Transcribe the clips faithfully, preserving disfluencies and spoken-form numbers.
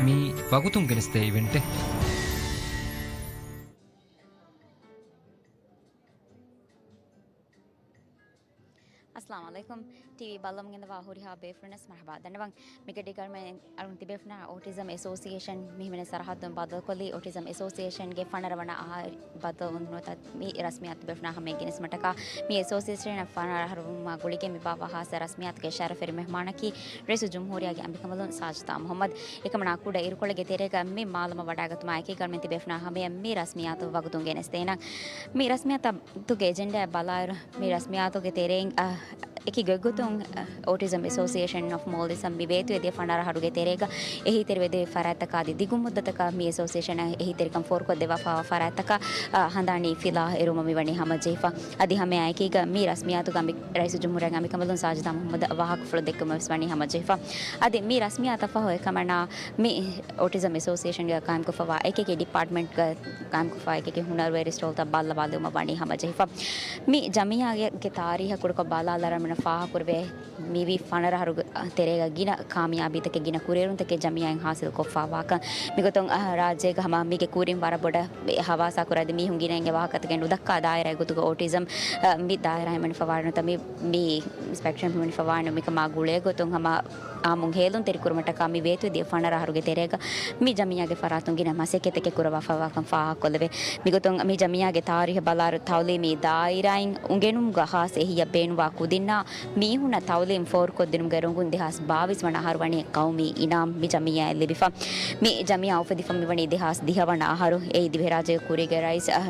މީ ވަގުތުން ގެނެސްދޭ އިވެންޓެއް. އައްސަލާމު ޢަލައިކުމް. ޓީވީ ބައްލަވަން ގެންދަވާ ހުރިހާ ބޭފުޅުންނަށް މަރުޙަބާ ދަންނަވަން. މިގަޑީގަ އަޅުމެން އަޅުން ތިބޭފުޅުންނާ އޯޓިޒަމް އެސޯސިއޭޝަން މި ހިމެނޭ ސަރަހައްދުން ބައްދަލުކޮށްލީ، އޯޓިޒަމް އެސޯސިއޭޝަންގެ ފަނަރަ ވަނަ އަހަރު ބައްދަލުވުން ނުވަތަ މި ރަސްމިއްޔާތު ތިބޭފުޅުންނާ ހަމަޔަށް ގެނެސްދިނުމަށްޓަކާ، މި އެސޯސިއޭޝަނަށް ފަނަރަ އަހަރު ވުމާ ގުޅިގެން މި ބާއްވާ ހާއްސަ ރަސްމިއްޔާތުގެ ޝަރަފުވެރި މެހްމާނަކީ ރައީސުލްޖުމްހޫރިއްޔާގެ އަނބިކަނބަލުން ސާޖިދާ މުޙައްމަދު. އެކަމަނާ ކުޑަ އިރުކޮޅެއްގެ ތެރޭގަ މި މާލަމަށް ވަޑައިގަތުމާ އެކީގަ އަޅުމެން ތިބޭފުޅުންނާ ހަމަޔަށް މި ރަސްމިއްޔާތު ވަގުތުން ގެނެސްދޭނަން. މި ރަސްމިއްޔާތުގެ އެޖެންޑާއަށް ބަލާއިރު، މި ރަސްމިއްޔާތުގެ ތެރެއިން، އަ، އެކި ގޮތްގޮތުން، އަ، އޯޓިޒަމް އެސޯސިއޭޝަން އޮފް މޯލްޑިވްސް މި ވޭތުވެދިޔަ ފަނަރަ އަހަރުގެ ތެރޭގަ އެހީތެރިވެދިޔަ ފަރާތްތަކާ އަދި ދިގު މުއްދަތަކަށް މި އެސޯސިއޭޝަނަށް އެހީތެރިކަން ފޯރުކޮށްދެއްވާފައިވާ ފަރާތްތަކަށް، އަ، ހަނދާނީ ފިލާ އެރުވުމަށް މިވަނީ ހަމަޖެހިފަ. އަދި ހަމައާއެކީގަ މި ރަސްމިއްޔާތުގަ އަނބި-، ރައީސުލްޖުމްހޫރިއްޔާގެ އަނބިކަނބަލުން ސާޖިދާ މުޙައްމަދު ވާހަކަފުޅު ދެއްކުމަށް ވެސް ވަނީ ހަމަޖެހިފަ. އަދި މި ރަސްމިއްޔާތަށް ފަހު އެކަމަނާ މި އޯޓިޒަމް އެސޯސިއޭޝަންގަ ޤާއިމްކޮށްފައިވާ އެކިއެކި ޑިޕާޓްމަންޓްގަ ޤާއިމްކޮށްފައިވާ އެކިއެކި ހުނަރުވެރި ސްޓޯލްތައް ބައްލަވާލެވުމަށް ވަނީ ހަމަޖެހިފަ. މި ޖަމިއްޔާގެ ތާރީޚަށް ކުޑަކޮށް ބަލާލާއިރު އަޅުމެންނަށް ފާހަގަކުރެވޭ، މިވީ ފަނަރަ އަހަރުގެ ތެރޭގަ ގިނަ ކާމިޔާބީތަކެއް، ގިނަ ކުރިއެރުންތަކެއް ޖަމިއްޔާއިން ހާސިލްކޮށްފައިވާކަން. މިގޮތުން، އަ، ރާއްޖޭގަ ހަމަ މީގެ ކުރިން ވަރަށް ބޮޑަށް ހަވާސާކުރާ އަދި މީހުން ގިނައިން އެ ވާހަކަތަކެއް ނުދައްކާ ދާއިރާއެއް ގޮތުގަ އޯޓިޒަމް، އަ، މި ދާއިރާ ހިމެނިފައިވާނެ ނުވަތަ މި، މި ސްޕެކްޓްރަމް ހިމެނިފައިވާނެ މިކަމާ ގުޅޭ ގޮތުން ހަމަ އާއްމުން ހޭލުންތެރިކުރުމަށްޓަކާ މި ވޭތުވެދިޔަ ފަނަރަ އަހަރުގެ ތެރޭގަ މި ޖަމިއްޔާގެ ފަރާތުން ގިނަ މަސައްކަތްތަކެއް ކުރައްވާފައިވާކަން ފާހަގަކޮށްލެވޭ. މިގޮތުން މި ޖަމިއްޔާގެ ތާރީޚަށް ބަލާއިރު ތައުލީމީ ދާއިރާއިން އުނގެނުމުގަ ހާސް އެހީއަށް ބޭނުންވާ ކުދިންނާ މީހުންނަށް ތައުލީމް ފޯރުކޮށްދިނުމުގެ އިރުން ދެހާސް ބާވީސް ވަނަ އަހަރު ވަނީ ޤައުމީ އިނާމް މި ޖަމިއްޔާއަށް ލިބިފަ. މި ޖަމިއްޔާ އުފެދިފަ މިވަނީ ދެހާސް ދިހަ ވަނަ އަހަރު. އެއީ ދިވެހިރާއްޖޭގެ ކުރީގެ ރައީސް، އަ،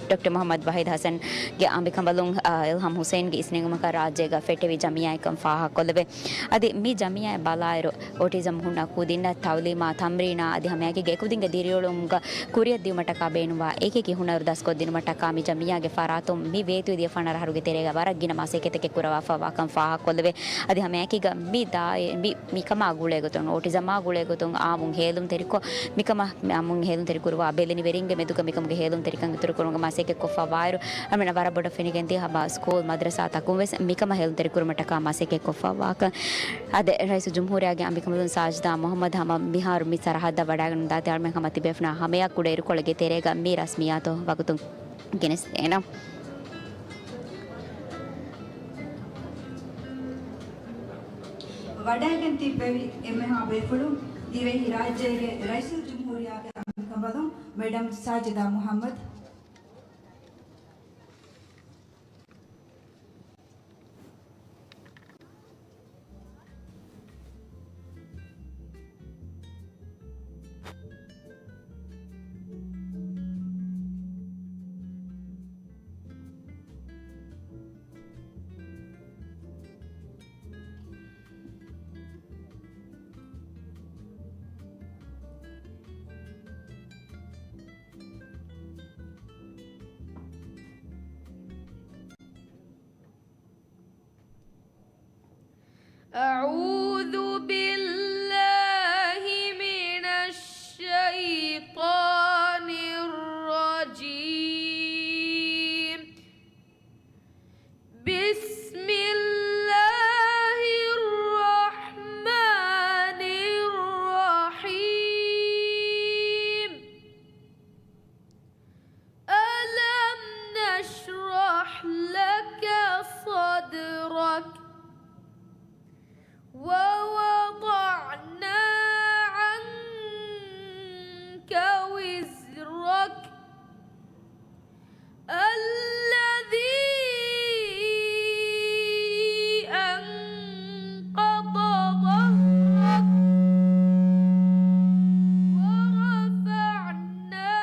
ޑޮކްޓަރ މުޙައްމަދު ވަހީދު ޙަސަންގެ އަނބިކަނބަލުން، އަ، އިލްހާމް ޙުސައިންގެ އިސްނެންގުމަކަށް ރާއްޖޭގަ ފެއްޓެވި ޖަމިއްޔާއެއްކަން ފާހަގަކޮށްލެވޭ. އަދި މި ޖަމިއްޔާއަށް ބަލާއިރު، އޯޓިޒަމް ހުންނަ ކުދިންނަށް ތައުލީމާ ތަމްރީނާ އަދި ހަމައެކީގަ އެކުދިންގެ ދިރިއުޅުމުގަ ކުރިއަށްދިއުމަށްޓަކާ ބޭނުންވާ އެކިއެކި ހުނަރު ދަސްކޮށްދިނުމަށްޓަކާ މި ޖަމިއްޔާގެ ފަރާތުން މި ވޭތުވެދިޔަ ފަނަރަ އަހަރުގެ ތެރޭގަ ވަރަށް ގިނަ މަސައްކަތްތަކެއް ކުރައްވާފައިވާކަން ފާހަގަކޮށްލެވޭ. އަދި ހަމައެކީގަ މި ދާއި-، މި، މިކަމާ ގުޅޭގޮތުން، އޯޓިޒަމާ ގުޅޭގޮތުން އާއްމުން ހޭލުންތެރިކޮށް، މިކަމަށް އާއްމުން ހޭލުންތެރިކުރުވާ ބެލެނިވެރިންގެ މެދުގަ މިކަމުގެ ހޭލުންތެރިކަން އިތުރުކުރުމުގެ މަސައްކަތް ކޮށްފައިވާއިރު، އަޅުމެންނަށް ވަރަށް ބޮޑަށް ފެނިގެންދިޔަ ހަމަ ސްކޫލް މަދްރަސާތަކުން ވެސް މިކަމަށް ހޭލުންތެރިކުރުމަށްޓަކާ މަސައްކަތް ކޮށްފައިވާކަން. އާދެ، ރައީސުލްޖުމްހޫރިއްޔާގެ އަނބިކަނބަލުން ސާޖިދާ މުޙައްމަދު ހަމަ މިހާރު މި ސަރަހައްދަށް ވަޑައިގަންނަވާ ދާތި އަޅުމެން ހަމަ ތިބޭފުޅުންނާ ހަމަޔަށް ކުޑަ އިރުކޮޅެއްގެ ތެރޭގަ މި ރަސްމިއްޔާތު ވަގުތުން ގެނެސްދޭނަން. ވަޑައިގެން ތިއްބެވި އެންމެހާ ބޭފުޅުން ދިވެހިރާއްޖޭގެ ރައީސުލްޖުމްހޫރިއްޔާގެ އަނބިކަނބަލުން މެޑަމް ސާޖިދާ މުޙައްމަދު. أعوذ بالله من الشيطان الرجيم. بسم الله الرحمن الرحيم. ألم نشرح لك صدرك ووضعنا عنك وزرك الذي أنقض ظهرك ورفعنا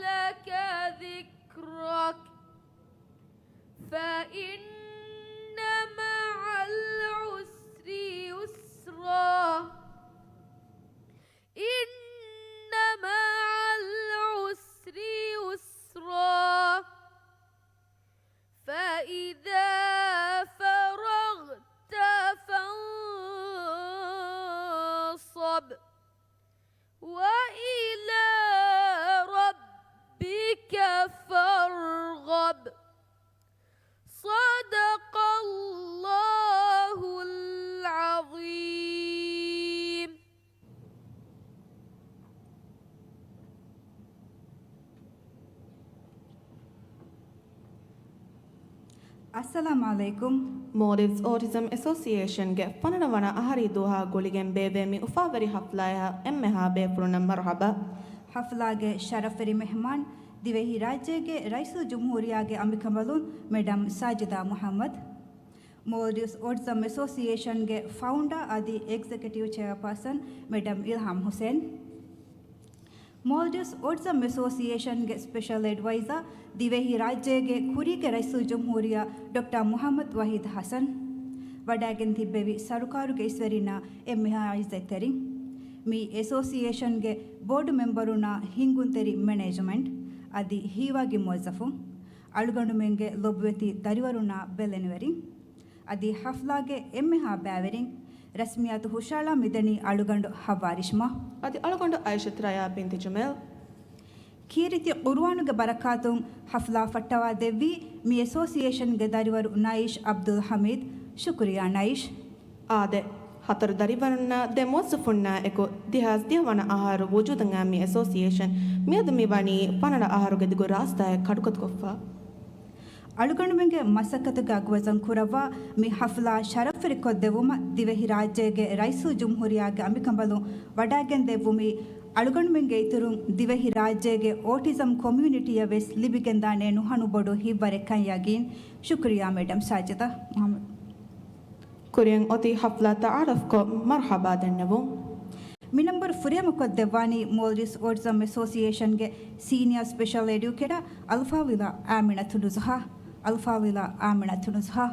لك ذكرك فإن مع العسر يسرا إن مع العسر يسرا فإذا فرغت فانصب وإلى ربك فارغب. صدق އައްސަލާމު ޢަލައިކުމް. މޯލްޑިވްސް އޯޓިޒަމް އެސޯސިއޭޝަންގެ ފަނަރަ ވަނަ އަހަރީ ދުވަހާ ގުޅިގެން ބޭއްވޭ މި އުފާވެރި ޙަފްލާއަށް އެންމެހާ ބޭފުޅުންނަށް މަރުޙަބާ. ޙަފްލާގެ ޝަރަފްވެރި މެހްމާން، ދިވެހި ރާއްޖޭގެ ރައީސުލްޖުމްހޫރިއްޔާގެ އަނބިކަނބަލުން މެޑަމް ސާޖިދާ މުޙައްމަދު. މޯލްޑިވްސް އޯޓިޒަމް އެސޯސިއޭޝަންގެ ފައުންޑާ އަދި އެގްޒެކެޓިވް ޗެއާޕާސަން މެޑަމް އިލްހާމް ޙުސެން. މޯލްޑިވްސް އޯޓިޒަމް އެސޯސިއޭޝަންގެ ސްޕެޝަލް އެޑްވައިޒަރ، ދިވެހި ރާއްޖޭގެ ކުރީގެ ރައީސުލްޖުމްހޫރިއްޔާ ޑޮކްޓަރ މުޙައްމަދު ވަޙީދު ޙަސަން، ވަޑައިގެން ތިއްބެވި ސަރުކާރުގެ އިސްވެރިންނާ އެންމެހާ ޢިއްޒަތްތެރިން، މި އެސޯސިއޭޝަންގެ ބޯޑު މެމްބަރުންނާ ހިންގުންތެރި މެނޭޖްމަންޓް އަދި ހީވާގި މުވައްޒަފުން، އަޅުގަނޑުމެންގެ ލޮބުވެތި ދަރިވަރުންނާ ބެލެނިވެރިން، އަދި ޙަފްލާގެ އެންމެހާ ބައިވެރިން، ރަސްމިއްޔާތު ހުށައަޅާ މިދަނީ އަޅުގަނޑު ޙައްވާ ރިޝްމާ. އަދި އަޅުގަނޑު އައިޝަތު ރަޔާ ބިންތު ޖުމޭލް. ކީރިތި ޤުރުއާނުގެ ބަރަކާތުން ޙަފްލާ ފައްޓަވާ ދެއްވީ މި އެސޯސިއޭޝަންގެ ދަރިވަރު ނައިޝް ޢަބްދުލް ޙަމީދު. ޝުކުރިއްޔާ ނައިޝް. އާދެ، ހަތަރު ދަރިވަރުންނާ ދެ މުވައްޒަފުންނާ އެކު ދެހާސް ދިހަ ވަނަ އަހަރު ވުޖޫދަށް އައި މި އެސޯސިއޭޝަން މިއަދު މި ވަނީ ފަނަރަ އަހަރުގެ ދިގު ރާސްތާއެއް ކަޑުކޮށްފަ. އަޅުގަނޑުމެންގެ މަސައްކަތުގެ އަގުވަޒަން ކުރައްވާ މި ޙަފްލާ ޝަރަފްވެރިކޮށްދެއްވުމަށް ދިވެހިރާއްޖޭގެ ރައީސުލްޖުމްހޫރިއްޔާގެ އަނބިކަނބަލުން ވަޑައިގެންދެއްވުމީ، އަޅުގަނޑުމެންގެ އިތުރުން ދިވެހިރާއްޖޭގެ އޯޓިޒަމް ކޮމިއުނިޓީއަށް ވެސް ލިބިގެންދާނެ ނުހަނު ބޮޑު ހިތްވަރެއްކަން ޔަގީން. ޝުކުރިއްޔާ މެޑަމް ސާޖިދާ މުޙައްމަދު. ކުރިއަށް އޮތީ ޙަފްލާ ތަޢާރަފްކޮށް މަރުޙަބާ ދަންނަވަން. މި ނަންބަރު ފުރިހަމަކޮށްދެއްވާނީ މޯލްޑިވްސް އޯޓިޒަމް އެސޯސިއޭޝަންގެ ސީނިއާ ސްޕެޝަލް އެޑިއުކޭޓަރ އަލްފާޟިލާ އާމިނަތު ނުޒުހާ. އަލްފާޟިލާ އާމިނަތު ނުޒުހާ.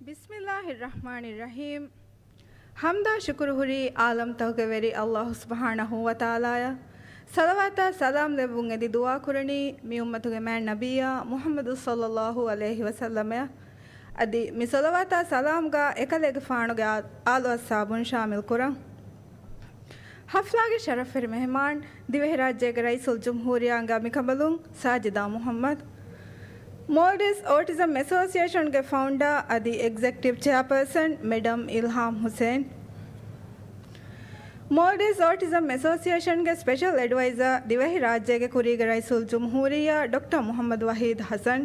ބިސްމިއްލާހިއްރަޙްމާނިއްރަޙީމް. ޙަމްދާ ޝުކުރު ހުރީ ޢާލަމްތަކުގެ ވެރި ﷲ ސުބްޙާނަހޫ ވަތަޢާލާއަށް. ޞަލަވާތާ ސަލާމް ލެއްވުން އެދި ދުޢާ ކުރަނީ މި އުއްމަތުގެ މާތް ނަބިއްޔާ މުޙައްމަދު ޞައްލައްލާހު ޢަލައިހި ވަސައްލަމައަށް. އަދި މި ޞަލަވާތާ ސަލާމްގަ އެކަލޭގެފާނުގެ އާ-، އާލު އަޞްޙާބުން ޝާމިލް ކުރަން. ޙަފްލާގެ ޝަރަފްވެރި މެހެމާން، ދިވެހިރާއްޖޭގެ ރައީސުލްޖުމްހޫރިއްޔާގެ އަނބިކަނބަލުން ސާޖިދާ މުޙައްމަދު، މޯލްޑިވްސް އޯޓިޒަމް އެސޯސިއޭޝަންގެ ފައުންޑާ އަދި އެގްޒެކެޓިވް ޗެއާޕާސަން މެޑަމް އިލްހާމް ޙުސެން، މޯލްޑިވްސް އޯޓިޒަމް އެސޯސިއޭޝަންގެ ސްޕެޝަލް އެޑްވައިޒަރ، ދިވެހިރާއްޖޭގެ ކުރީގެ ރައީސުލްޖުމްހޫރިއްޔާ ޑޮކްޓަރ މުޙައްމަދު ވަޙީދު ޙަސަން،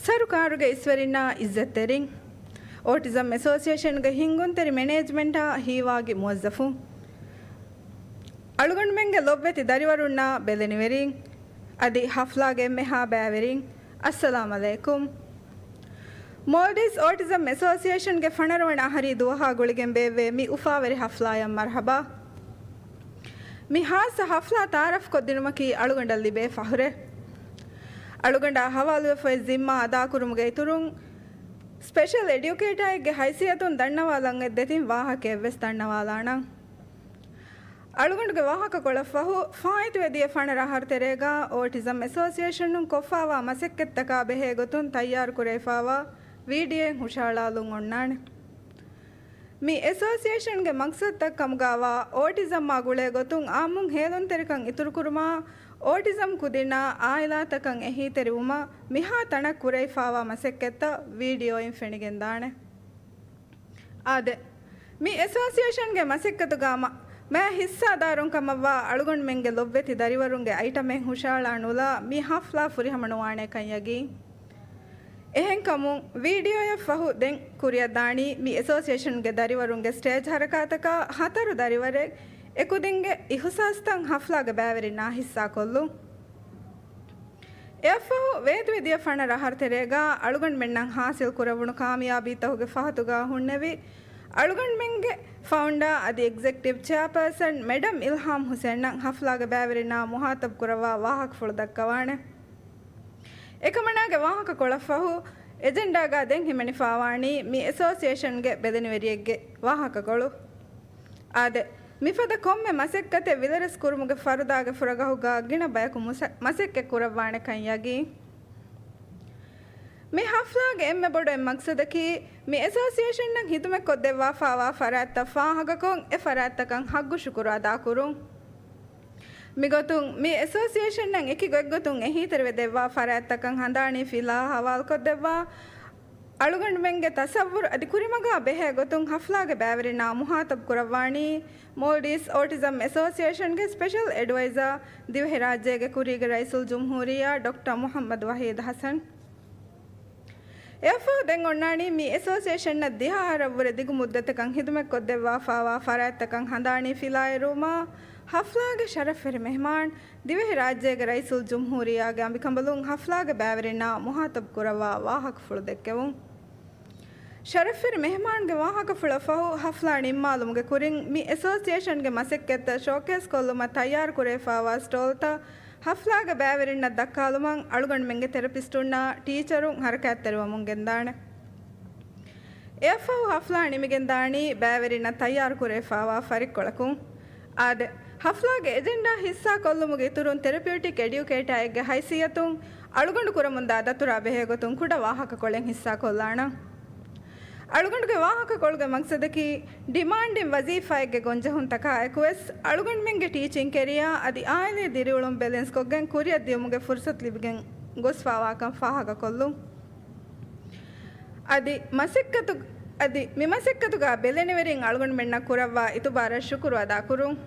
ސަރުކާރުގެ އިސްވެރިންނާ ޢިއްޒަތްތެރިން، އޯޓިޒަމް އެސޯސިއޭޝަންގެ ހިންގުންތެރި މެނޭޖްމަންޓާ ހީވާގި މުވައްޒަފުން، އަޅުގަނޑުމެންގެ ލޮބުވެތި ދަރިވަރުންނާ ބެލެނިވެރިން، އަދި ޙަފްލާގެ އެންމެހާ ބައިވެރިން، އައްސަލާމް ޢަލައިކުމް. މޯލްޑިވްސް އޯޓިޒަމް އެސޯސިއޭޝަންގެ ފަނަރަ ވަނަ އަހަރީ ދުވަހާ ގުޅިގެން ބޭއްވޭ މި އުފާވެރި ޙަފްލާއަށް މަރްޙަބާ. މި ޚާއްޞަ ޙަފްލާ ތަޢާރަފްކޮށްދިނުމަކީ އަޅުގަނޑަށް ލިބޭ ފަޚުރެއް. އަޅުގަނޑާ ޙަވާލުވެފައި ޒިންމާ އަދާކުރުމުގެ އިތުރުން، ސްޕެޝަލް އެޑިއުކޭޓާއެއްގެ ހައިސިއްޔަތުން ދަންނަވާލަން އެ ދެތިން ވާހަކައެއްވެސް ދަންނަވާލާނަން. އަޅުގަނޑުގެ ވާހަކަކޮޅަށްފަހު، ފާއިތުވެދިޔަ ފަނަރަ އަހަރު ތެރޭގަ އޯޓިޒަމް އެސޯސިއޭޝަނުން ކޮށްފާވާ މަސައްކަތްތަކާ ބެހޭގޮތުން ތައްޔާރުކުރެވިފާވާ ވީޑިއޯއެއް ހުށައަޅާލުން އޮންނާނެ. މި އެސޯސިއޭޝަންގެ މަޤްޞަދުތައް ކަމުގައިވާ އޯޓިޒަމްއާ ގުޅޭގޮތުން އާއްމުން ހޭލުންތެރިކަން އިތުރުކުރުމާ، އޯޓިޒަމް ކުދިންނާ އާއިލާތަކަށް އެހީތެރިވުމަށް މިހާ ތަނަށް ކުރެވިފާވާ މަސައްކަތްތައް ވީޑިއޯއިން ފެނިގެންދާނެ. އާދެ، މި އެސޯސިއޭޝަންގެ މަސައްކަތުގަ މަ-، މާ ހިއްސާދާރުން ކަމަށްވާ އަޅުގަނޑުމެންގެ ލޮބުވެތި ދަރިވަރުންގެ އައިޓަމެއް ހުށައަޅާ ނުލާ މި ޙަފްލާ ފުރިހަމަ ނުވާނެކަން ޔަގީން. އެހެންކަމުން، ވީޑިއޯއަށްފަހު ދެން ކުރިއަށްދާނީ މި އެސޯސިއޭޝަންގެ ދަރިވަރުންގެ ސްޓޭޖް ޙަރަކާތަކާ ހަތަރު ދަރިވަރެއް އެކުދިންގެ އިޙުސާސްތައް ޙަފްލާގެ ބައިވެރިންނާ ހިއްސާކޮށްލުން. އެއަށްފަހު ވޭތުވެދިޔަ ފަނަރަ އަހަރު ތެރޭގަ އަޅުގަނޑުމެންނަށް ޙާޞިލް ކުރެވުނު ކާމިޔާބީތަކުގެ ފަހަތުގަ ހުންނެވި، އަޅުގަނޑުމެންގެ ފައުންޑާ އަދި އެގްޒެކެޓިވް ޗެއާޕާސަން މެޑަމް އިލްހާމް ޙުސެންއަށް ޙަފްލާގެ ބައިވެރިންނާ މުޚާޠަބު ކުރައްވާ ވާހަކަފުޅު ދައްކަވާނެ. އެކަމަނާގެ ވާހަކަކޮޅަށްފަހު، އެޖެންޑާގަ ދެން ހިމެނިފާވާނީ މި އެސޯސިއޭޝަންގެ ބެލެނިވެރިއެއްގެ ވާހަކަކޮޅު. އާދެ، މިފަދަ ކޮންމެ މަސައްކަތެއް ވިލަރެސް ކުރުމުގެ ފަރުދާގެ ފުރަގަހުގަ ގިނަ ބަޔަކު މުސަ-، މަސައްކަތް ކުރައްވާނެކަން ޔަގީން. މި ޙަފްލާގެ އެންމެ ބޮޑު އެއް މަޤްޞަދަކީ، މި އެސޯސިއޭޝަންއަށް ޚިދުމަތްކޮށްދެއްވާފާވާ ފަރާތްތައް ފާހަގަކޮށް، އެ ފަރާތްތަކަށް ޙައްޤު ޝުކުރު އަދާކުރުން. މިގޮތުން މި އެސޯސިއޭޝަންއަށް އެކި ގޮތްގޮތުން އެހީތެރިވެ ދެއްވާ ފަރާތްތަކަށް ހަނދާނީ ފިލާ ހަވާލުކޮށްދެއްވާ، އަޅުގަނޑުމެންގެ ތަސައްވުރު އަދި ކުރިމަގާ ބެހޭ ގޮތުން ހަފްލާގެ ބައިވެރިންނާ މުހާތަބް ކުރައްވާނީ މޯލްޑިވްސް އޯޓިޒަމް އެސޯސިއޭޝަންގެ ސްޕެޝަލް އެޑްވައިޒާ، ދިވެހިރާއްޖޭގެ ކުރީގެ ރައީސުލްޖުމްހޫރިއްޔާ ޑޮކްޓަރ މުޙައްމަދު ވަޙީދު ޙަސަން. އެއަށްފަހު ދެން އޮންނާނީ މި އެސޯސިއޭޝަންއަށް ދިހަ އަހަރަށްވުރެ ދިގު މުއްދަތަކަށް ހިދުމަތްކޮށްދެއްވާފާވާ ފަރާތްތަކަށް ހަނދާނީ ފިލާއެރުވުމާ، ހަފްލާގެ ޝަރަފްވެރި މެހްމާން، ދިވެހިރާއްޖޭގެ ރައީސުލްޖުމްހޫރިއްޔާގެ އަނބިކަނބަލުން ހަފްލާގެ ބައިވެރިންނާ މުހާތަބް ކުރައްވާ ވާހަކަފުޅު ދެއްކެވުން. ޝަރަފްވެރި މެހްމާންގެ ވާހަކަފުޅަށް ފަހު، ހަފްލާ ނިންމާލުމުގެ ކުރިން މި އެސޯސިއޭޝަންގެ މަސައްކަތްތައް ޝޯކޭސްކޮށްލުމަށް ތައްޔާރުކުރެވިފާވާ ސްޓޯލްތައް ހަފްލާގެ ބައިވެރިންނަށް ދައްކާލުމަށް އަޅުގަނޑުމެންގެ ތެރަޕިސްޓުންނާ ޓީޗަރުން ހަރަކާތްތެރިވަމުން ގެންދާނެ. އެއަށްފަހު ހަފްލާ ނިމިގެންދާނީ ބައިވެރިންނަށް ތައްޔާރުކުރެވިފާވާ ފަރިއްކޮޅަކުން. އާދެ، ހަފްލާގެ އެޖެންޑާ ހިއްސާކޮށްލުމުގެ އިތުރުން ތެރަޕިއުޓިކް އެޑިއުކޭޓާއެއްގެ ހައިސިއްޔަތުން އަޅުގަނޑު ކުރަމުންދާ ދަތުރާ ބެހޭގޮތުން ކުޑަ ވާހަކަކޮޅެއް ހިއްސާކޮށްލާނަން. އަޅުގަނޑުގެ ވާހަކަކޮޅުގެ މަގްސަދަކީ، ޑިމާންޑިން ވަޒީފާއެއްގެ ގޮންޖެހުންތަކާ އެކުވެސް، އަޅުގަނޑުމެންގެ ޓީޗިން ކެރިއާ އަދި އާއިލީ ދިރިއުޅުން ބެލެންސްކޮށްގެން ކުރިއަށް ދިޔުމުގެ ފުރުސަތު ލިބިގެން ގޮސްފާވާކަން ފާހަގަކޮށްލުން. އަދި މަސައްކަތު، އަދި މި މަސައްކަތުގަ ބެލެނިވެރިން އަޅުގަނޑުމެންނަށް ކުރައްވާ އިތުބާރަށް ޝުކުރު އަދާކުރުން.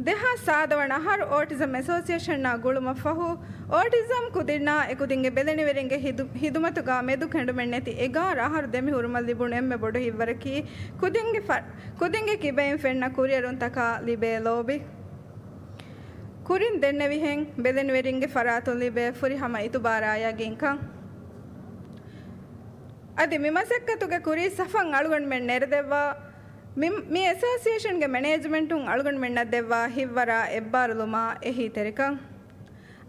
ދެހާސް ސާދަ ވަނަ އަހަރު އޯޓިޒަމް އެސޯސިއޭޝަންއާ ގުޅުމަށްފަހު، އޯޓިޒަމް ކުދިންނާ އެކުދިންގެ ބެލެނިވެރިންގެ ހިދު-، ހިދުމަތުގަ މެދު ކެނޑުމެއްނެތި އެގާރަ އަހަރު ދެމިހުރުމަށް ލިބުނު އެންމެ ބޮޑު ހިތްވަރަކީ، ކުދިންގެ ފަ-، ކުދިންގެ ކިބައިން ފެންނަ ކުރިއެރުންތަކާ ލިބޭ ލޯބި. ކުރިން ދެންނެވިހެން، ބެލެނިވެރިންގެ ފަރާތުން ލިބޭ ފުރިހަމަ އިތުބާރާ ޔަގީންކަން. އަދި މި މަސައްކަތުގެ ކުރީ ސަފަށް އަޅުގަނޑުމެން ނެރެދެއްވާ، މި، މި އެސޯސިއޭޝަންގެ މެނޭޖްމަންޓުން އަޅުގަނޑުމެންނަށް ދެއްވާ ހިތްވަރާ އެއްބާރުލުމާ އެހީތެރިކަން.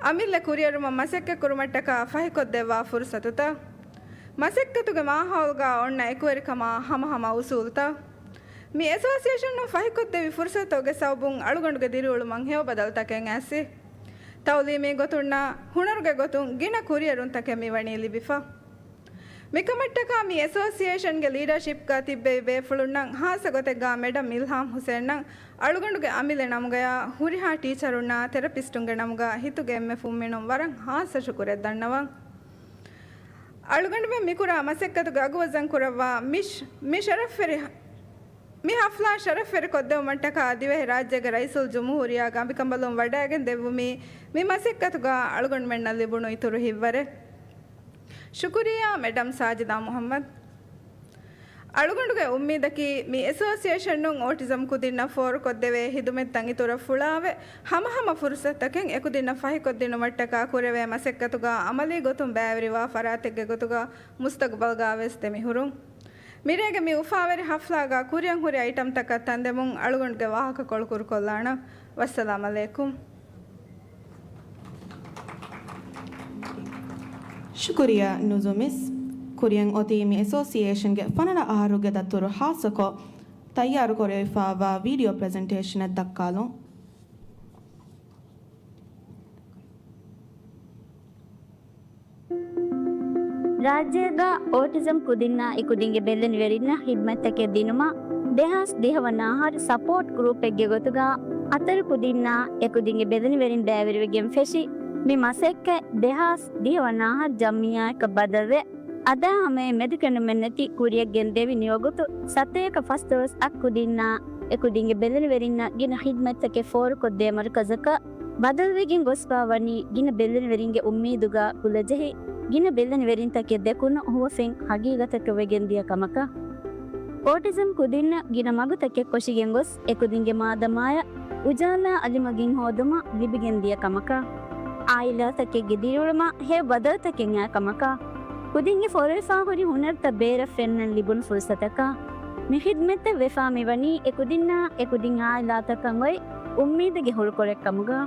އަމިއްލަ ކުރިއެރުމަށް މަސައްކަތްކުރުމަށްޓަކާ ފަހިކޮށްދެއްވާ ފުރުސަތުތައް. މަސައްކަތުގެ މާހައުލުގަ އޮންނަ އެކުވެރިކަމާ ހަމަހަމަ އުސޫލުތައް. މި އެސޯސިއޭޝަނުން ފަހިކޮށްދެއްވި ފުރުސަތުގެ ސަބަބުން އަޅުގަނޑުގެ ދިރިއުޅުމަށް ހެޔޮ ބަދަލުތަކެއް އައިސް. ތައުލީމީ ގޮތުންނާ ހުނަރުގެ ގޮތުން ގިނަ ކުރިއެރުންތަކެއް މިވަނީ ލިބިފަ. މިކަމަށްޓަކާ މި އެސޯސިއޭޝަންގެ ލީޑަރޝިޕްގަ ތިއްބެވި ބޭފުޅުންނަށް ހާއްސަ ގޮތެއްގަ މެޑަމް އިލްހާމް ހުސޭންއަށް އަޅުގަނޑުގެ އަމިއްލަ ނަމުގަޔާ ހުރިހާ ޓީޗަރުންނާ ތެރަޕިސްޓުންގެ ނަމުގަ ހިތުގެ އެންމެ ފުންމިނުން ވަރަށް ހާއްސަ ޝުކުރެއް ދަންނަވަން. އަޅުގަނޑުމެން މިކުރާ މަސައްކަތުގެ އަގުވަޒަން ކުރައްވާ މި ޝް-، މި ޝަރަފްވެރި މި ހަފްލާ ޝަރަފްވެރި ކޮށްދެވުމަށްޓަކާ ދިވެހި ރާއްޖޭގެ ރައީސުލްޖުމްހޫރިއްޔާގެ އަނބިކަނބަލުން ވަޑައިގެން ދެއްވުމީ މި މަސައްކަތުގަ އަޅުގަނޑުމެންނަށް ލިބުނު އިތުރު ހިތްވަރެއް. ޝުކުރިއްޔާ މެޑަމް ސާޖިދާ މުޙައްމަދު. އަޅުގަނޑުގެ އުއްމީދަކީ މި އެސޯސިއޭޝަނުން އޯޓިޒަމް ކުދިންނަށް ފޯރުކޮށްދެވޭ ހިދުމަތްތައް އިތުރަށް ފުޅާވެ، ހަމަހަމަ ފުރުސަތުތަކެއް އެކުދިންނަށް ފަހިކޮށްދިނުމަށްޓަކާ ކުރެވޭ މަސައްކަތުގަ އަމަލީ ގޮތުން ބައިވެރިވާ ފަރާތެއްގެ ގޮތުގަ މުސްތަގުބަލްގަ ވެސް ދެމިހުރުން. މިރޭގެ މި އުފާވެރި ހަފްލާގަ ކުރިއަށް ހުރި އައިޓަމްތަކަށް ތަންދެމުން އަޅުގަނޑުގެ ވާހަކަކޮޅު ކުރުކޮށްލާނަން. ވައްސަލާމް އަލައިކުމް. ޝުކުރިއްޔާ ނުޒުމިސް. ކުރިއަށް އޮތީ މި އެސޯސިއޭޝަންގެ ފަނަރަ އަހަރުގެ ދަތުރު ހާއްސަކޮށް ތައްޔާރުކުރެވިފާވާ ވީޑިއޯ ޕްރެޒެންޓޭޝަނެއް ދައްކާލުން. ރާއްޖޭގަ އޯޓިޒަމް ކުދިންނާ އެކުދިންގެ ބެލެނިވެރިންނަށް ހިދުމަތްތަކެއް ދިނުމަށް ދެހާސް ދިހަ ވަނަ އަހަރު ސަޕޯޓް ގްރޫޕެއްގެ ގޮތުގަ އަތޮޅު ކުދިންނާ އެކުދިންގެ ބެލެނިވެރިން ބައިވެރިވެގެން ފެށި މި މަސައްކަތް ދެހާސް ދިހަ ވަނަ އަހަރު ޖަމްއިއްޔާއަކަށް ބަދަލުވެ، އަދާ ހަމަޔަށް މެދުކެނޑުމެއްނެތި ކުރިއަށް ގެންދެވި ނިވަގުތު ސަތޭކަ ފަސްދޮޅަސް އަށް ކުދިންނާ އެކުދިންގެ ބެލެނިވެރިންނަށް ގިނަ ހިދުމަތްތަކެއް ފޯރުކޮށްދޭ މަރުކަޒަކަށް ބަދަލުވެގެން ގޮސްފާ ވަނީ ގިނަ ބެލެނިވެރިންގެ އުއްމީދުގަ ކުލަޖެހި، ގިނަ ބެލެނިވެރިންތަކެއް ދެކުނު ހުވަފެން ހަގީގަތަކަށް ވެގެންދިޔަ ކަމަކަށް. އޯޓިޒަމް ކުދިންނަށް ގިނަ މަގުތަކެއް ކޮށިގެން ގޮސް، އެކުދިންގެ މާދަމާޔަށް އުޖާލާ އަލިމަގެއް ހޯދުމަށް ލިބިގެންދިޔަ ކަމަކަށް. އާއިލާތަކެއްގެ ދިރިއުޅުމަށް ހެޔޮ ބަދަލުތަކެއް އައި ކަމަކަށް. ކުދިންގެ ފޮރުވިފާ ހުރި ހުނަރުތައް ބޭރަށް ފެންނަން ލިބުނު ފުރުސަތަކަށް. މި ޚިދްމަތްތައް ވެފާ މިވަނީ އެކުދިންނާ އެކުދިން އާއިލާތަކަށް އޮތް އުއްމީދުގެ ހުޅުކޮޅެއް ކަމުގަ.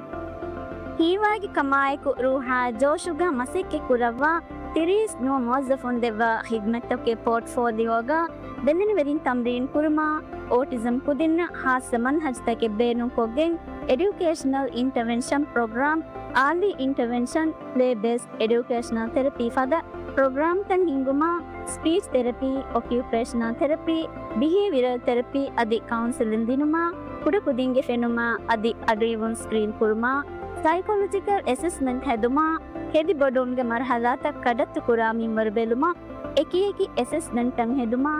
ހީވާގި ކަމާއެކު ރޫޙާ ޖޯޝުގަ މަސައްކަތް ކުރައްވާ ތިރީސް ނުވަ މުވައްޒަފުން ދެއްވާ ޚިދްމަތްތަކެއް ޕޯޓްފޯލިއޯގަ ބެލެނިވެރިން ތަމްރީން ކުރުމާ، އޯޓިޒަމް ކުދިންނަށް ހާއްސަ މަންހަޖުތަކެއް ބޭނުންކޮށްގެން، އެޑިއުކޭޝަނަލް އިންޓަވެންޝަން ޕްރޮގްރާމް، އާލީ އިންޓަވެންޝަން، ޕްލޭ ބޭސްޑް އެޑިއުކޭޝަނަލް ތެރަޕީ ފަދަ ޕްރޮގްރާމްތައް ހިންގުމާ، ސްޕީޗް ތެރަޕީ، އޮކިއުޕޭޝަނަލް ތެރަޕީ، ބިހޭވިއަރަލް ތެރަޕީ އަދި ކައުންސެލިން ދިނުމާ، ކުޑަކުދިންގެ ފެނުމާ އަދި އަޑުއިވުން ސްކްރީން ކުރުމާ، ސައިކޮލޮޖިކަލް އެސެސްމަންޓް ހެދުމާ، ހެދި ބޮޑުވުމުގެ މަރުހަލާތައް ކަޑައްތު ކުރާ މިންވަރު ބެލުމާ، އެކި އެކި އެސެސްމަންޓްތައް ހެދުމާ،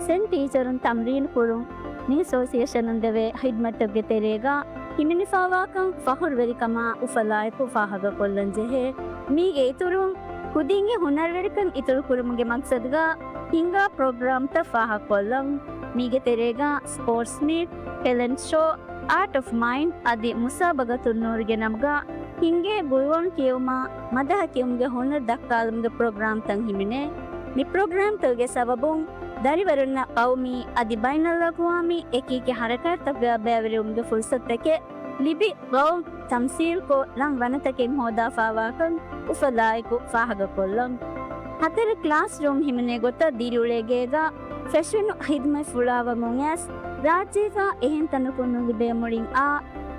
ސެން ޓީޗަރުން ތަމްރީނު ކުރުން، މި އެސޯސިއޭޝަނުން ދެވޭ ޚިދްމަތްތަކުގެ ތެރޭގަ ހިމެނިފާވާކަން ފަޚުރުވެރިކަމާ އުފަލާއެކު ފާހަގަކޮށްލަން ޖެހޭ. މީގެ އިތުރުން، ކުދިންގެ ހުނަރުވެރިކަން އިތުރުކުރުމުގެ މަޤްޞަދުގަ ހިންގާ ޕްރޮގްރާމްތައް ފާހަގަކޮށްލަން. މީގެ ތެރޭގަ ސްޕޯޓްސް މީޓް، ޓެލެންޓް ޝޯ، އާޓް އޮފް މައިންޑް އަދި މުސާބަގަތުން ނޫރުގެ ނަމުގަ ހިންގޭ ގުޅުވަން ކިޔެވުމާ، މަދަހަ ކިޔުމުގެ ހުނަރު ދައްކާލުމުގެ ޕްރޮގްރާމްތައް ހިމެނޭ. މި ޕްރޮގްރާމްތަކުގެ ސަބަބުން، ދަރިވަރުންނަށް ޤައުމީ އަދި ބައިނަލްއަޤްވާމީ އެކި އެކި ޙަރަކާތްތަކުގަ ބައިވެރިވުމުގެ ފުރުޞަތުތަކެއް ލިބި، ޤައުމު ތަމްސީލްކޮށް، ރަނގަޅު ވަނަތަކެއް ހޯދާފާވާކަން އުފަލާއެކު ފާހަގަކޮށްލަން. ހަތަރު ކްލާސްރޫމް ހިމެނޭ ގޮތަށް ދިރިއުޅޭ ގޭގަ ފެށުނު ޚިދްމަތް ފުޅާވަމުން އައިސް، ރާއްޖޭގަ އެހެން ތަނަކުން ނުލިބޭ މުޅިން އާ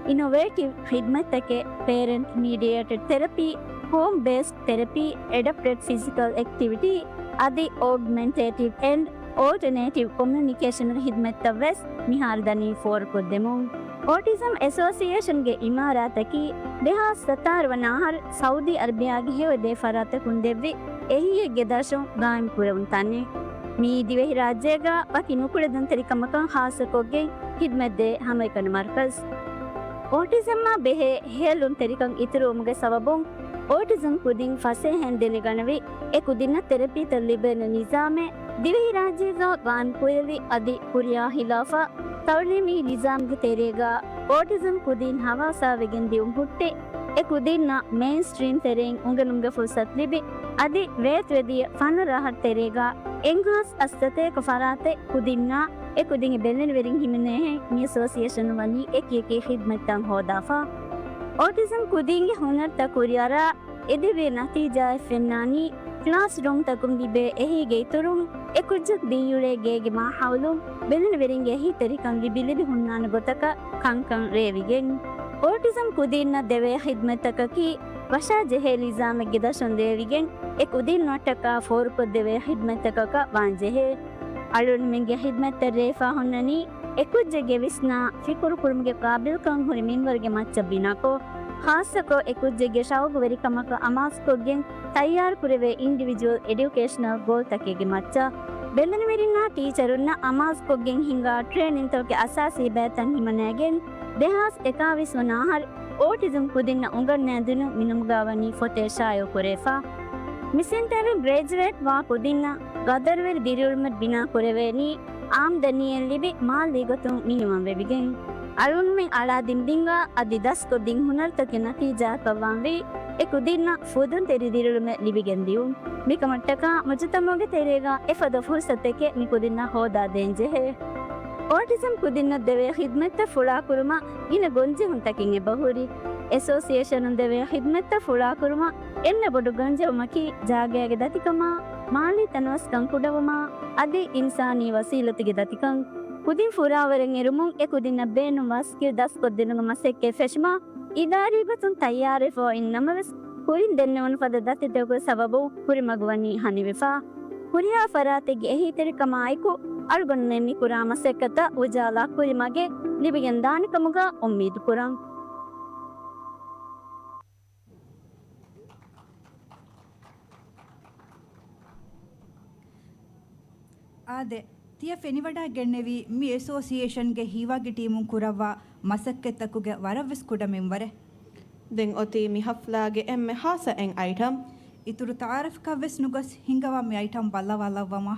އިނޮވޭޓިވް ޚިދްމަތްތަކެއް، ޕޭރެންޓް މީޑިއޭޓެޑް ތެރަޕީ، ހޯމް ބޭސްޑް ތެރަޕީ، އެޑަޕްޓެޑް ފިޒިކަލް އެކްޓިވިޓީ އަދި އޮގްމެންޓޭޓިވް އެންޑް އޯލްޓަނޭޓިވް ކޮމިއުނިކޭޝަނުގެ ޚިދްމަތްތައް ވެސް މިހާރު ދަނީ ފޯރުކޮށްދެމުން. އޯޓިޒަމް އެސޯސިއޭޝަންގެ އިމާރާތަކީ ދެހާސް ސަތާރަ ވަނަ އަހަރު ސައުދީ އަރަބިޔާގެ ހެޔޮ ދޭ ފަރާތަކުން ދެއްވި އެހީއެއްގެ ދަށުން ގާއިމް ކުރެވުނު ތަނެއް. މިއީ ދިވެހިރާއްޖޭގަ ވަކި ނުކުޅެދުންތެރިކަމަކަށް ޚާއްޞަކޮށްގެން ޚިދްމަތްދޭ ހަމައެކަނި މަރުކަޒް. އޯޓިޒަމްއާ ބެހޭ ހޭލުންތެރިކަން އިތުރުވުމުގެ ސަބަބުން އޯޓިޒަމް ކުދިން ފަސޭހައިން ދެނެގަނެވި، އެ ކުދިންނަށް ތެރަޕީތައް ލިބޭނެ ނިޒާމެއް ދިވެހިރާއްޖޭގަ ގާއިމް ކުރެވި އަދި ކުރިއާ ހިލާފަށް ތަޢުލީމީ ނިޒާމްގެ ތެރޭގަ އޯޓިޒަމް ކުދިން ހަވާސާވެގެން ދިއުން ހުއްޓި، އެ ކުދިންނަށް މެއިންސްޓްރީމް ތެރެއިން އުނގެނުމުގެ ފުރުޞަތު ލިބި، އަދި ވޭތުވެދިޔަ ފަނަރަ އަހަރު ތެރޭގަ އެއްހާސް އަށް ސަތޭކަ ފަރާތެއް ކުދިންނާ އެ ކުދިންގެ ބެލެނިވެރިން ހިމެނޭހެން މި އެސޯސިއޭޝަނުން ވަނީ އެކި އެކި ޚިދްމަތްތައް ހޯދާފަ. އޯޓިޒަމް ކުދިންގެ ހުނަރުތައް ކުރިއަރާ އެދެވޭ ނަތީޖާއެއް ފެންނާނީ، ކްލާސްރޫމްތަކުން ލިބޭ އެހީގެ އިތުރުން، އެކުއްޖަކު ދިރިއުޅޭ ގޭގެ މާހައުލުން ބެލެނިވެރިންގެ އެހީތެރިކަން ލިބި ލިބި ހުންނާނެ ގޮތަކަށް ކަންކަން ރޭވިގެން. އޯޓިޒަމް ކުދީންނަށް ދެވޭ ޚިދްމަތްތަކަކީ، ވަށާޖެހޭ ނިޒާމެއްގެ ދަށުން ރޭވިގެން، އެ ކުދިންނަށްޓަކާ ފޯރުކޮށްދެވޭ ޚިދްމަތްތަކަކަށް ވާންޖެހޭ. އަޅުގަނޑުމެންގެ ޚިދްމަތްތައް ރޭވިފާ ހުންނަނީ، އެކުއްޖެއްގެ ވިސްނާ ފިކުރުކުރުމުގެ ޤާބިލްކަން ހުރި މިންވަރުގެ މައްޗަށް ބިނާކޮށް، ޚާއްޞަކޮށް އެކުއްޖެއްގެ ޝައުގުވެރިކަމަކަށް އަމާޒުކޮށްގެން ތައްޔާރުކުރެވޭ އިންޑިވިޖުއަލް އެޑިއުކޭޝަނަލް ގޯލްތަކެއްގެ މައްޗަށް. ބެލެނިވެރިންނާ ޓީޗަރުންނަށް އަމާޒުކޮށްގެން ހިންގާ ޓްރޭނިންތަކުގެ އަސާސީ ބައިތައް ހިމަނައިގެން، ދެހާސް އެކާވީސް ވަނަ އަހަރު އޯޓިޒަމް ކުދިންނަށް އުނގަންނައިދިނުން މި ނަމުގަ ވަނީ ފޮތެއް ޝާއިޢުކުރެވިފަ. މި ސެންޓަރުން ގްރޭޖުއޭޓް ވާ ކުދިންނަށް ގަދަރުވެރި ދިރިއުޅުމެއް ބިނާކުރެވޭނީ، އާމްދަނީއެއް ލިބި، މާލީ ގޮތުން މިނިވަން ވެވިގެން. އަޅުގަނޑުމެން އަޅާ ދިން ބިންގާ އަދި ދަސްކޮށްދިން ހުނަރުތަކެއް ނަތީޖާއަކަށް ވާންވީ، އެ ކުދިންނަށް ފުދުންތެރި ދިރިއުޅުމެއް ލިބިގެން ދިއުން. މިކަމަށްޓަކާ މުޖުތަމަޢުގެ ތެރޭގަ އެފަދަ ފުރުޞަތެކެއް މި ކުދިންނަށް ހޯދާ ދޭން ޖެހޭ. އޯޓިޒަމް ކުދިންނަށް ދެވޭ ޚިދްމަތްތައް ފުޅާކުރުމަށް ގިނަ ގޮންޖެހުންތަކެއް އެބަހުރި. އެސޯސިއޭޝަނުން ދެވޭ ޚިދްމަތްތައް ފުޅާކުރުމަށް އެންމެ ބޮޑު ގޮންޖެހުމަކީ ޖާގައިގެ ދަތިކަމާ، މާލީ ތަނަވަސްކަން ކުޑަވުމާ، އަދި އިންސާނީ ވަސީލަތުގެ ދަތިކަން. ކުދިން ފުރާވަރެއް އެރުމުން އެ ކުދިންނަށް ބޭނުންވާ ސްކިލް ދަސްކޮށްދިނުމުގެ މަސައްކަތް ފެށުމަށް އިދާރީ ގޮތުން ތައްޔާރުވެފަ އިން ނަމަވެސް، ކުރިން ދެންނެވުނު ފަދަ ދަތިތަކުގެ ސަބަބުން ކުރިމަގު ވަނީ ހަނިވެފަ. ހުރިހާ ފަރާތެއްގެ އެހީތެރިކަމާއެކު، އަޅުގަނޑުމެން މި ކުރާ މަސައްކަތަށް އުޖާލާ ކުރިމަގެއް ލިބިގެންދާނެ ކަމުގަ އުއްމީދު ކުރަން. އާދެ، ތިޔަ ފެނިވަޑައިގެންނެވީ މި އެސޯސިއޭޝަންގެ ހީވާގި ޓީމުން ކުރައްވާ މަސައްކަތްތަކުގެ ވަރަށްވެސް ކުޑަ މިންވަރެއް. ދެން އޮތީ މި ހަފްލާގެ އެންމެ ހާއްސަ އެއް އައިޓަމް. އިތުރު ތައާރަފްކަށްވެސް ނުގޮސް ހިންގަވާ މި އައިޓަމް ބައްލަވާލައްވަމާ.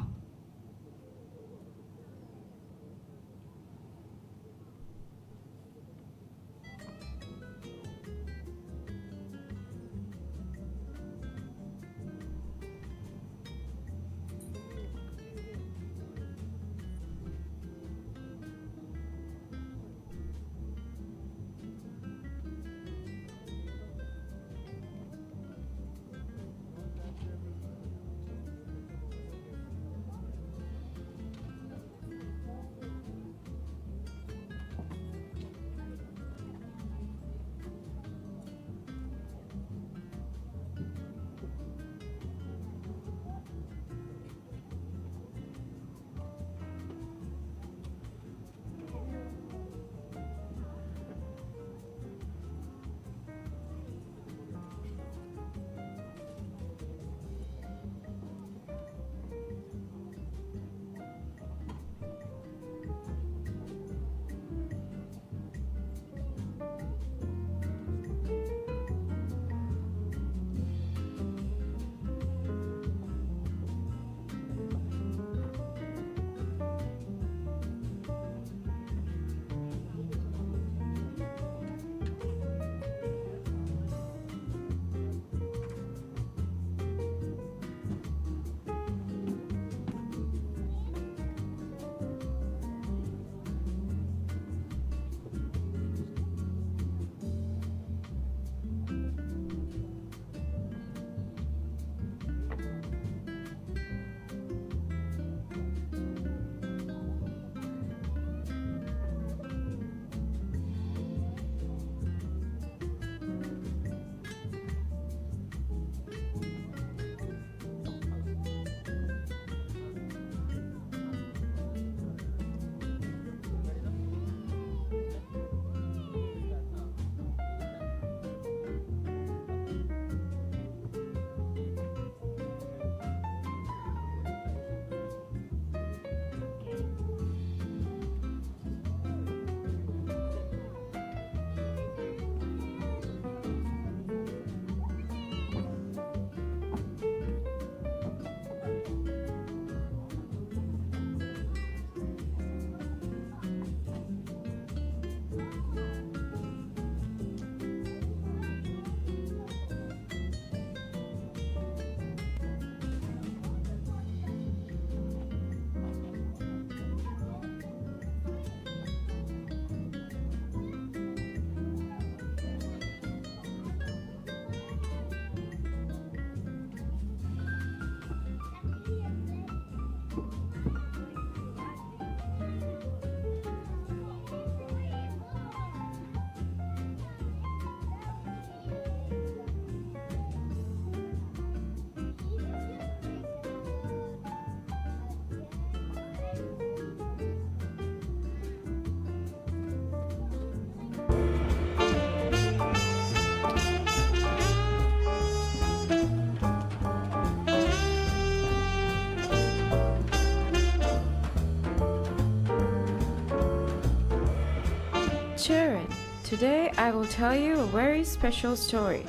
Children, today I will tell you a very special story.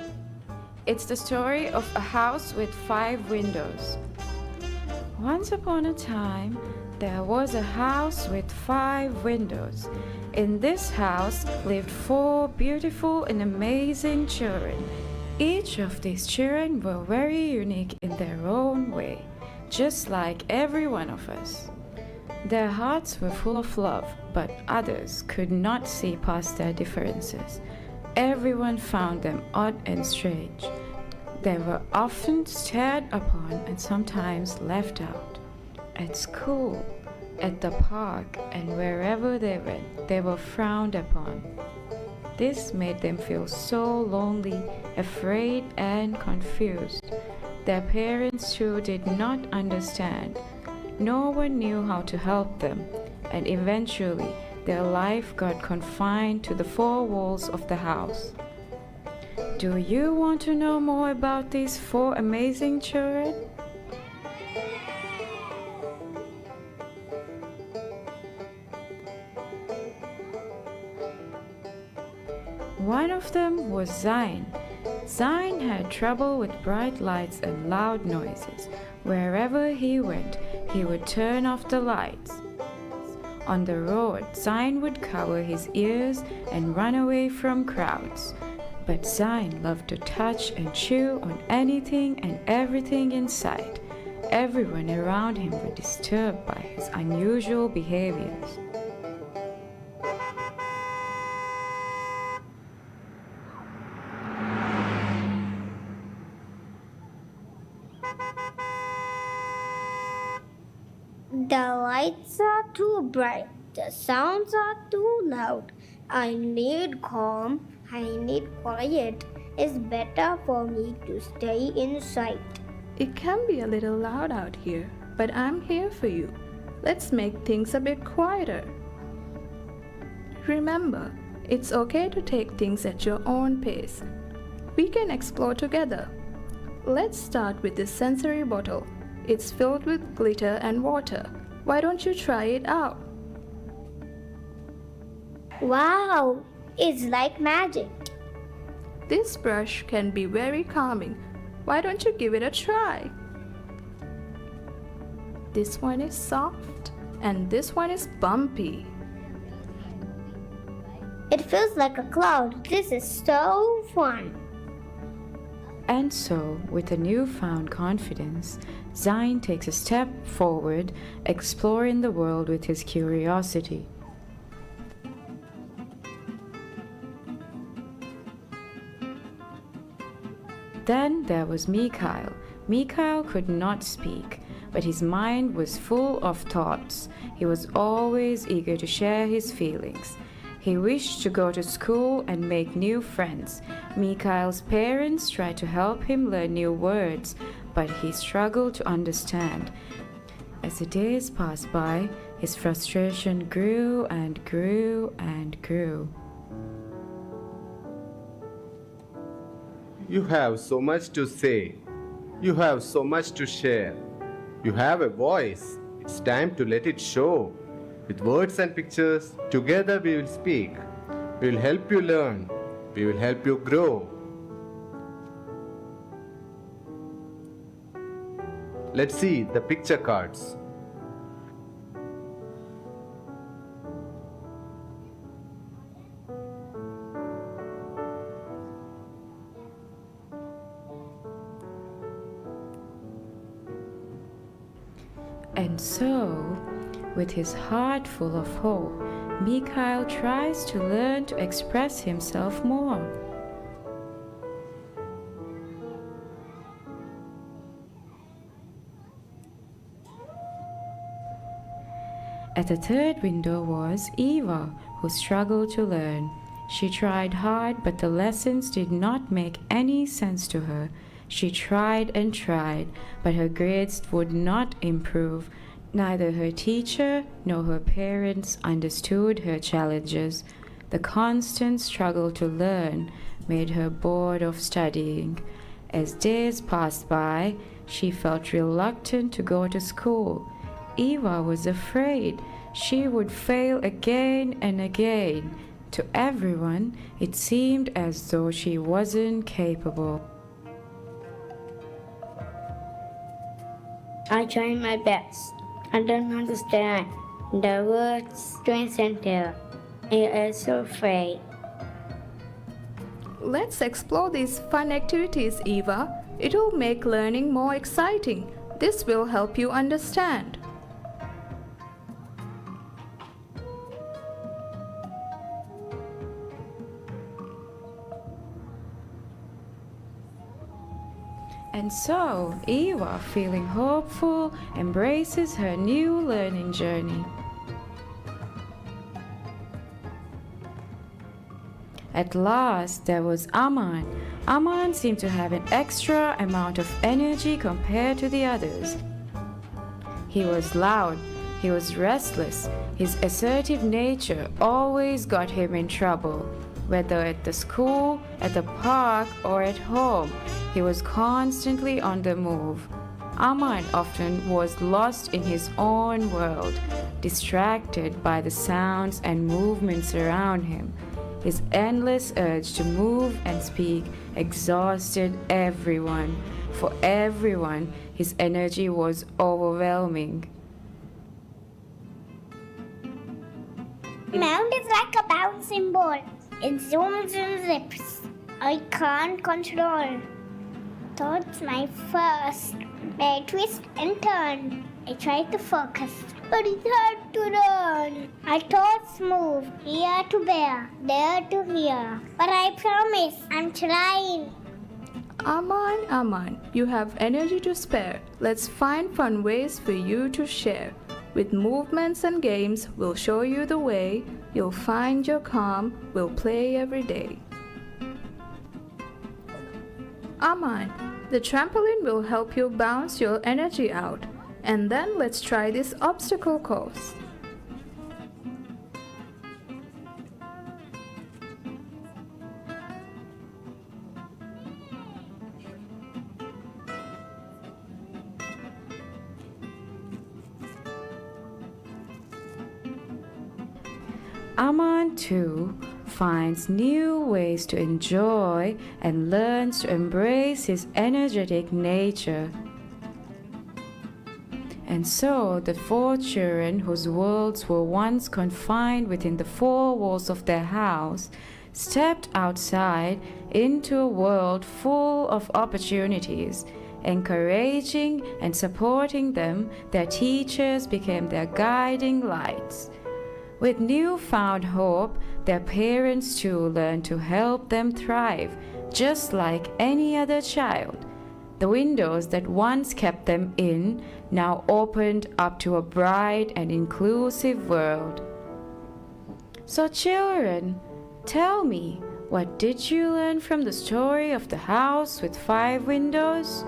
It's the story of a house with five windows. Once upon a time, there was a house with five windows. In this house lived four beautiful and amazing children. Each of these children were very unique in their own way, just like every one of us. Their hearts were full of love, but others could not see past their differences. Everyone found them odd and strange. They were often stared upon and sometimes left out. At school, at the park, and wherever they went, they were frowned upon. This made them feel so lonely, afraid, and confused. Their parents too did not understand. No one knew how to help them, and eventually their life got confined to the four walls of the house. Do you want to know more about these four amazing children? One of them was Zain. Zain had trouble with bright lights and loud noises. Wherever he went, he would turn off the lights. On the road, Zain would cover his ears and run away from crowds. But Zain loved to touch and chew on anything and everything in sight. Everyone around him were disturbed by his unusual behaviors. The lights are too bright. The sounds are too loud. I need calm. I need quiet. It's better for me to stay inside. It can be a little loud out here, but I'm here for you. Let's make things a bit quieter. Remember, it's okay to take things at your own pace. We can explore together. Let's start with this sensory bottle. It's filled with glitter and water. Why don't you try it out? Wow, it's like magic. This brush can be very calming. Why don't you give it a try? This one is soft and this one is bumpy. It feels like a cloud. This is so fun. And so, with a newfound confidence, Zain takes a step forward, exploring the world with his curiosity. Then there was Mikhail. Mikhail could not speak, but his mind was full of thoughts. He was always eager to share his feelings. He wished to go to school and make new friends. Mikhail's parents tried to help him learn new words, but he struggled to understand. As the days passed by, his frustration grew and grew and grew. You have so much to say. You have so much to share. You have a voice. It's time to let it show. With words and pictures, together we will speak. We will help you learn. We will help you grow. Let's see the picture cards. And so, with his heart full of hope, Mikhail tries to learn to express himself more. At the third window was Eva, who struggled to learn. She tried hard, but the lessons did not make any sense to her. She tried and tried, but her grades would not improve. Neither her teacher nor her parents understood her challenges. The constant struggle to learn made her bored of studying. As days passed by, she felt reluctant to go to school. Eva was afraid she would fail again and again. To everyone, it seemed as though she wasn't capable. I tried my best. I don't understand the words to center. I also afraid. Let's explore these fun activities, Eva. It'll make learning more exciting. This will help you understand. And so, Eva, feeling hopeful, embraces her new learning journey. At last, there was Aman. Aman seemed to have an extra amount of energy compared to the others. He was loud, he was restless, his assertive nature always got him in trouble, whether at the school, at the park, or at home. He was constantly on the move. Aman often was lost in his own world, distracted by the sounds and movements around him. His endless urge to move and speak exhausted everyone. For everyone, his energy was overwhelming. Mound is like a bouncing ball. It zooms and zips. I can't control. Thoughts my first. They twist and turn. I try to focus, but it's hard to learn. My thoughts move here to there, there to here. But I promise I'm trying. Aman, Aman, you have energy to spare. Let's find fun ways for you to share. With movements and games, we'll show you the way. You'll find your calm. We'll play every day. Aman, the trampoline will help you bounce your energy out. And then let's try this obstacle course. Aman, too, finds new ways to enjoy and learns to embrace his energetic nature. And so, the four children whose worlds were once confined within the four walls of their house stepped outside into a world full of opportunities. Encouraging and supporting them, their teachers became their guiding lights. With newfound hope, their parents too learned to help them thrive, just like any other child. The windows that once kept them in now opened up to a bright and inclusive world. So, children, tell me, what did you learn from the story of the house with five windows?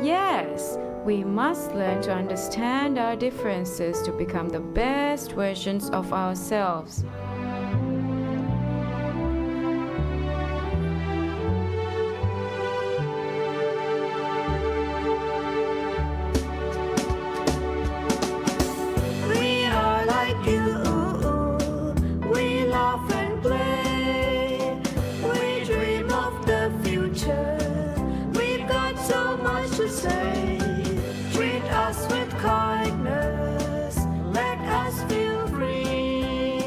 Yes, we must learn to understand our differences to become the best versions of ourselves. We are like you. We laugh and play. We dream of the future. We've got so much to say. Treat us with kindness. Let us feel free.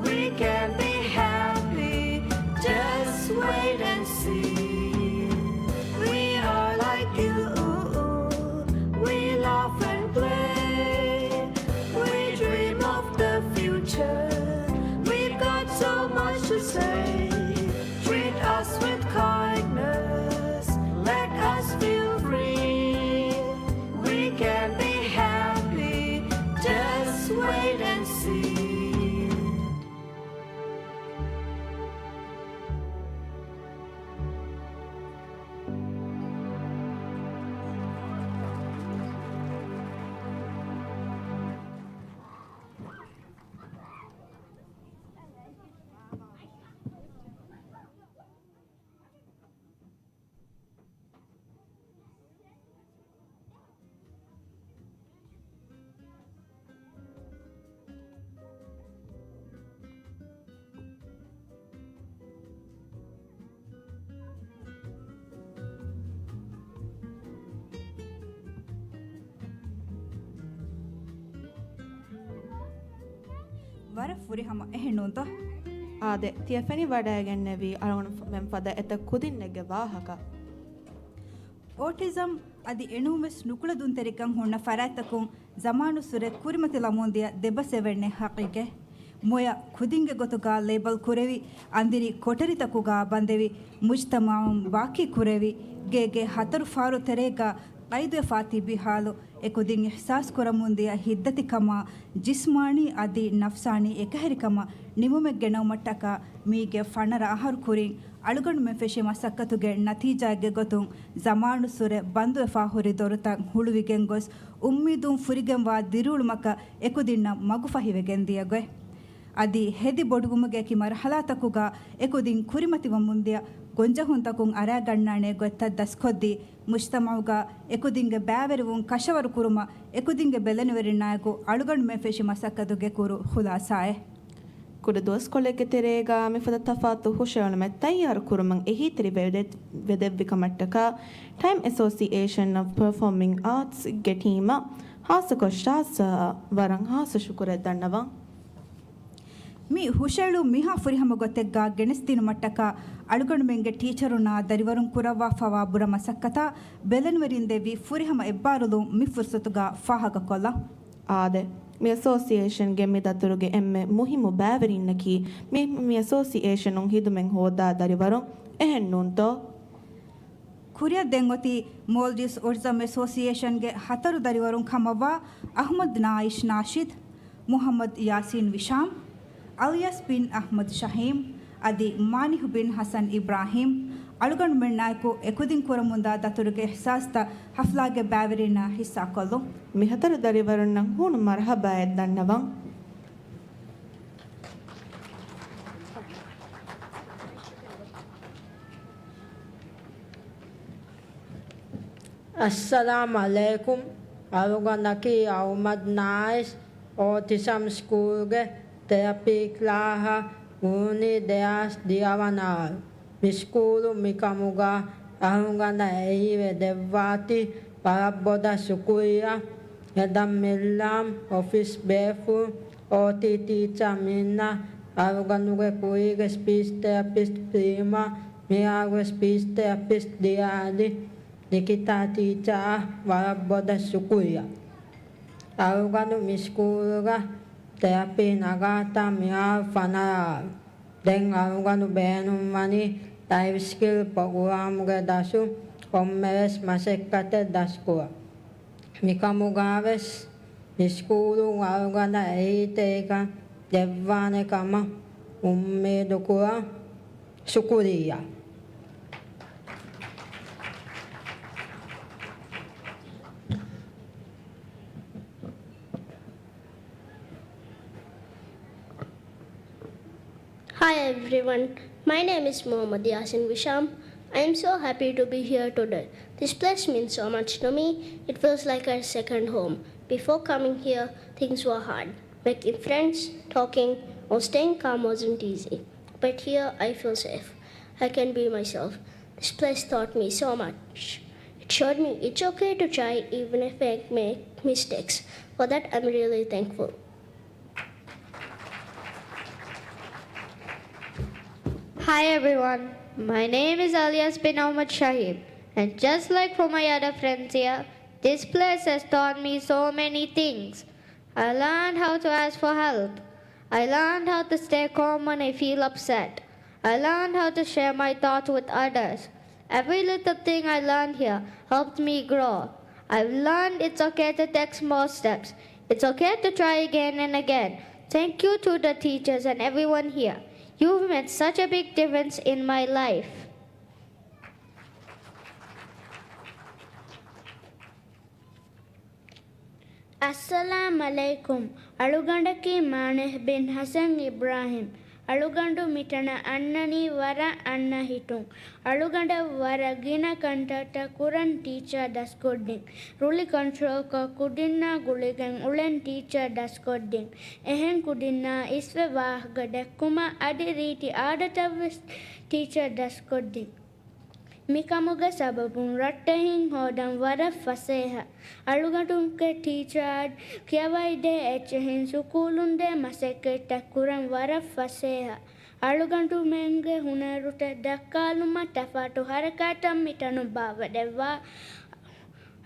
We can be happy. Just wait and see. We are like you. We laugh and play. We dream of the future. We've got so much to say. Treat us with kindness. Let us feel free. We can be happy. Just wait and see. ވަރަށް ފުރިހަމަ، އެހެންނޫންތޯ؟ އާދެ، ތިޔަ ފެނިވަޑައިގެންނެވީ އަޅުގަނޑުމެން ފަދަ އެތައް ކުދިންނެއްގެ ވާހަކަ. އޯޓިޒަމް އަދި އެނޫންވެސް ނުކުޅެދުންތެރިކަން ހުންނަ ފަރާތްތަކުން ޒަމާނުއްސުރެ ކުރިމަތިލަމުންދިޔަ ދެބަސް އެވެންނެ ހަޤީޤެއް. މޮޔަ ކުދިންގެ ގޮތުގަ ލޭބަލް ކުރެވި، އަނދިރި ކޮޓަރިތަކުގަ ބަނދެވި، މުޖްތަމަޢުން ވާކީ ކުރެވި، ގޭގެ ހަތަރު ފާރު ތެރޭގަ ޤައިދުވެފާ ތިބި ހާލު، އެކުދިން އިޙްސާސް ކުރަމުންދިޔަ ހިތްދަތިކަމާ، ޖިސްމާނީ އަދި ނަފްސާނީ އެކަހެރިކަމަށް ނިމުމެއް ގެނައުމަށްޓަކާ، މީގެ ފަނަރަ އަހަރު ކުރިން އަޅުގަނޑުމެން ފެށި މަސައްކަތުގެ ނަތީޖާއެއްގެ ގޮތުން، ޒަމާނުއްސުރެ ބަންދުވެފާ ހުރި ދޮރުތައް ހުޅުވިގެން ގޮސް، އުއްމީދުން ފުރިގެންވާ ދިރިއުޅުމަކަށް އެކުދިންނަށް މަގުފަހިވެގެން ދިޔަ ގޮތް. އަދި ހެދި ބޮޑުވުމުގެ އެކި މަރުޙަލާތަކުގަ އެކުދިން ކުރިމަތިވަމުންދިޔަ ގޮންޖެހުންތަކުން އަރާގަންނާނެ ގޮތްތައް ދަސްކޮށްދީ، މުޖްތަމަޢުގަ އެކުދިންގެ ބައިވެރިވުން ކަށަވަރު ކުރުމަށް އެކުދިންގެ ބެލެނިވެރިންނާއެކު އަޅުގަނޑުމެން ފެށި މަސައްކަތުގެ ކުރު ޚުލާޞާއެއް. ކުޑަ ދުވަސްކޮޅެއްގެ ތެރޭގަ މިފަދަ ތަފާތު ހުށައެޅުމެއް ތައްޔާރު ކުރުމަށް އެހީތެރިވެ-، ވެދެއްވި ކަމަށްޓަކާ، ޓައިމް އެސޯސިއޭޝަން އޮފް ޕަރފޯމިން އާޓްސްގެ ޓީމަށް ހާއްސަކޮށް ޝާޒް އަށް ވަރަށް ހާއްސަ ޝުކުރެއް ދަންނަވަން. މި ހުށައެޅުން މިހާ ފުރިހަމަ ގޮތެއްގަ ގެނެސްދިނުމަށްޓަކާ، އަޅުގަނޑުމެންގެ ޓީޗަރުންނާ ދަރިވަރުން ކުރައްވާފަވާ ބުރަ މަސައްކަތާ ބެލެނިވެރިން ދެއްވި ފުރިހަމަ އެއްބާރުލުން މި ފުރުސަތުގަ ފާހަގަކޮށްލަން. އާދެ، މި އެސޯސިއޭޝަންގެ މި ދަތުރުގެ އެންމެ މުހިއްމު ބައިވެރިންނަކީ މި، މި އެސޯސިއޭޝަނުން ހިދުމަތް ހޯދާ ދަރިވަރުން، އެހެންނޫންތޯ؟ ކުރިއަށް ދެން އޮތީ މޯލްޑިވްސް އޯޓިޒަމް އެސޯސިއޭޝަންގެ ހަތަރު ދަރިވަރުން ކަމަށްވާ އަޙްމަދު ނާއިޝް ނާޝިދު، މުޙައްމަދު ޔާސީން ވިޝާމް، އަލްޔާސް ބިން އަޙްމަދު ޝަހީމް އަދި މާނިހު ބިން ޙަސަން އިބްރާހީމް އަޅުގަނޑުމެންނާއެކު އެކުދިން ކުރަމުންދާ ދަތުރުގެ އިޙްސާސްތައް ޙަފްލާގެ ބައިވެރިންނާ ޙިއްޞާކޮށްލުން. މި ހަތަރު ދަރިވަރުންނަށް ހޫނު މަރުޙަބާއެއް ދަންނަވަން. އައްސަލާމް ޢަލައިކުމް. އަޅުގަނޑަކީ އަޙްމަދު ނާއިޝް އޯޓިޒަމް ސްކޫލްގެ ތެރަޕީ ކްލާހަށް ވުރުނީ ދެހާސް ދިހަވަނަ އަހަރު. މި ސްކޫލު މިކަމުގަ އަޅުގަނޑަށް އެހީވެ ދެއްވާތީ ވަރަށް ބޮޑަށް ޝުކުރިއްޔާ. ހެދަން މެލްލާމް، އޮފީސް ބޭފުޅުން، އޯޓީ ޓީޗާ މީނާ، އަޅުގަނޑުގެ ކުރީގެ ސްޕީޗް ތެރަޕިސްޓް ޕްރީމާ، މިހާރުގެ ސްޕީޗް ތެރަޕިސްޓް ދިޔާ އަދި ނިކިތާ ޓީޗާއަށް ވަރަށް ބޮޑަށް ޝުކުރިއްޔާ. އަޅުގަނޑު މި ސްކޫލުގަ ތެރަޕީ ނަގާތާ މިހާރު ފަނަރަ އަހަރު. ދެން އަޅުގަނޑު ބޭނުންވަނީ ލައިފް ސްކިލް ޕްރޮގްރާމްގެ ދަށުން ކޮންމެވެސް މަސައްކަތެއް ދަސްކުރަން. މިކަމުގަވެސް މި ސްކޫލުން އަޅުގަނޑަށް އެހީތެރިކަން ދެއްވާނެ ކަމަށް އުއްމީދުކުރަން. ޝުކުރިއްޔާ. Hi everyone, my name is Mohammad Yasin Visham. I am so happy to be here today. This place means so much to me. It feels like a second home. Before coming here, things were hard. Making friends, talking, or staying calm wasn't easy. But here, I feel safe. I can be myself. This place taught me so much. It showed me it's okay to try even if I make mistakes. For that, I'm really thankful. Hi everyone, my name is Alyas bin Ahmad Shahib, and just like for my other friends here, this place has taught me so many things. I learned how to ask for help. I learned how to stay calm when I feel upset. I learned how to share my thoughts with others. Every little thing I learned here helped me grow. I've learned it's okay to take small steps. It's okay to try again and again. Thank you to the teachers and everyone here. You've made such a big difference in my life. އައްސަލާމް ޢަލައިކުމް. އަޅުގަނޑަކީ މާނިހް ބިން ޙަސަން އިބްރާހިމް. އަޅުގަނޑު މިތަނަށް އަންނަނީ ވަރަށް އަންނަ ހިތުން. އަޅުގަނޑަށް ވަރަށް ގިނަ ކަންތައްތައް ކުރަން ޓީޗާ ދަސްކޮށްދިން. ރުޅި ކޮންޓްރޯލްކޮށް ކުދިންނާ ގުޅިގެން އުޅެން ޓީޗާ ދަސްކޮށްދިން. އެހެން ކުދިންނާ އިސްވެ ވާހަކަ ދެއްކުމަށް އަދި ރީތި އާދަތައްވެސް ޓީޗާ ދަސްކޮށްދިން. މިކަމުގެ ސަބަބުން ރައްޓެހިން ހޯދަން ވަރަށް ފަސޭހަ. އަޅުގަނޑުގެ ޓީޗާ ކިޔަވައިދޭ އެއްޗެހިން ސުކޫލުން ދޭ މަސައްކަތްތައް ކުރަން ވަރަށް ފަސޭހަ. އަޅުގަނޑުމެންގެ ހުނަރުތައް ދައްކާލުމަށް ތަފާތު ހަރަކާތްތައް މިތަނުން ބާވައިދެއްވާ.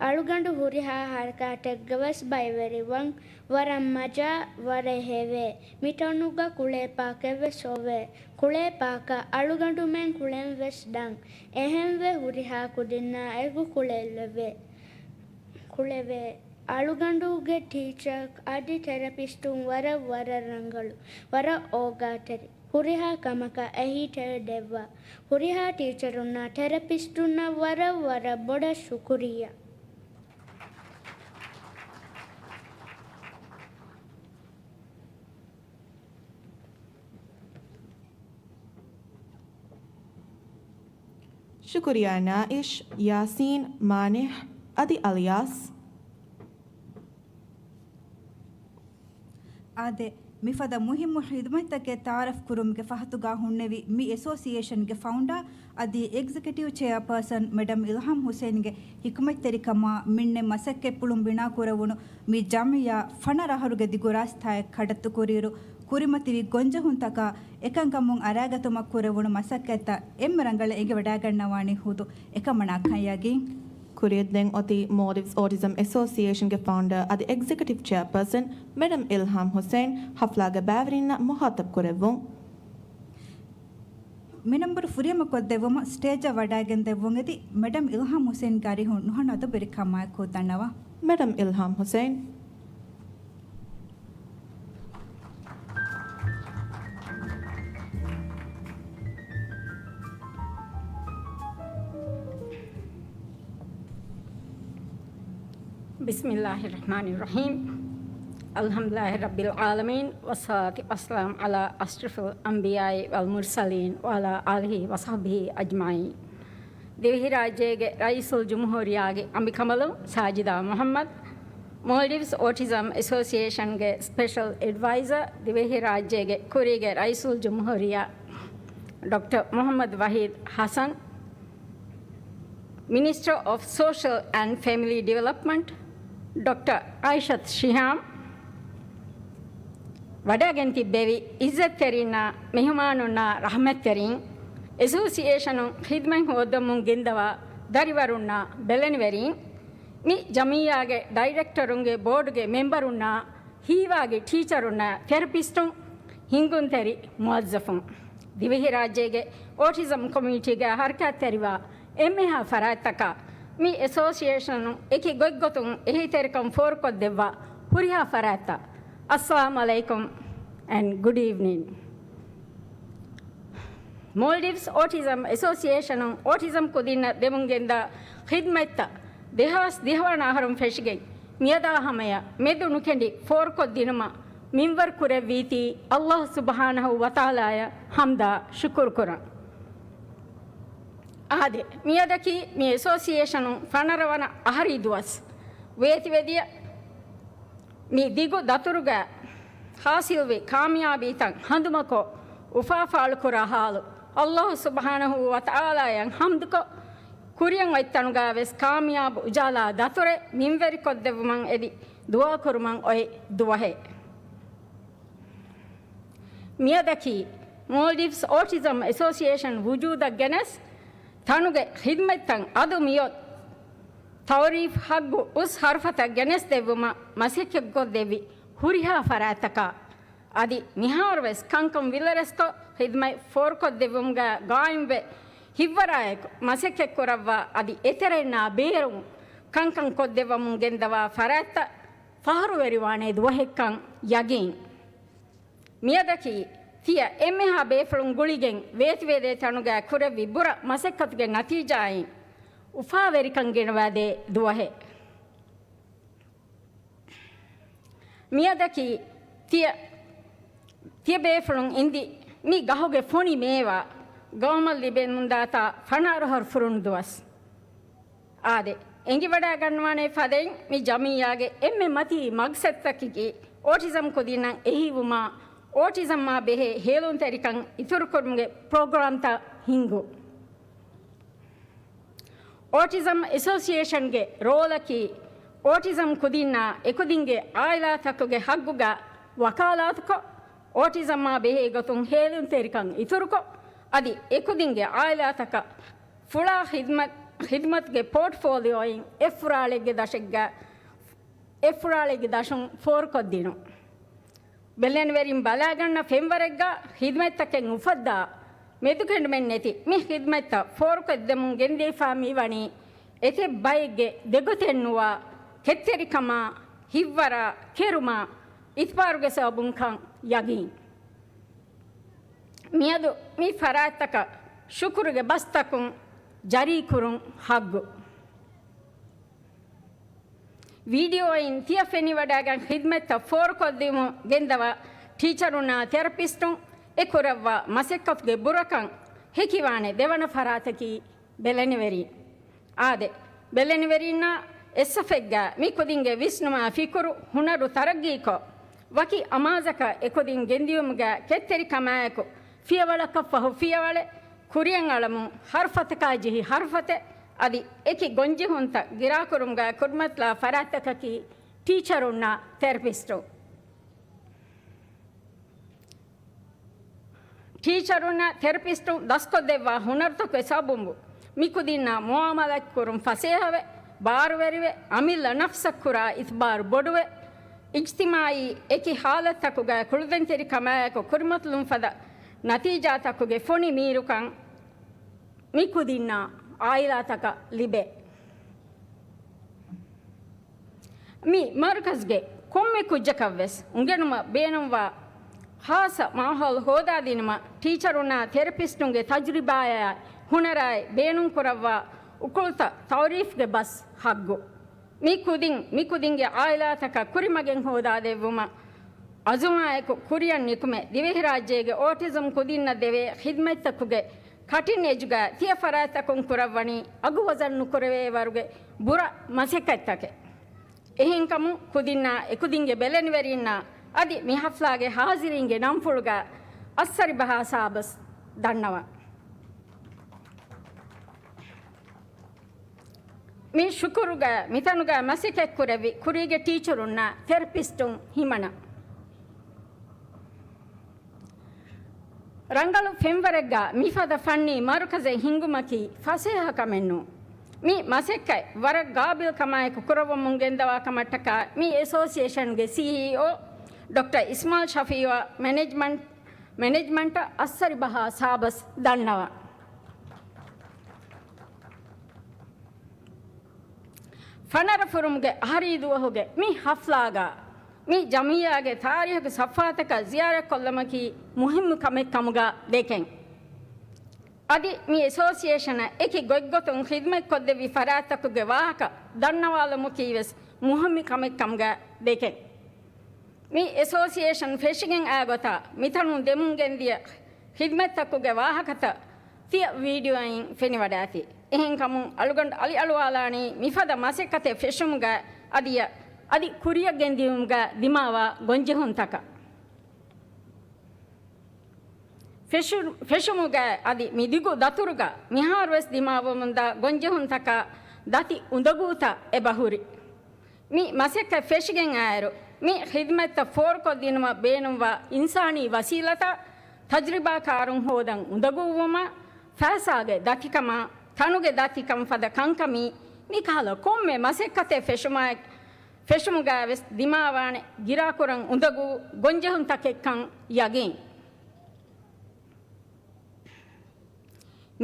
އަޅުގަނޑު ހުރިހާ ހަރަކާތެއްގަވެސް ބައިވެރިވަން. ވަރަށް މަޖާ، ވަރަށް ހެވޭ. މިތަނުގަ ކުޅޭ ޕާކެއްވެސް އޮވޭ. ކުޅޭ ޕާކަށް އަޅުގަނޑުމެން ކުޅެން ވެސް ދަން. އެހެންވެ ހުރިހާ ކުދިންނާ އެކު ކުޅެލެވޭ. ކުޅެވޭ. އަޅުގަނޑުގެ ޓީޗަރ އަދި ތެރަޕިސްޓުން ވަރަށް، ވަރަށް ރަނގަޅު، ވަރަށް އޯގާތެރި. ހުރިހާ ކަމަކަށް އެހީތެރި ދެއްވާ. ހުރިހާ ޓީޗަރުންނާ ތެރަޕިސްޓުންނަށް ވަރަށް، ވަރަށް ބޮޑަށް ޝުކުރިއްޔާ. ޝުކުރިއްޔާ ނާއިޝް، ޔާސީން، މާނިހް އަދި އަލްޔާސް. އާދެ، މިފަދަ މުހިއްމު ޚިދުމަތްތަކެއް ތަޢާރަފް ކުރުމުގެ ފަހަތުގަ ހުންނެވި މި އެސޯސިއޭޝަންގެ ފައުންޑާ އަދި އެގްޒެކެޓިވް ޗެއާޕާސަން މެޑަމް އިލްހާމް ހުސެންގެ ޙިކުމަތްތެރިކަމާ މިންނެ މަސައްކަތްޕުޅުން ބިނާކުރެވުނު މި ޖަމިއްޔާ ފަނަރަ އަހަރުގެ ދިގު ރާސްތާއެއް ކަޑައްތުކުރިއިރު، ކުރިމަތިވި ގޮންޖެހުންތަކާ އެކަންކަމުން އަރާގަތުމަށް ކުރެވުނު މަސައްކަތްތައް އެންމެ ރަނގަޅަށް އެނގިވަޑައިގަންނަވާނީ ހުދު އެކަމަނާ ކަން ޔަގީން. ކުރިއަށް ދެން އޮތީ މޯލްޑިވްސް އޯޓިޒަމް އެސޯސިއޭޝަންގެ ފައުންޑާ އަދި އެގްޒެކެޓިވް ޗެއާޕާސަން މެޑަމް އިލްހާމް ހުސެން ހަފްލާގެ ބައިވެރިންނަށް މުޚާތަބް ކުރެއްވުން. މިނަންބަރު ފުރިހަމަ ކޮށްދެއްވުމަށް ސްޓޭޖަށް ވަޑައިގެން ދެއްވުން އެދި މެޑަމް އިލްހާމް ހުސެންގެ އަރިހުން ނުހަނު އަދަބުވެރިކަމާއެކު ދަންނަވާ. މެޑަމް އިލްހާމް ހުސެން. بسم الله الرحمن الرحيم. الحمد لله رب العالمين، والصلاة والسلام على أشرف الأنبياء والمرسلين وعلى آله وصحبه أجمعين. ދިވެހިރާއްޖޭގެ ރައީސުލްޖުމްހޫރިއްޔާގެ އަނބިކަނބަލުން ސާޖިދާ މުޙައްމަދު، މޯލްޑިވްސް އޯޓިޒަމް އެސޯސިއޭޝަންގެ ސްޕެޝަލް އެޑްވައިޒަރ، ދިވެހިރާއްޖޭގެ ކުރީގެ ރައީސުލްޖުމްހޫރިއްޔާ ޑޮކްޓަރ މުޙައްމަދު ވަޙީދު ޙަސަން، މިނިސްޓަރ އޮފް ސޯޝަލް އެންޑް ފެމިލީ ޑިވެލޮޕްމަންޓް، ޑޮކްޓަރ އާއިޝަތު ޝިހާމް، ވަޑައިގެން ތިއްބެވި އިއްޒަތްތެރިންނާ، މެހުމާނުންނާ، ރަޙްމަތްތެރިން، އެސޯސިއޭޝަނުން ޚިދްމަތް ހޯއްދަމުން ގެންދަވާ ދަރިވަރުންނާ، ބެލެނިވެރިން، މި ޖަމިއްޔާގެ ޑައިރެކްޓަރުންގެ ބޯޑުގެ މެމްބަރުންނާ، ހީވާގި ޓީޗަރުންނާ، ތެރަޕިސްޓުން، ހިންގުންތެރި މުވައްޒަފުން، ދިވެހިރާއްޖޭގެ އޯޓިޒަމް ކޮމިއުނިޓީގައި ހަރަކާތްތެރިވާ އެންމެހާ ފަރާތްތަކާ، މި އެސޯސިއޭޝަނުން އެކި ގޮތްގޮތުން އެހީތެރިކަން ފޯރުކޮށްދެއްވާ ހުރިހާ ފަރާތްތައް، އައްސަލާމް ޢަލައިކުމް and good evening. މޯލްޑިވްސް އޯޓިޒަމް އެސޯސިއޭޝަނުން އޯޓިޒަމް ކުދިންނަށް ދެމުން ގެންދާ ޚިދްމަތްތައް ދެހާސް ދިހަވަނަ އަހަރުން ފެށިގެން މިއަދާ ހަމަޔަށް މެދު ނުކެނޑި ފޯރުކޮށްދިނުމަށް މިންވަރު ކުރެއްވީތީ ﷲ ސުބްޙާނަހޫ ވަތަޢާލާއަށް ޙަމްދާ ޝުކުރު ކުރަން. އާދެ، މިއަދަކީ މި އެސޯސިއޭޝަނުން ފަނަރަ ވަނަ އަހަރީ ދުވަސް. ވޭތިވެދިޔަ މި ދިގު ދަތުރުގަ ހާސިލްވި ކާމިޔާބީތައް ހަނދުމަކޮށް، އުފާ ފާޅުކުރާ ޙާލު، ﷲ ސުބްޙާނަހޫ ވަތަޢާލާއަށް ޙަމްދުކޮށް، ކުރިއަށް އޮތް ތަނުގަ ވެސް ކާމިޔާބު އުޖާލާ ދަތުރެއް މިންވެރިކޮށްދެއްވުމަށް އެދި ދުޢާކުރުމަށް އޮތް ދުވަހެއް. މިއަދަކީ މޯލްޑިވްސް އޯޓިޒަމް އެސޯސިއޭޝަން ވުޖޫދަށް ގެނެސް، ތަނުގެ ޚިދްމަތްތައް އަދު މިއޮތް ތަޢުރީފް ޙައްގު އުސް ޙަރުފަތައް ގެނެސްދެއްވުމަށް މަސައްކަތްކޮށްދެއްވި ހުރިހާ ފަރާތްތަކާ، އަދި މިހާރުވެސް ކަންކަން ވިލަރެސްކޮށް، ޚިދްމަތް ފޯރުކޮށްދެއްވުމުގަ ގާއިމްވެ، ހިތްވަރާއެކު މަސައްކަތްކުރައްވާ، އަދި އެތެރެންނާ ބޭރުން ކަންކަން ކޮށްދެއްވަމުން ގެންދަވާ ފަރާތްތައް ފަޚުރުވެރިވާނެ ދުވަހެއްކަން ޔަގީން. މިއަދަކީ ތިޔަ އެންމެހާ ބޭފުޅުން ގުޅިގެން ވޭތިވެދޭ ތަނުގަ ކުރެއްވި ބުރަ މަސައްކަތުގެ ނަތީޖާއިން އުފާވެރިކަން ގެނަވާދޭ ދުވަހެއް. މިއަދަކީ ތިޔަ، ތިޔަ ބޭފުޅުން އިންދި މި ގަހުގެ ފޮނި މޭވާ ގައުމަށް ލިބެމުންދާތާ ފަނަރަ އަހަރު ފުރުނު ދުވަސް. އާދެ، އެނގިވަޑައިގަންނަވާނެ ފަދައިން މި ޖަމިއްޔާގެ އެންމެ މަތީ މަގްސަދަކީ އޯޓިޒަމް ކުދިންނަށް އެހީވުމާ، އޯޓިޒަމްއާ ބެހޭ ހޭލުންތެރިކަން އިތުރުކުރުމުގެ ޕްރޮގްރާމްތައް ހިންގުން. އޯޓިޒަމް އެސޯސިއޭޝަންގެ ރޯލަކީ، އޯޓިޒަމް ކުދިންނާ އެކުދިންގެ އާއިލާތަކުގެ ހައްގުގަ ވަކާލާތުކޮށް، އޯޓިޒަމާ ބެހޭ ގޮތުން ހޭލުންތެރިކަން އިތުރުކޮށް، އަދި އެކުދިންގެ އާއިލާތަކަށް ފުޅާ ޚިދްމަތް، ޚިދްމަތުގެ ޕޯޓްފޯލިއޯއިން އެއްފުރާޅެއްގެ ދަށެއްގަ، އެއްފުރާޅެއްގެ ދަށުން ފޯރުކޮށްދިނުން. ބެލެނިވެރިން ބަލާގަންނަ ފެންވަރެއްގަ ޚިދްމަތްތަކެއް އުފައްދާ، މެދުކެނޑުމެއް ނެތި މި ޚިދްމަތްތައް ފޯރުކޮށްދެމުން ގެންދީފާ މިވަނީ އެތައް ބައެއްގެ ދެގޮތެއްނުވާ ކެތްތެރިކަމާ، ހިތްވަރާ، ކެރުމާ، އިތުބާރުގެ ސަބަބުންކަން ޔަގީން. މިއަދު މި ފަރާތްތަކަށް ޝުކުރުގެ ބަސްތަކުން ޖަރީކުރުން ހައްގު. ވީޑިއޯއިން ތިޔަ ފެނިވަޑައިގަން ޚިދްމަތްތައް ފޯރުކޮށްދިއުމުން ގެންދަވާ ޓީޗަރުންނާ ތެރަޕިސްޓުން އެ ކުރައްވާ މަސައްކަތުގެ ބުރަކަން ހެކިވާނެ ދެވަނަ ފަރާތަކީ ބެލެނިވެރިން. އާދެ، ބެލެނިވެރިންނާ އެއްސަފެއްގަ މި ކުދިންގެ ވިސްނުމާ ފިކުރު ހުނަރު ތަރައްގީކޮށް، ވަކި އަމާޒަކަށް އެކުދިން ގެންދިޔުމުގަ ކެތްތެރިކަމާއެކު ފިޔަވަޅަކަށްފަހު ފިޔަވަޅެއް، ކުރިއަށް އަޅަމުން ހަރުފަތަކާ ޖެހި ހަރުފަތެއް، އަދި އެކި ގޮންޖެހުންތައް ގިރާކުރުމުގަ ކުރިމަތިލާ ފަރާތްތަކަކީ ޓީޗަރުންނާ ތެރަޕިސްޓުން. ޓީޗަރުންނާ ތެރަޕިސްޓުން ދަސްކޮށްދެއްވާ ހުނަރުތަކުގެ ސަބަބުން މިކުދިންނާ މުއާމަލާތްކުރުން ފަސޭހަވެ، ބާރުވެރިވެ، އަމިއްލަ ނަފްސަށް ކުރާ އިތުބާރު ބޮޑުވެ، އިޖްތިމާއީ އެކި ހާލަތްތަކުގަ ކުޅުދެންތެރިކަމާއެކު ކުރިމަތިލުން ފަދަ ނަތީޖާތަކުގެ ފޮނި މީރުކަން މި ކުދިންނާ އާއިލާތަކަށް ލިބޭ. މި މަރުކަޒްގެ ކޮންމެ ކުއްޖަކަށްވެސް އުނގެނުމަށް ބޭނުންވާ ޚާއްޞަ މާހައުލް ހޯދާދިނުމަށް ޓީޗަރުންނާ ތެރަޕިސްޓުންގެ ތަޖުރިބާއާއި ހުނަރާއި ބޭނުންކުރައްވާ އުކުޅުތައް ތައުރީފްގެ ބަސް ހައްގު. މި ކުދިން، މި ކުދިންގެ އާއިލާތަކަށް ކުރިމަގެއް ހޯދާދެއްވުމަށް އަޒުމާއެކު ކުރިއަށް ނިކުމެ، ދިވެހިރާއްޖޭގެ އޯޓިޒަމް ކުދިންނަށް ދެވޭ ޚިދްމަތްތަކުގެ ކަޓިން އެޖުގަ ތިޔަ ފަރާތްތަކުން ކުރައްވަނީ އަގު ވަޒަން ނުކުރެވޭ ވަރުގެ ބުރަ މަސައްކަތްތަކެއް. އެހެންކަމުން ކުދިންނާ އެކުދިންގެ ބެލެނިވެރިންނާ އަދި މި ހަފްލާގެ ހާޒިރީންގެ ނަންފުޅުގަ އައްސަރިބަހާ ސާބަސް ދަންނަވަން. މި ޝުކުރުގަ މިތަނުގަ މަސައްކަތްކުރެއްވި ކުރީގެ ޓީޗަރުންނާ ތެރަޕިސްޓުން ހިމަނަ. ރަނގަޅު ފެންވަރެއްގަ މިފަދަ ފަންނީ މަރުކަޒެއް ހިންގުމަކީ ފަސޭހަ ކަމެއް ނޫން. މި މަސައްކަތް ވަރަށް ގާބިލް ކަމާއެކު ކުރައްވަމުން ގެންދަވާ ކަމަށްޓަކާ މި އެސޯސިއޭޝަންގެ ސީއީއޯ ޑޮކްޓަރ އިސްމާލް ޝަފީއާ މެނޭޖްމަންޓް، މެނޭޖްމަންޓަށް އައްސަރިބަހާ ސާބަސް ދަންނަވަން. ފަނަރަ ފުރުމުގެ އަހަރީ ދުވަހުގެ މި ހަފްލާގަ މި ޖަމިއްޔާގެ ތާރީހުގެ ސަފްހާތަކަށް ޒިޔާރަތްކޮށްލުމަކީ މުހިއްމު ކަމެއް ކަމުގަ ދެކެން. އަދި މި އެސޯސިއޭޝަނަށް އެކި ގޮތްގޮތުން ޚިދްމަތްކޮށްދެއްވި ފަރާތްތަކުގެ ވާހަކަ ދަންނަވާލުމަކީވެސް މުހިއްމު ކަމެއް ކަމުގަ ދެކެން. މި އެސޯސިއޭޝަން ފެށިގެން އާ ގޮތާ މިތަނުން ދެމުން ގެންދިޔަ ޚިދްމަތްތަކުގެ ވާހަކަތައް ތިޔަ ވީޑިއޯއިން ފެނިވަޑާތި. އެހެންކަމުން އަޅުގަނޑު އަލިއަޅުވާލާނީ މިފަދަ މަސައްކަތެއް ފެށުމުގަ އަދި އަދި ކުރިއަށް ގެންދިއުމުގަ ދިމާވާ ގޮންޖެހުންތަކަށް. ފެށު-، ފެށުމުގަ އަދި މި ދިގު ދަތުރުގަ މިހާރުވެސް ދިމާވަމުންދާ ގޮންޖެހުންތަކާ ދަތި އުނދަގޫތައް އެބަހުރި. މި މަސައްކަތް ފެށިގެން އައިރު، މި ޚިދްމަތްތައް ފޯރުކޮށްދިނުމަށް ބޭނުންވާ އިންސާނީ ވަސީލަތާ، ތަޖްރިބާކާރުން ހޯދަން އުނދަގޫވުމާ، ފައިސާގެ ދަތިކަމާ، ތަނުގެ ދަތިކަން ފަދަ ކަންކަމީ، މިކަހަލަ ކޮންމެ މަސައްކަތެއް ފެށުމާއެ-، ފެށުމުގައިވެސް ދިމާވާނެ ގިރާކުރަން އުނދަގޫ ގޮންޖެހުންތަކެއްކަން ޔަގީން.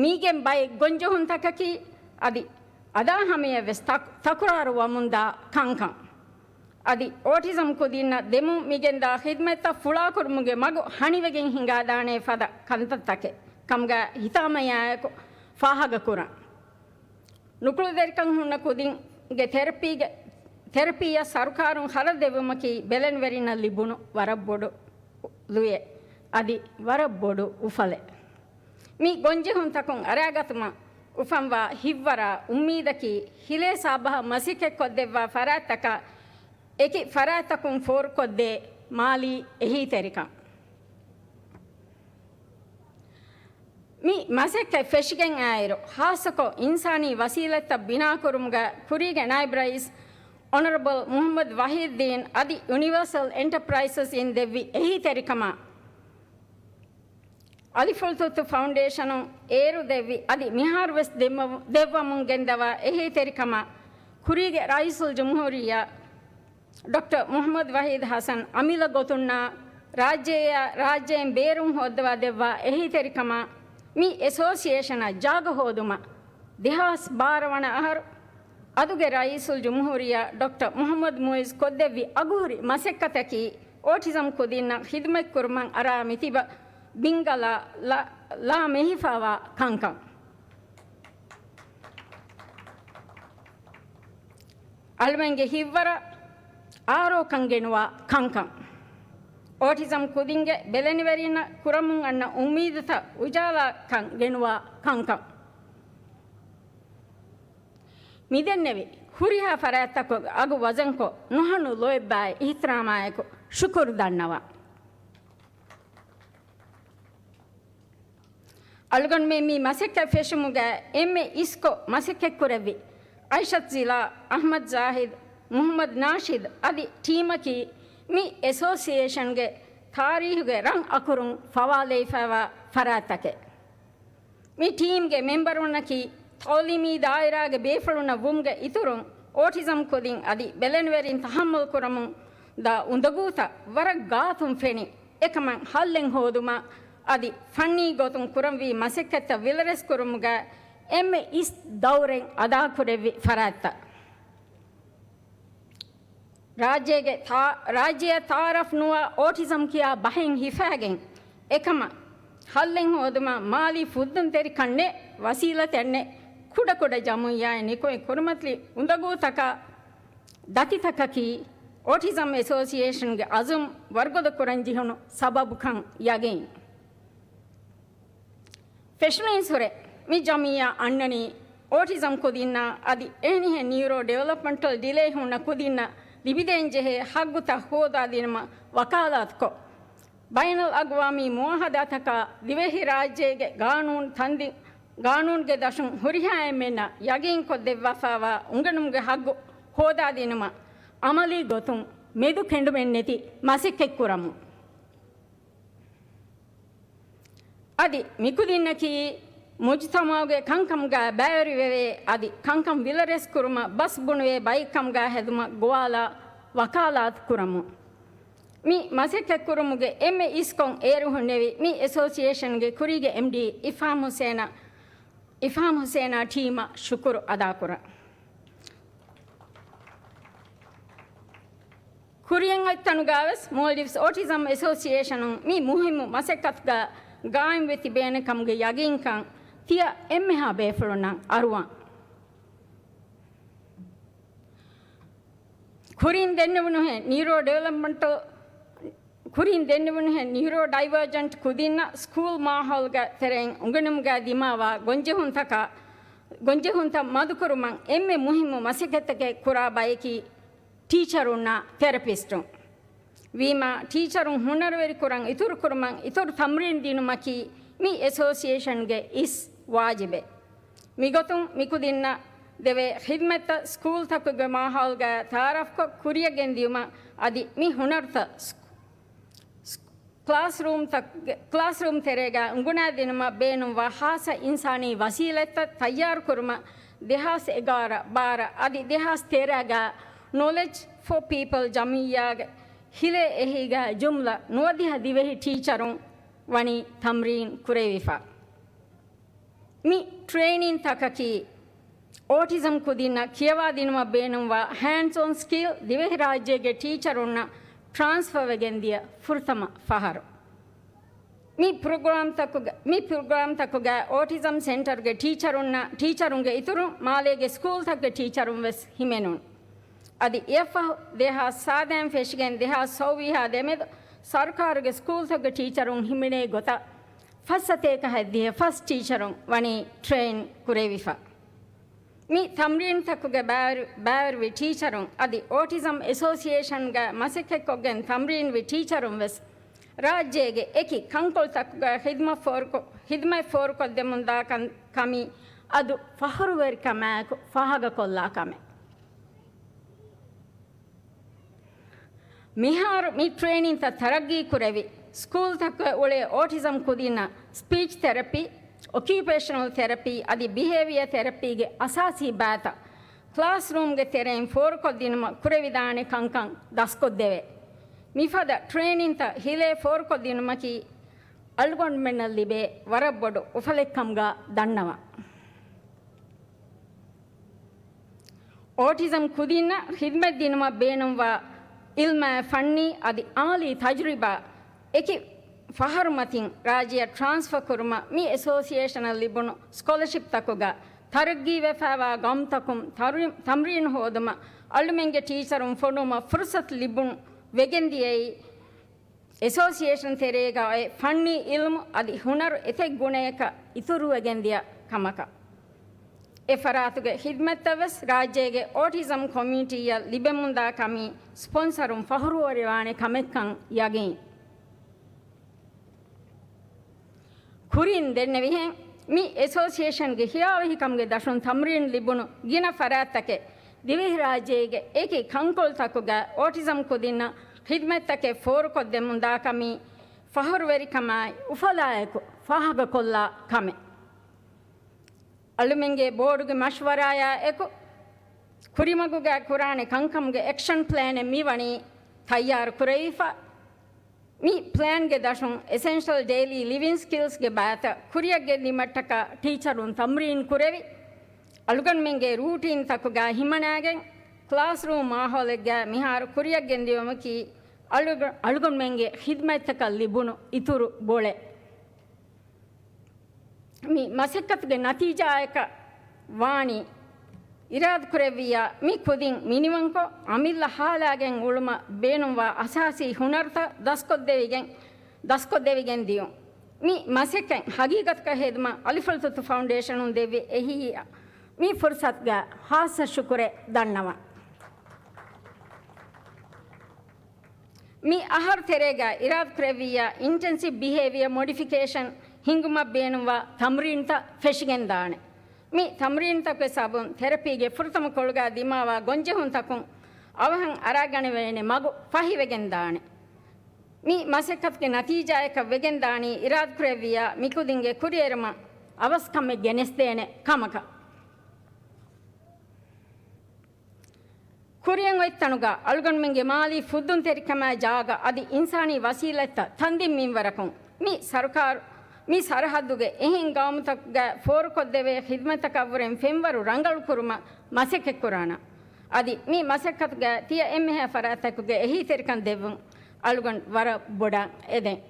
މީގެން ބައެއް ގޮންޖެހުންތަކަކީ އަދި އަދާ ހަމަޔަށްވެސް ތަކު-، ތަކުރާރު ވަމުންދާ ކަންކަން. އަދި އޯޓިޒަމް ކުދިންނަށް ދެމުން މިގެންދާ ޚިދްމަތްތައް ފުޅާކުރުމުގެ މަގު ހަނިވެގެން ހިނގާދާނޭ ފަދަ ކަންތައްތަކެއް ކަމުގަ ހިތާމަޔާއެކު ފާހަގަކުރަން. ނުކުޅެދެރިކަން ހުންނަ ކުދިންގެ ތެރަޕީގެ، ތެރަޕީއަށް ސަރުކާރުން ޚަރަދު ދެއްވުމަކީ ބެލެނިވެރިންނަށް ލިބުނު ވަރަށް ބޮޑު ލުޔެއް. އަދި ވަރަށް ބޮޑު އުފަލެއް. މި ގޮންޖެހުންތަކުން އަރާގަތުމަށް އުފަންވާ ހިތްވަރާ އުއްމީދަކީ ހިލޭ ސާބަހަށް މަސައްކަތްކޮށްދެއްވާ ފަރާތްތަކާ އެކި ފަރާތްތަކުން ފޯރުކޮށްދޭ މާލީ އެހީތެރިކަން. މި މަސައްކަތް ފެށިގެން އާއިރު، ޚާއްޞަކޮށް އިންސާނީ ވަސީލަތްތައް ބިނާކުރުމުގަ ކުރީގެ ނާއިބް ރައީސް އޮނަރަބަލް މުޙައްމަދު ވަޙީދުއްދީން އަދި ޔުނިވާސަލް އެންޓަޕްރައިސަސް އިން ދެއްވި އެހީތެރިކަމާ، އަލިފުޅުތުއްތު ފައުންޑޭޝަނުން އޭރު ދެއްވި އަދި މިހާރުވެސް ދެއްވަ-، ދެއްވަމުން ގެންދަވާ އެހީތެރިކަމާ، ކުރީގެ ރައީސުލްޖުމްހޫރިއްޔާ ޑޮކްޓަރ މުޙައްމަދު ވަޙީދު ޙަސަން އަމިއްލަ ގޮތުންނާ ރާއްޖެއާ ރާއްޖެއިން ބޭރުން ހޯއްދަވާ ދެއްވާ އެހީތެރިކަމާ، މި އެސޯސިއޭޝަނަށް ޖާގަ ހޯދުމަށް ދެހާސް ބާރަ ވަނަ އަހަރު އަދުގެ ރައީސުލްޖުމްހޫރިއްޔާ ޑޮކްޓަރ މުޙައްމަދު މުޢިއްޒު ކޮށްދެއްވި އަގުހުރި މަސައްކަތަކީ، އޯޓިޒަމް ކުދިންނަށް ޚިދުމަތްކުރުމަށް އަރާ މިތިބަ ބިންގަލާ ލާ، ލާ މެހިފާވާ ކަންކަން. އަޅުމެންގެ ހިތްވަރަށް އާރޯކަން ގެނުވާ ކަންކަން. އޯޓިޒަމް ކުދިންގެ ބެލެނިވެރިންނަށް ކުރަމުން އަންނަ އުއްމީދުތައް އުޖާލާކަން ގެނުވާ ކަންކަން. މިދެންނެވި ހުރިހާ ފަރާތްތަކުގެ އަގު ވަޒަންކޮށް، ނުހަނު ލޯތްބާއި އިޙްތިރާމާއެކު ޝުކުރު ދަންނަވަން. އަޅުގަނޑުމެން މި މަސައްކަތް ފެށުމުގަ އެންމެ އިސްކޮށް މަސައްކަތްކުރެއްވި އައިޝަތު ޒިލާ، އަޙްމަދު ޒާހިދު، މުޙައްމަދު ނާޝިދު އަދި ޓީމަކީ މި އެސޯސިއޭޝަންގެ ތާރީހުގެ ރަން އަކުރުން ފަވާލެވިފައިވާ ފަރާތްތަކެއް. މި ޓީމްގެ މެމްބަރުންނަކީ ތަޢުލީމީ ދާއިރާގެ ބޭފުޅުންނަށް ވުމުގެ އިތުރުން، އޯޓިޒަމް ކުދިން އަދި ބެލެނިވެރިން ތަޙައްމަލް ކުރަމުން ދާ އުނދަގޫތައް ވަރަށް ގާތުން ފެނި، އެކަމަށް ހައްލެއް ހޯދުމަށް އަދި ފަންނީ ގޮތުން ކުރަންވީ މަސައްކަތްތައް ވިލަރެސްކުރުމުގަ އެންމެ އިސް ދައުރެއް އަދާކުރެއްވި ފަރާތްތައް. ރާއްޖޭގެ ތާ-، ރާއްޖެއަށް ތަޢާރަފް ނުވާ އޯޓިޒަމް ކިޔާ ބަހެއް ހިފާގެން، އެކަމަށް ހައްލެއް ހޯދުމަށް މާލީ ފުއްދުންތެރިކަން ނެތް، ވަސީލަތެއް ނެތް، ކުޑަކުޑަ ޖަމުޢިއްޔާއެއް ނިކުމެ ކުރިމަތިލި އުނދަގޫތަކާ ދަތިތަކަކީ، އޯޓިޒަމް އެސޯސިއޭޝަންގެ އަޒުމް ވަރުގަދަ ކުރަން ޖެހުނު ސަބަބުކަން ޔަގީން. ފެށުނީންސުރެ މި ޖަމިއްޔާ އަންނަނީ އޯޓިޒަމް ކުދިންނާ އަދި އެހެނިހެން ނިއުރޯ ޑިވެލޮޕްމަންޓަލް ޑިލޭ ހުންނަ ކުދިންނަށް ލިބިދޭންޖެހޭ ހައްގުތައް ހޯދާދިނުމަށް ވަކާލާތުކޮށް، ބައިނަލްއަގްވާމީ މުޢާހަދާތަކާ ދިވެހިރާއްޖޭގެ ގާނޫނު ތަންދި-، ގާނޫނުގެ ދަށުން ހުރިހާ އެންމެންނަށް ޔަގީންކޮށްދެއްވާފައިވާ އުނގެނުމުގެ ހައްގު ހޯދާދިނުމަށް އަމަލީ ގޮތުން މެދުކެނޑުމެއްނެތި މަސައްކަތްކުރަމުން. އަދި މިކުދިންނަކީ މުޖުތަމަޢުގެ ކަންކަމުގަ ބައިވެރިވެވޭ އަދި ކަންކަން ވިލަރެސް ކުރުމަށް ބަސް ބުނުވޭ ބައެއްކަމުގަ ހެދުމަށް ގޮވާލާ ވަކާލާތު ކުރަމުން. މި މަސައްކަތްކުރުމުގެ އެންމެ އިސްކޮށް އޭރު ހުންނެވި މި އެސޯސިއޭޝަންގެ ކުރީގެ އެމްޑީ އިފްހާމް ހުސޭނަށް، އިފްހާމް ހުސޭނާ ޓީމަށް ޝުކުރު އަދާކުރަން. ކުރިއަށް އޮތްތަނުގަވެސް މޯލްޑިވްސް އޯޓިޒަމް އެސޯސިއޭޝަނުން މި މުހިއްމު މަސައްކަތުގަ ގާއިމްވެ ތިބޭނެ ކަމުގެ ޔަގީންކަން ތިޔަ އެންމެހާ ބޭފުޅުންނަށް އަރުވަން. ކުރިން ދެންނެވުނުހެން ނިއުރޯ ޑިވެލޮޕްމަންޓަލް، ކުރިން ދެންނެވުނުހެން ނިއުރޯ ޑައިވާޖަންޓް ކުދިންނަށް ސްކޫލް މާހައުލުގެ ތެރެއިން އުނގެނުމުގަ ދިމާވާ ގޮންޖެހުންތަކާ، ގޮންޖެހުންތައް މަދުކުރުމަށް އެންމެ މުހިއްމު މަސައްކަތްތަކެއް ކުރާ ބަޔަކީ ޓީޗަރުންނާ ތެރަޕިސްޓުން. ވީމާ، ޓީޗަރުން ހުނަރުވެރިކުރަން އިތުރުކުރުމަށް އިތުރު ތަމްރީން ދިނުމަކީ މި އެސޯސިއޭޝަންގެ އިސް ވާޖިބެއް. މިގޮތުން މިކުދިންނަށް ދެވޭ ޚިދްމަތްތައް ސްކޫލްތަކުގެ މާހައުލުގަ ތައާރަފްކޮށް ކުރިއަށް ގެންދިޔުމަށް އަދި މި ހުނަރުތައް ސް-، ސް-، ކްލާސްރޫމްތަކުގެ، ކްލާސްރޫމް ތެރޭގަ އުނގުނާދިނުމަށް ބޭނުންވާ ޚާއްޞަ އިންސާނީ ވަސީލަތްތައް ތައްޔާރުކުރުމަށް ދެހާސް އެގާރަ ބާރަ އަދި ދެހާސް ތޭރަގަ ނޮލެޖް ފޯ ޕީޕަލް ޖަމިއްޔާގެ ހިލޭ އެހީގަ ޖުމްލަ ނުވަދިހަ ދިވެހި ޓީޗަރުން ވަނީ ތަމްރީން ކުރެވިފަ. މި ޓްރޭނިންތަކަކީ އޯޓިޒަމް ކުދިންނަށް ކިޔަވާދިނުމަށް ބޭނުންވާ ހޭންޑްސް އޮން ސްކިލް ދިވެހިރާއްޖޭގެ ޓީޗަރުންނަށް ޓްރާންސްފަވެގެންދިޔަ ފުރަތަމަ ފަހަރު. މި ޕްރޮގްރާމްތަކުގަ-، މި ޕްރޮގްރާމްތަކުގަ އޯޓިޒަމް ސެންޓަރުގެ ޓީޗަރުންނަށް، ޓީޗަރުންގެ އިތުރުން މާލޭގެ ސްކޫލްތަކުގެ ޓީޗަރުން ވެސް ހިމެނުން. އަދި އެއަށްފަހު ދެހާސް ސާދައިން ފެށިގެން ދެހާސް ސައުވީހާ ދެމެދު ސަރުކާރުގެ ސްކޫލްތަކުގެ ޓީޗަރުން ހިމެނޭ ގޮތަށް ފަސް ސަތޭކަ ހަތްދިހަ ފަސް ޓީޗަރުން ވަނީ ޓްރެއިން ކުރެވިފަ. މި ތަމްރީންތަކުގެ ބައިވެރި-، ބައިވެރިވި ޓީޗަރުން އަދި އޯޓިޒަމް އެސޯސިއޭޝަންގަ މަސައްކަތްކޮށްގެން ތަމްރީންވި ޓީޗަރުން ވެސް ރާއްޖޭގެ އެކި ކަންކޮޅުތަކުގަ ޚިދްމަތް ފޯރުކޮ-، ޚިދްމަތް ފޯރުކޮށްދެމުންދާ ކަން-، ކަމީ އަދު ފަޚުރުވެރިކަމާއެކު ފާހަގަކޮށްލާ ކަމެއް. މިހާރު މި ޓްރޭނިންތައް ތަރައްގީ ކުރެވި، ސްކޫލްތަކުގަ އުޅޭ އޯޓިޒަމް ކުދިންނަށް ސްޕީޗް ތެރަޕީ، އޮކިއުޕޭޝަނަލް ތެރަޕީ އަދި ބިހޭވިއާ ތެރަޕީގެ އަސާސީ ބައިތައް ކްލާސްރޫމްގެ ތެރެއިން ފޯރުކޮށްދިނުމަށް ކުރެވިދާނެ ކަންކަން ދަސްކޮށްދެވޭ. މިފަދަ ޓްރޭނިންތައް ހިލޭ ފޯރުކޮށްދިނުމަކީ އަޅުގަނޑުމެންނަށް ލިބޭ ވަރަށް ބޮޑު އުފަލެއްކަމުގަ ދަންނަވަން. އޯޓިޒަމް ކުދިންނަށް ޚިދްމަތްދިނުމަށް ބޭނުންވާ އިލްމާއި ފަންނީ އަދި އާލީ ތަޖުރިބާ އެކި ފަހަރު މަތިން ރާއްޖެއަށް ޓްރާންސްފަ ކުރުމަށް މި އެސޯސިއޭޝަނަށް ލިބުނު ސްކޮލަޝިޕްތަކުގަ ތަރައްގީވެފައިވާ ގައުމުތަކުން ތަރު-، ތަމްރީން ހޯދުމަށް އަޅުމެންގެ ޓީޗަރުން ފޮނުވުމަށް ފުރުސަތު ލިބުނު ވެގެންދިޔައީ، އެސޯސިއޭޝަން ތެރޭގަ އޮތް ފަންނީ އިލްމު އަދި ހުނަރު އެތައް ގުނަޔަކަށް އިތުރުވެގެންދިޔަ ކަމަކަށް. އެ ފަރާތުގެ ޚިދްމަތްތައް ވެސް ރާއްޖޭގެ އޯޓިޒަމް ކޮމިއުނިޓީއަށް ލިބެމުންދާ ކަމީ ސްޕޮންސަރުން ފަޚުރުވެރިވާނެ ކަމެއްކަން ޔަގީން. ކުރިން ދެންނެވިހެން، މި އެސޯސިއޭޝަންގެ ހިޔާވަހިކަމުގެ ދަށުން ތަމްރީން ލިބުނު ގިނަ ފަރާތްތަކެއް ދިވެހިރާއްޖޭގެ އެކި ކަންކޮޅުތަކުގަ އޯޓިޒަމް ކުދިންނަށް ޚިދްމަތްތަކެއް ފޯރުކޮށްދެމުންދާ ކަމީ ފަޚުރުވެރިކަމާއި އުފަލާއެކު ފާހަގަކޮށްލާ ކަމެއް. އަޅުމެންގެ ބޯޑުގެ މަޝްވަރާޔާ އެކު، ކުރިމަގުގަ ކުރާނެ ކަންކަމުގެ އެކްޝަން ޕްލޭނެއް މިވަނީ ތައްޔާރު ކުރެވިފަ. މި ޕްލޭންގެ ދަށުން އެސެންޝަލް ޑެއިލީ ލިވިން ސްކިލްސްގެ ބައިތައް ކުރިއަށްގެންދިއުމަށްޓަކާ ޓީޗަރުން ތަމްރީން ކުރެވި، އަޅުގަނޑުމެންގެ ރޫޓީންތަކުގަ ހިމަނާގެން، ކްލާސްރޫމް މާހައުލެއްގަ މިހާރު ކުރިއަށްގެންދިއުމަކީ އަޅުގަ-، އަޅުގަނޑުމެންގެ ޚިދްމަތްތަކަށް ލިބުނު އިތުރު ބޮޅެއް. މި މަސައްކަތުގެ ނަތީޖާއަކަށް ވާނީ، އިރާދަކުރެއްވިއްޔާ މި ކުދިން މިނިވަންކޮށް، އަމިއްލަ ހާލާގެން އުޅުމަށް ބޭނުންވާ އަސާސީ ހުނަރުތައް ދަސްކޮށްދެވިގެން، ދަސްކޮށްދެވިގެން ދިޔުން. މި މަސައްކަތް ހަގީގަތަކަށް ހެދުމަށް އަލިފުޅުތުއްތު ފައުންޑޭޝަނުން ދެއްވި އެހީއަށް މި ފުރުސަތުގަ ހާއްސަ ޝުކުރެއް ދަންނަވަން. މި އަހަރު ތެރޭގަ އިރާދަކުރެއްވިއްޔާ، އިންޓެންސިވް ބިހޭވިއަރ މޮޑިފިކޭޝަން ހިންގުމަށް ބޭނުންވާ ތަމްރީންތައް ފެށިގެންދާނެ. މި ތަމްރީންތަކުގެ ސަބަބުން ތެރަޕީގެ ފުރަތަމަ ކޮޅުގަ ދިމާވާ ގޮންޖެހުންތަކުން އަވަހަށް އަރާގަނެވޭނެ މަގު ފަހިވެގެންދާނެ. މި މަސައްކަތުގެ ނަތީޖާއަކަށް ވެގެންދާނީ، އިރާދަކުރެއްވިއްޔާ މިކުދިންގެ ކުރިއެރުމަށް އަވަސް ކަމެއް ގެނެސްދޭނެ ކަމަކަށް. ކުރިއަށް އޮތް ތަނުގަ އަޅުގަނޑުމެންގެ މާލީ ފުއްދުންތެރިކަމާ ޖާގަ އަދި އިންސާނީ ވަސީލަތްތައް ތަންދިން މިންވަރަކުން މި ސަރުކާރު، މި ސަރަހައްދުގެ އެހެން ގައުމުތަކުގަ ފޯރުކޮށްދެވޭ ޚިދްމަތަކަށްވުރެން ފެންވަރު ރަނގަޅުކުރުމަށް މަސައްކަތްކުރާނަން. އަދި މި މަސައްކަތުގަ ތިޔަ އެންމެހާ ފަރާތްތަކުގެ އެހީތެރިކަން ދެއްވުން އަޅުގަނޑު ވަރަށް ބޮޑަށް އެދެން.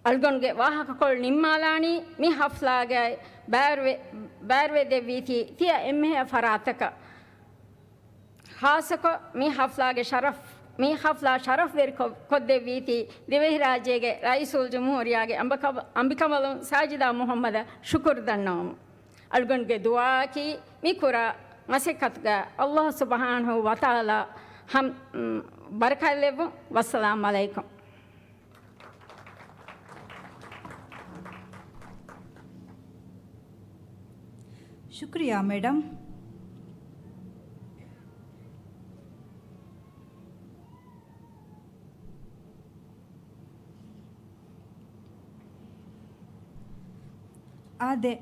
އަޅުގަނޑުގެ ވާހަކަކޮޅު ނިންމާލާނީ މި ހަފްލާގައި ބައިވެރިވެ-، ބައިވެރިވެދެއްވީތީ ތިޔަ އެންމެހާ ފަރާތަކަށް. ޚާއްޞަކޮށް މި ހަފްލާގެ ޝަރަފް، މި ހަފްލާ ޝަރަފްވެރި ކޮ-، ކޮށްދެއްވީތީ ދިވެހިރާއްޖޭގެ ރައީސުލްޖުމްހޫރިއްޔާގެ އަނބަކަ-، އަނބިކަނބަލުން ސާޖިދާ މުޙައްމަދަށް ޝުކުރު ދަންނަވަމުން. އަޅުގަނޑުގެ ދުޢާއަކީ މި ކުރާ މަސައްކަތުގަ ﷲ ސުބްޙާނަހޫ ވަތަޢާލާ ހަމް-، ބަރަކާތްލެއްވުން. ވައްސަލާމް ޢަލައިކުމް. ޝުކުރިއްޔާ މެޑަމް. އާދެ،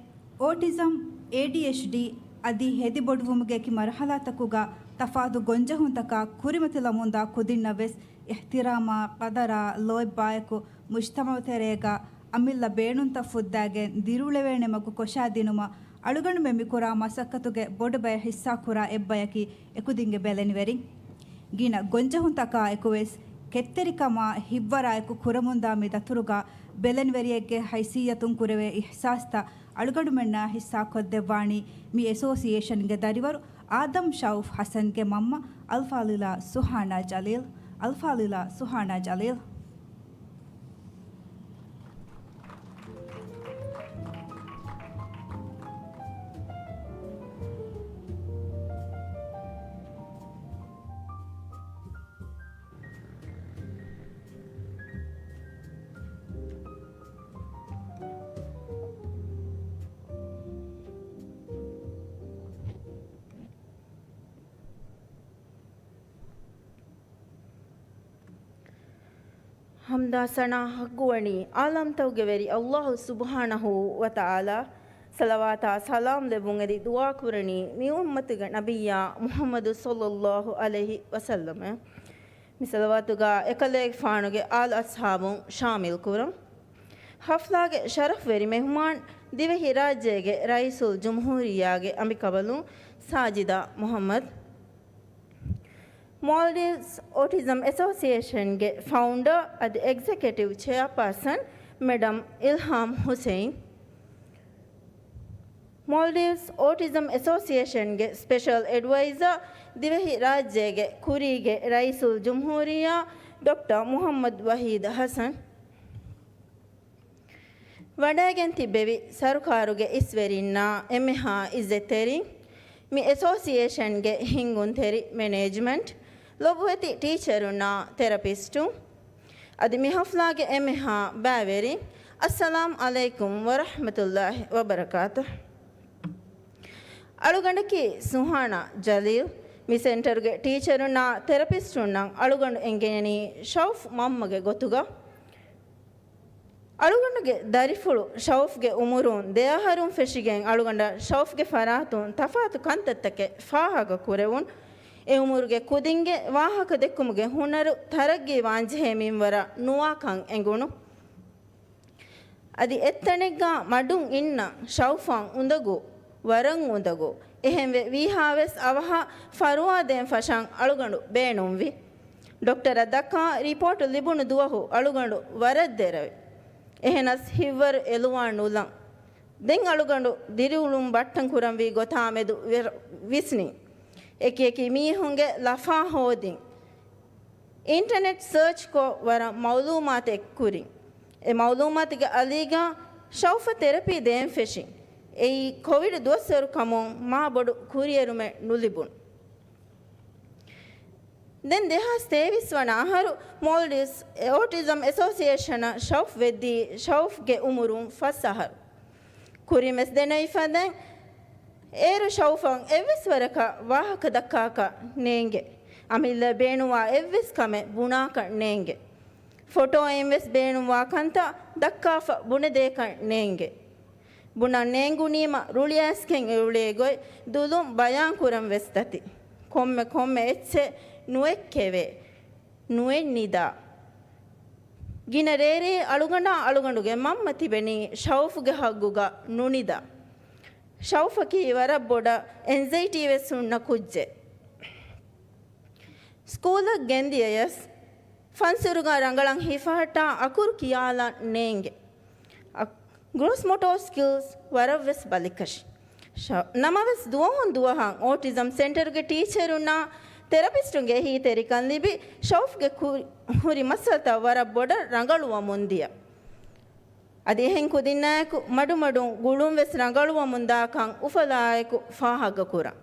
އޯޓިޒަމް، އޭޑީއެޗްޑީ އަދި ހެދިބޮޑުވުމުގެ އެކި މަރުޙަލާތަކުގަ ތަފާތު ގޮންޖެހުންތަކާ ކުރިމަތިލަމުންދާ ކުދިންނަށް ވެސް އިޙްތިރާމާ، ޤަދަރާ ލޯތްބާއެކު މުޖްތަމަޢު ތެރޭގަ އަމިއްލަ ބޭނުންތައް ފުއްދާގެން ދިރިއުޅެވޭނެ މަގު ކޮށާދިނުމަށް އަޅުގަނޑުމެން މިކުރާ މަސައްކަތުގެ ބޮޑު ބައެއް ޙިއްޞާކުރާ އެއްބަޔަކީ އެކުދިންގެ ބެލެނިވެރިން. ގިނަ ގޮންޖެހުންތަކާ އެކުވެސް ކެތްތެރިކަމާ ހިތްވަރާއެކު ކުރަމުންދާ މި ދަތުރުގަ ބެލެނިވެރިއެއްގެ ހައިސިއްޔަތުން ކުރެވޭ އިޙްސާސްތައް އަޅުގަނޑުމެންނާ ޙިއްޞާކޮށްދެއްވާނީ މި އެސޯސިއޭޝަންގެ ދަރިވަރު އާދަމް ޝައުފް ޙަސަންގެ މަންމަ އަލްފާޟިލާ ސުހާނާ ޖަލީލް، އަލްފާޟިލާ ސުހާނާ ޖަލީލް. ޙަމްދާ ސަނާ ޙައްޤުވަނީ ޢާލަމްތަކުގެ ވެރި ﷲ ސުބްޙާނަހޫ ވަތަޢާލާ. ޞަލަވާތާ ސަލާމް ލެއްވުން އެދި ދުޢާ ކުރަނީ މި އުއްމަތުގެ ނަބިއްޔާ މުޙައްމަދު ޞައްލައްލާހު ޢަލައިހި ވަސައްލަމަށް. މި ޞަލަވާތުގަ އެކަލޭގެފާނުގެ އާލު އަޞްޙާބުން ޝާމިލް ކުރަން. ޙަފްލާގެ ޝަރަފްވެރި މެހުމާން ދިވެހިރާއްޖޭގެ ރައީސުލްޖުމްހޫރިއްޔާގެ އަނބިކަނބަލުން ސާޖިދާ މުޙައްމަދު. މޯލްޑިވްސް އޯޓިޒަމް އެސޯސިއޭޝަންގެ ފައުންޑަރ އަދި އެގްޒެކެޓިވް ޗެއާޕާސަން މެޑަމް އިލްހާމް ޙުސެއިން. މޯލްޑިވްސް އޯޓިޒަމް އެސޯސިއޭޝަންގެ ސްޕެޝަލް އެޑްވައިޒަރ ދިވެހި ރާއްޖޭގެ ކުރީގެ ރައީސުލްޖުމްހޫރިއްޔާ ޑޮކްޓަރ މުޙައްމަދު ވަޙީދު ޙަސަން. ވަޑައިގެން ތިއްބެވި ސަރުކާރުގެ އިސްވެރިންނާ އެންމެހާ އިއްޒަތްތެރިން، މި އެސޯސިއޭޝަންގެ ހިންގުންތެރި މެނޭޖްމަންޓް، ލޮބުވެތި ޓީޗަރުންނާ ތެރަޕިސްޓުން، އަދި މި ޙަފްލާގެ އެންމެހާ ބައިވެރިން، އައްސަލާމް ޢަލައިކުމް ވަރަޙްމަތުﷲ ވަބަރަކާތު. އަޅުގަނޑަކީ ސުހާނާ ޖަލީލް. މި ސެންޓަރުގެ ޓީޗަރުންނާ ތެރަޕިސްޓުންނަށް އަޅުގަނޑު އެނގޭނީ ޝައުފް މަންމަގެ ގޮތުގަ. އަޅުގަނޑުގެ ދަރިފުޅު ޝައުފްގެ އުމުރުން ދެ އަހަރުން ފެށިގެން އަޅުގަނޑަށް ޝައުފްގެ ފަރާތުން ތަފާތު ކަންތައްތަކެއް ފާހަގަ ކުރެވުން. އެ އުމުރުގެ ކުދިންގެ ވާހަކަ ދެއްކުމުގެ ހުނަރު ތަރައްގީވާންޖެހޭ މިންވަރަށް ނުވާކަން އެނގުނު. އަދި އެއްތަނެއްގަ މަޑުން އިންނަ ޝައުފަށް އުނދަގޫ، ވަރަށް އުނދަގޫ. އެހެންވެ ވީހާވެސް އަވަހަށް ފަރުވާދޭން ފަށަން އަޅުގަނޑު ބޭނުންވި. ޑޮކްޓަރަށް ދައްކާ ރިޕޯޓު ލިބުނު ދުވަހު އަޅުގަނޑު ވަރަށް ދެރަވި. އެހެނަސް ހިތްވަރު އެލުވާ ނުލަން. ދެން އަޅުގަނޑު ދިރިއުޅުން ބައްޓަން ކުރަންވީ ގޮތާމެދު ވިސްނިން. އެކިއެކި މީހުންގެ ލަފާ ހޯދިން. އިންޓަނެޓް ސާޗްކޮށް ވަރަށް މައުލޫމާތެއް ކުރިން. އެ މައުލޫމާތުގެ އަލީގަ ޝައުފަށް ތެރަޕީ ދޭން ފެށިން. އެއީ ކޮވިޑް ދުވަސްވަރު ކަމުން މާ ބޮޑު ކުރިއެރުމެއް ނުލިބުނު. ދެން ދެހާސް ތޭވީސް ވަނަ އަހަރު މޯލްޑިވްސް އޯޓިޒަމް އެސޯސިއޭޝަނަށް ޝައުފް ވެއްދީ ޝައުފްގެ އުމުރުން ފަސް އަހަރު. ކުރިންވެސް ދެނެވިފަދައިން އޭރު ޝައުފަށް އެއްވެސް ވަރަކަށް ވާހަކަ ދައްކާކަށް ނޭނގެ. އަމިއްލަ ބޭނުންވާ އެއްވެސް ކަމެއް ބުނާކަށް ނޭނގެ. ފޮޓޯއިންވެސް ބޭނުންވާ ކަންތައް ދައްކާފަ ބުނެދޭކަށް ނޭނގެ. ބުނަން ނޭނގުނީމަ ރުޅިއައިސްގެން އުޅޭ ގޮތް ދުލުން ބަޔާން ކުރަން ވެސް ދަތި. ކޮންމެ ކޮންމެ އެއްޗެއް ނުއެއްކެވޭ. ނުއެއް ނިދާ. ގިނަ ރޭރޭ އަޅުގަނޑާ އަޅުގަނޑުގެ މަންމަ ތިބެނީ ޝައުފުގެ ހައްގުގަ ނުނިދާ. ޝައުފަކީ ވަރަށް ބޮޑަށް އެންޒައިޓީ ވެސް ހުންނަ ކުއްޖެއް. ސްކޫލަށް ގެންދިޔަޔަސް ފަންސުރުގަ ރަނގަޅަށް ހިފަހައްޓާ އަކުރު ކިޔާލަން ނޭނގެ. އަ-، ގްރޯސް މޮޓޯ ސްކިލްސް ވަރަށްވެސް ބަލިކަށި. ޝަ-، ނަމަވެސް ދުވަހުން ދުވަހަށް އޯޓިޒަމް ސެންޓަރުގެ ޓީޗަރުންނާ ތެރަޕިސްޓުންގެ އެހީތެރިކަން ލިބި، ޝައުފްގެ ކު-، ހުރި މައްސަލަތައް ވަރަށް ބޮޑަށް ރަނގަޅުވަމުން ދިޔަ. އަދި އެހެން ކުދިންނާއެކު މަޑުމަޑުން ގުޅުން ވެސް ރަނގަޅުވަމުން ދާކަން އުފަލާއެކު ފާހަގަކުރަން.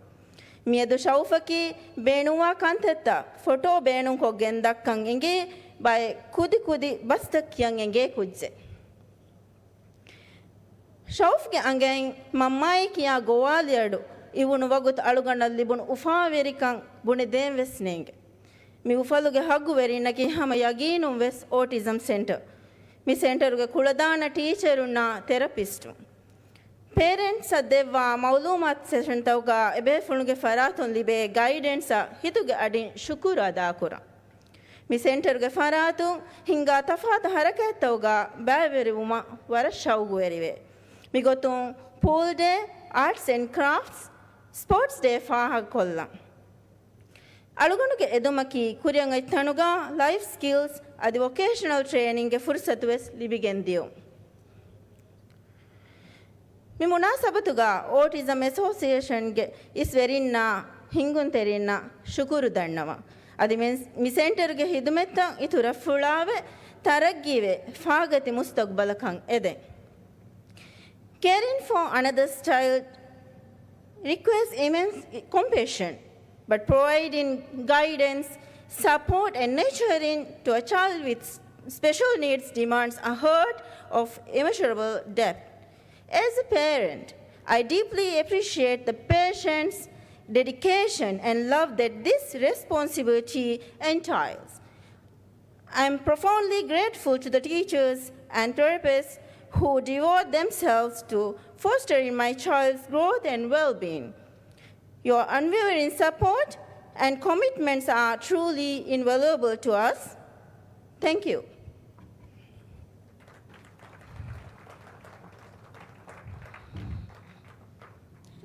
މިއަދު ޝައުފަކީ ބޭނުންވާ ކަންތައްތައް ފޮޓޯ ބޭނުންކޮށް ގެންދައްކަން އެނގޭ ބައެއް ކުދި ކުދި ބަސްތައް ކިޔަން އެނގޭ ކުއްޖެއް. ޝައުފްގެ އަނގައިން މަންމާއޭ ކިޔާ ގޮވާލިއަޑު އިވުނު ވަގުތު އަޅުގަނޑަށް ލިބުނު އުފާވެރިކަން ބުނެދޭން ވެސް ނޭނގެ. މި އުފަލުގެ ހައްގުވެރިންނަކީ ހަމަ ޔަގީނުން ވެސް އޯޓިޒަމް ސެންޓަރ. މި ސެންޓަރުގެ ކުޅަދާނަ ޓީޗަރުންނާ ތެރަޕިސްޓުން. ޕޭރެންޓްސަށް ދެއްވާ މައުލޫމާތު ސެޝަންތަކުގަ އެބޭފުޅުންގެ ފަރާތުން ލިބޭ ގައިޑެންސަށް ހިތުގެ އަޑިން ޝުކުރު އަދާކުރަން. މި ސެންޓަރުގެ ފަރާތުން ހިންގާ ތަފާތު ހަރަކާތްތަކުގަ ބައިވެރިވުމަށް ވަރަށް ޝައުގުވެރިވޭ. މިގޮތުން ޕޫލް ޑޭ، އާޓްސް އެންޑް ކްރާފްޓްސް، ސްޕޯޓްސް ޑޭ ފާހަގަކޮށްލަން. އަޅުގަނޑުގެ އެދުމަކީ ކުރިއަށް އޮތް ތަނުގަ ލައިފް ސްކިލްސް އަދި ވޮކޭޝަނަލް ޓްރޭނިންގެ ފުރުސަތު ވެސް ލިބިގެން ދިޔުން. މި މުނާސަބަތުގަ އޯޓިޒަމް އެސޯސިއޭޝަންގެ އިސްވެރިންނާ ހިންގުންތެރިންނަށް ޝުކުރު ދަންނަވަން. އަދި މި، މި ސެންޓަރުގެ ހިދުމަތްތައް އިތުރަށް ފުޅާވެ ތަރައްގީވެ ފާގަތި މުސްތަގުބަލަކަށް އެދެން. Caring for another's child requires immense compassion, but providing guidance, support, and nurturing to a child with special needs demands a heart of immeasurable depth. As a parent, I deeply appreciate the patience, dedication, and love that this responsibility entails. I am profoundly grateful to the teachers and therapists who devote themselves to fostering my child's growth and well-being. Your unwavering support and commitments are truly invaluable to us. Thank you.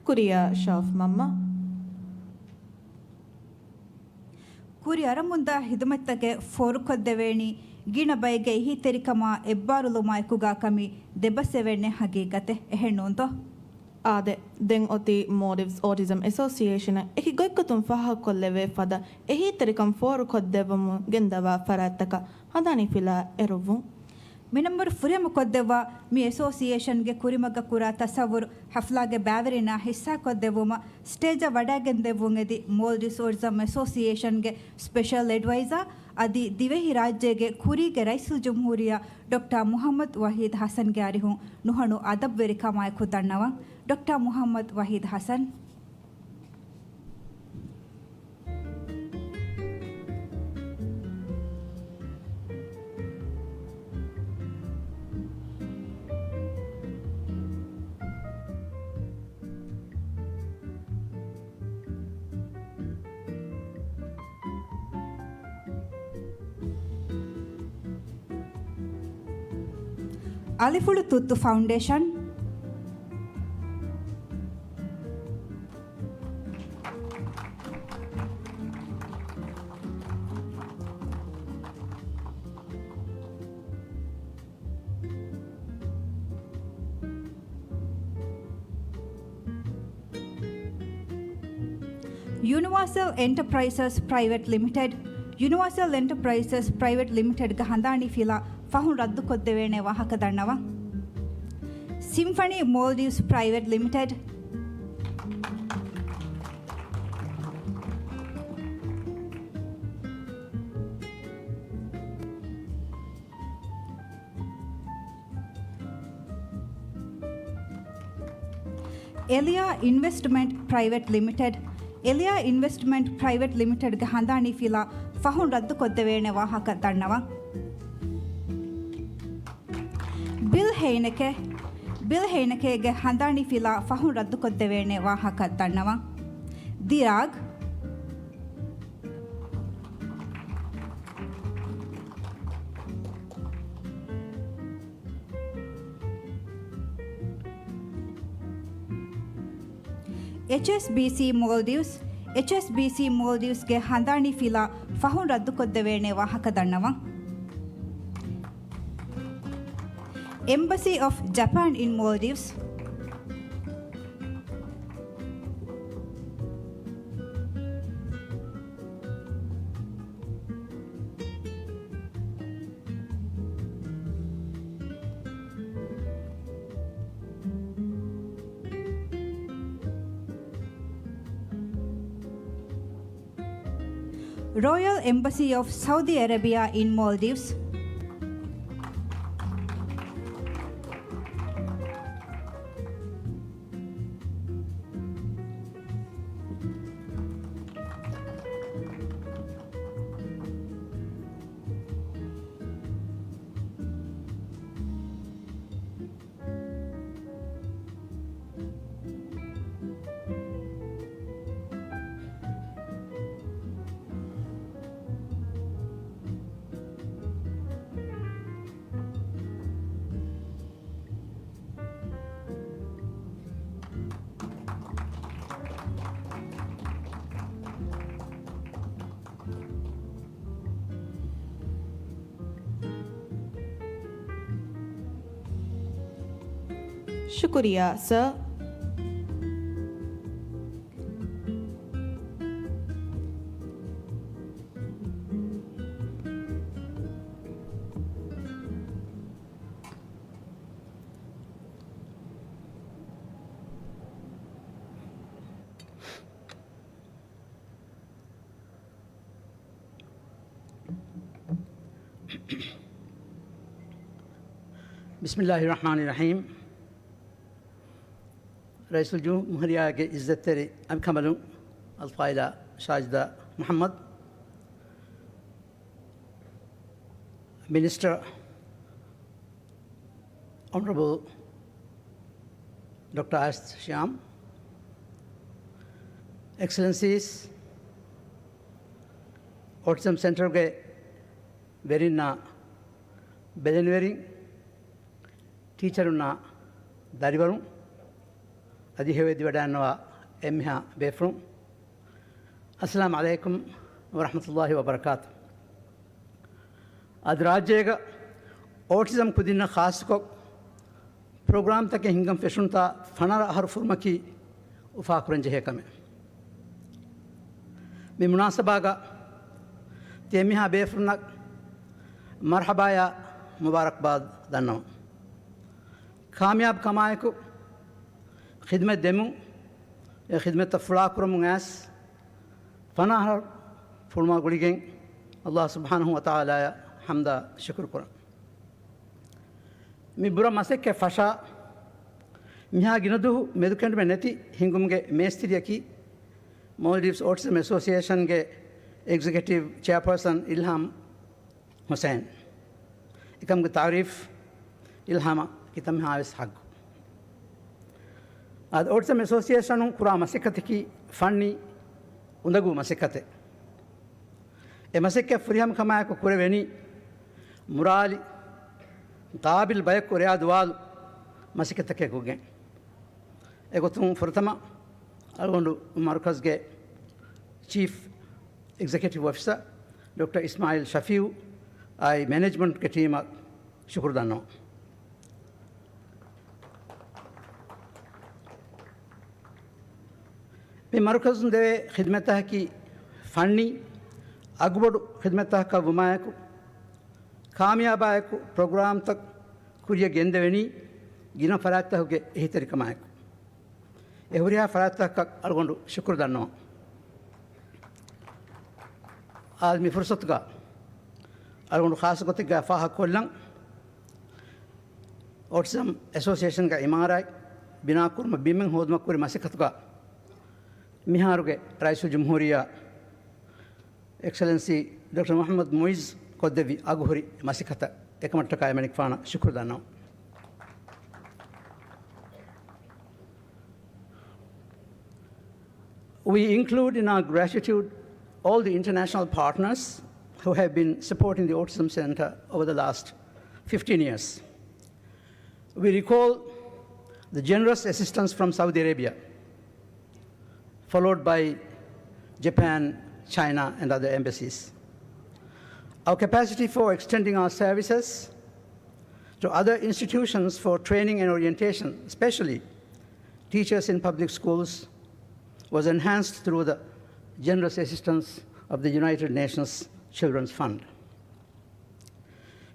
ކުރިޔާ ޝައުފް މަންމަ. ކުރި އަރަމުންދާ ހިދުމަތްތަކެއް ފޯރުކޮށްދެވޭނީ ގިނަ ބައެއްގެ އެހީތެރިކަމާ އެއްބާރުލުމާ އެކުގާ ކަމީ ދެބަސް އެވެންޏެއް ހަގީގަތެއް، އެހެންނޫންތޯ؟ އާދެ، ދެން އޮތީ މޯލްޑިވްސް އޯޓިޒަމް އެސޯސިއޭޝަނަށް އެކި ގޮތްގޮތުން ފާހަގަކޮށްލެވޭ ފަދަ އެހީތެރިކަން ފޯރުކޮށްދެއްވަމުން ގެންދަވާ ފަރާތްތަކަށް ހަނދާނީ ފިލާ އެރުއްވުން. މި ނަންބަރު ފުރިހަމަކޮށްދެއްވާ މި އެސޯސިއޭޝަންގެ ކުރިމަގަށް ކުރާ ތަސައްވުރު ހަފްލާގެ ބައިވެރިންނާ ހިއްސާކޮށްދެއްވުމަށް ސްޓޭޖަށް ވަޑައިގެންދެއްވުން އެދި މޯލްޑިވްސް އޯޓިޒަމް އެސޯސިއޭޝަންގެ ސްޕެޝަލް އެޑްވައިޒާ އަދި ދިވެހިރާއްޖޭގެ ކުރީގެ ރައީސުލްޖުމްހޫރިއްޔާ ޑޮކްޓާ މުޙައްމަދު ވަޙީދު ޙަސަންގެ އަރިހުން ނުހަނު އަދަބުވެރިކަމާއެކު ދަންނަވަން. ޑޮކްޓާ މުޙައްމަދު ވަޙީދު ޙަސަން. އަލިފުޅު ތުއްތު ފައުންޑޭޝަން. ޔުނިވާސަލް އެންޓަޕްރައިސަސް ޕްރައިވެޓް ލިމިޓެޑް. ޔުނިވާސަލް އެންޓަޕްރައިސަސް ޕްރައިވެޓް ލިމިޓެޑްގެ ހަނދާނީ ފިލާ ފަހުން ރައްދުކޮށްދެވޭނެ ވާހަކަ ދަންނަވަން. ސިމްފަނީ މޯލްޑިވްސް ޕްރައިވެޓް ލިމިޓެޑް. އެލިޔާ އިންވެސްޓްމަންޓް ޕްރައިވެޓް ލިމިޓެޑް. އެލިޔާ އިންވެސްޓްމަންޓް ޕްރައިވެޓް ލިމިޓެޑްގެ ހަނދާނީ ފިލާ ފަހުން ރައްދުކޮށްދެވޭނެ ވާހަކަ ދަންނަވަން. ބިލް ހެއިނެކޭ. ބިލް ހެއިނެކޭގެ ހަނދާނީ ފިލާ ފަހުން ރައްދުކޮށްދެވޭނެ ވާހަކަ ދަންނަވަން. ދިރާގް. އެޗްއެސްބީސީ މޯލްޑިވްސް. އެޗްއެސްބީސީ މޯލްޑިވްސްގެ ހަނދާނީ ފިލާ ފަހުން ރައްދުކޮށްދެވޭނެ ވާހަކަ ދަންނަވަން. އެމްބަސީ އޮފް ޖަޕާން އިން މޯލްޑިވްސް. ރޯޔަލް އެމްބަސީ އޮފް ސައުދީ އެރޭބިއާ އިން މޯލްޑިވްސް. ޝުކުރިއްޔާ، ސާރ. ބިސްމިއްލާހި ރަޙްމާނި ރަޙީމް. ރައީސުލްޖުމްހޫރިއްޔާގެ އިއްޒަތްތެރި އަނބިކަނބަލުން އަލްފާޟިލާ ޝާޒިދާ މުޙައްމަދު، Minister, Honorable Doctor Asif Shyam, Excellencies, Autism Centre ގެ ވެރިންނާ ބެލެނިވެރިން، ޓީޗަރުންނާ ދަރިވަރުން، އަދި ހެޔޮއެދިވަޑައިގަންނަވާ އެންމެހާ ބޭފުޅުން، އައްސަލާމު ޢަލައިކުމް ވަރަޙްމަތުﷲި ވަބަރަކާތު. އަދި ރާއްޖޭގަ އޯޓިޒަމް ކުދިންނަށް ޚާއްޞަކޮށް، ޕްރޮގްރާމްތަކެއް ހިންގަން ފެށުންތާ ފަނަރަ އަހަރު ފުރުމަކީ އުފާކުރަން ޖެހޭ ކަމެއް. މި މުނާސަބާގަ ތި އެންމެހާ ބޭފުޅުންނަށް މަރްޙަބާޔާ މުބާރަކްބާދް ދަންނަވަން. ކާމިޔާބު ކަމާއެކު ޚިދުމަތް ދެމުން، އެ ޚިދުމަތްތައް ފުޅާކުރަމުން އައިސް، ފަނަރަ އަހަރު ފުރުމާ ގުޅިގެން، ﷲ ސުބްޙާނަހޫ ވަތަޢާލާއަށް ޙަމްދާ ޝުކުރު ކުރަން. މި ބުރަ މަސައްކަތް ފަށާ، މިހާ ގިނަ ދުވަހު މެދުކެނޑުމެއް ނެތި ހިނގުމުގެ މޭސްތިރިއަކީ، މޯލްޑިވްސް އޯޓިޒަމް އެސޯސިއޭޝަންގެ އެގްޒެކެޓިވް ޗެއާޕާސަން އިލްހާމް ހުސައިން. އެކަމުގެ ތަޢުރީފް އިލްހާމަށް ކިތަންމެހާވެސް ޙައްޤު. އަދި އޯޓިޒަމް އެސޯސިއޭޝަނުން ކުރާ މަސައްކަތަކީ ފަންނީ އުނދަގޫ މަސައްކަތެއް. އެ މަސައްކަތް ފުރިހަމަކަމާއެކު ކުރެވެނީ މުރާލި، ޤާބިލް ބަޔަކު ރެޔާ ދުވާލު މަސައްކަތްތަކެއް ގޮތުގައި. އެގޮތުން ފުރަތަމަ އަޅުގަނޑު މަރުކަޒްގެ ޗީފް އެގްޒެކެޓިވް އޮފިސަރ ޑޮކްޓަރ އިސްމާޢީލް ޝަފީޢު އާއި މެނޭޖްމަންޓްގެ ޓީމަށް ޝުކުރު ދަންނަވަން. މި މަރުކަޒުން ދެވޭ ޚިދުމަތްތަކަކީ ފަންނީ އަގުބޮޑު ޚިދުމަތްތަކަކަށް ވުމާއެކު، ކާމިޔާބާއެކު ޕްރޮގްރާމްތައް ކުރިއަށް ގެންދެވެނީ ގިނަ ފަރާތްތަކުގެ އެހީތެރިކަމާއެކު. އެ ހުރިހާ ފަރާތްތަކަށް އަޅުގަނޑު ޝުކުރު ދަންނަވަން. އާދެ، މި ފުރުސަތުގަ އަޅުގަނޑު ޚާއްޞަ ގޮތެއްގަ ފާހަގަކޮށްލަން، އޯޓިޒަމް އެސޯސިއޭޝަންގެ އިމާރާތް ބިނާކުރުމަށް ބިމެއް ހޯދުމަށް ކުރި މަސައްކަތުގަ މިހާރުގެ ރައީސުލްޖުމްހޫރިއްޔާ އެކްސެލެންސީ ޑޮކްޓަރ މުޙައްމަދު މުޢިއްޒު ކޮށްދެއްވި އަގުހުރި މަސައްކަތަށް އެކަމަށްޓަކާ އެމަނިކުފާނަށް ޝުކުރު ދަންނަވަން. We include in our gratitude all the international partners who have been supporting the Autism Center over the last fifteen years. We recall the generous assistance from Saudi Arabia, followed by Japan, China, and other embassies. Our capacity for extending our services to other institutions for training and orientation, especially teachers in public schools, was enhanced through the generous assistance of the United Nations Children's Fund.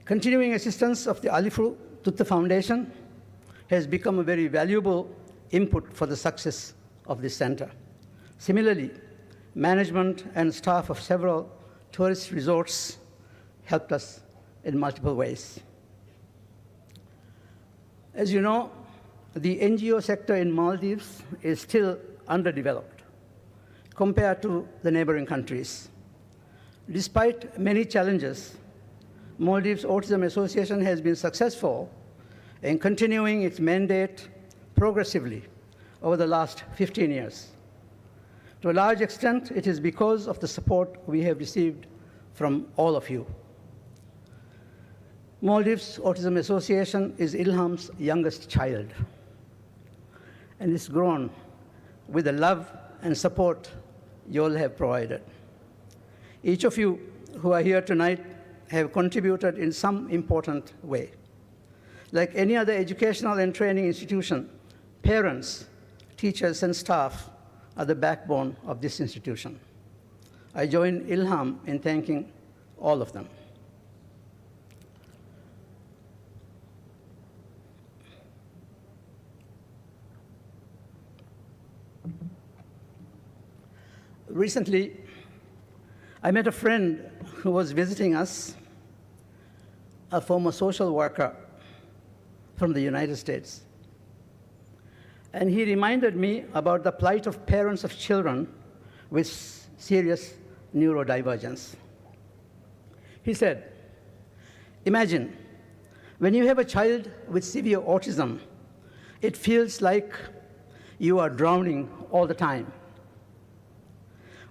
Continuing assistance of the Alifu Tutta Foundation has become a very valuable input for the success of this center. Similarly, management and staff of several tourist resorts helped us in multiple ways. As you know, the N G O sector in Maldives is still underdeveloped compared to the neighboring countries. Despite many challenges, Maldives Autism Association has been successful in continuing its mandate progressively over the last fifteen years. To a large extent, it is because of the support we have received from all of you. Maldives Autism Association is Ilham's youngest child, and it's grown with the love and support you all have provided. Each of you who are here tonight have contributed in some important way. Like any other educational and training institution, parents, teachers, and staff are the backbone of this institution. I join Ilham in thanking all of them. Recently, I met a friend who was visiting us, a former social worker from the United States. And he reminded me about the plight of parents of children with serious neurodivergence. He said, Imagine, when you have a child with severe autism, it feels like you are drowning all the time.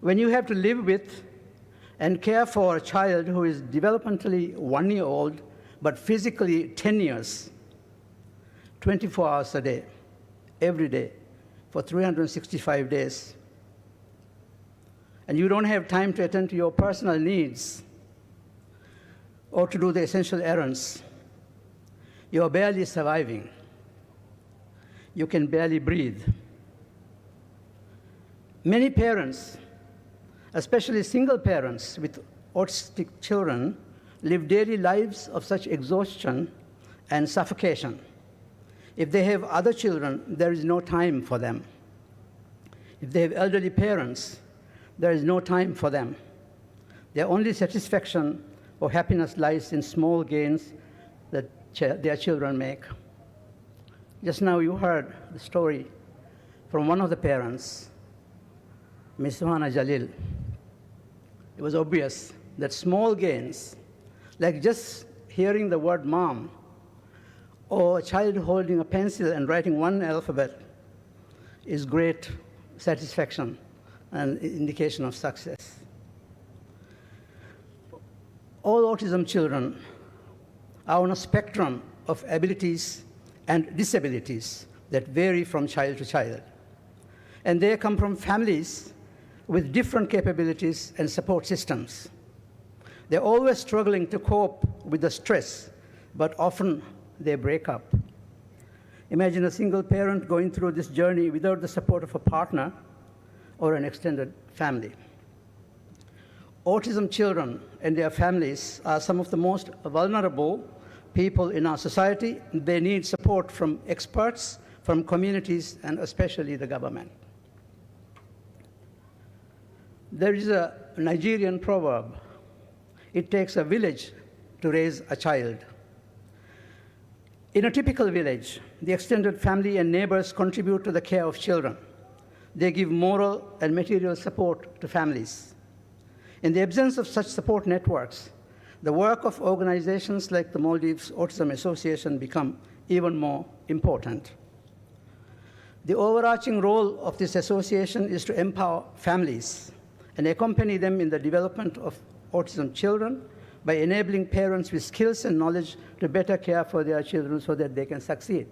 When you have to live with and care for a child who is developmentally one year old but physically ten years, twenty-four hours a day, every day, for three hundred sixty-five days, and you don't have time to attend to your personal needs or to do the essential errands, you are barely surviving. You can barely breathe. Many parents, especially single parents with autistic children, live daily lives of such exhaustion and suffocation. If they have other children, there is no time for them. If they have elderly parents, there is no time for them. Their only satisfaction or happiness lies in small gains that ch- their children make. Just now you heard the story from one of the parents, Miss Suhana Jalil. It was obvious that small gains, like just hearing the word mom, or a child holding a pencil and writing one alphabet, is great satisfaction and indication of success. All autism children are on a spectrum of abilities and disabilities that vary from child to child. And they come from families with different capabilities and support systems. They're always struggling to cope with the stress, but often they break up. Imagine a single parent going through this journey without the support of a partner or an extended family. Autism children and their families are some of the most vulnerable people in our society. They need support from experts, from communities, and especially the government. There is a Nigerian proverb, "It takes a village to raise a child." In a typical village, the extended family and neighbors contribute to the care of children. They give moral and material support to families. In the absence of such support networks, the work of organizations like the Maldives Autism Association become even more important. The overarching role of this association is to empower families and accompany them in the development of autism children by enabling parents with skills and knowledge to better care for their children so that they can succeed.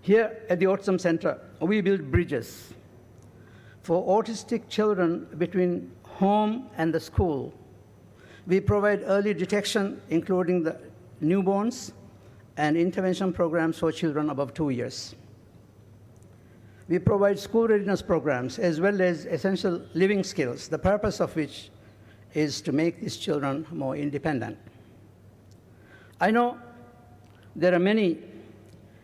Here at the Autism Center, we build bridges for autistic children between home and the school. We provide early detection, including the newborns, and intervention programs for children above two years. We provide school readiness programs as well as essential living skills, the purpose of which is to make these children more independent. I know there are many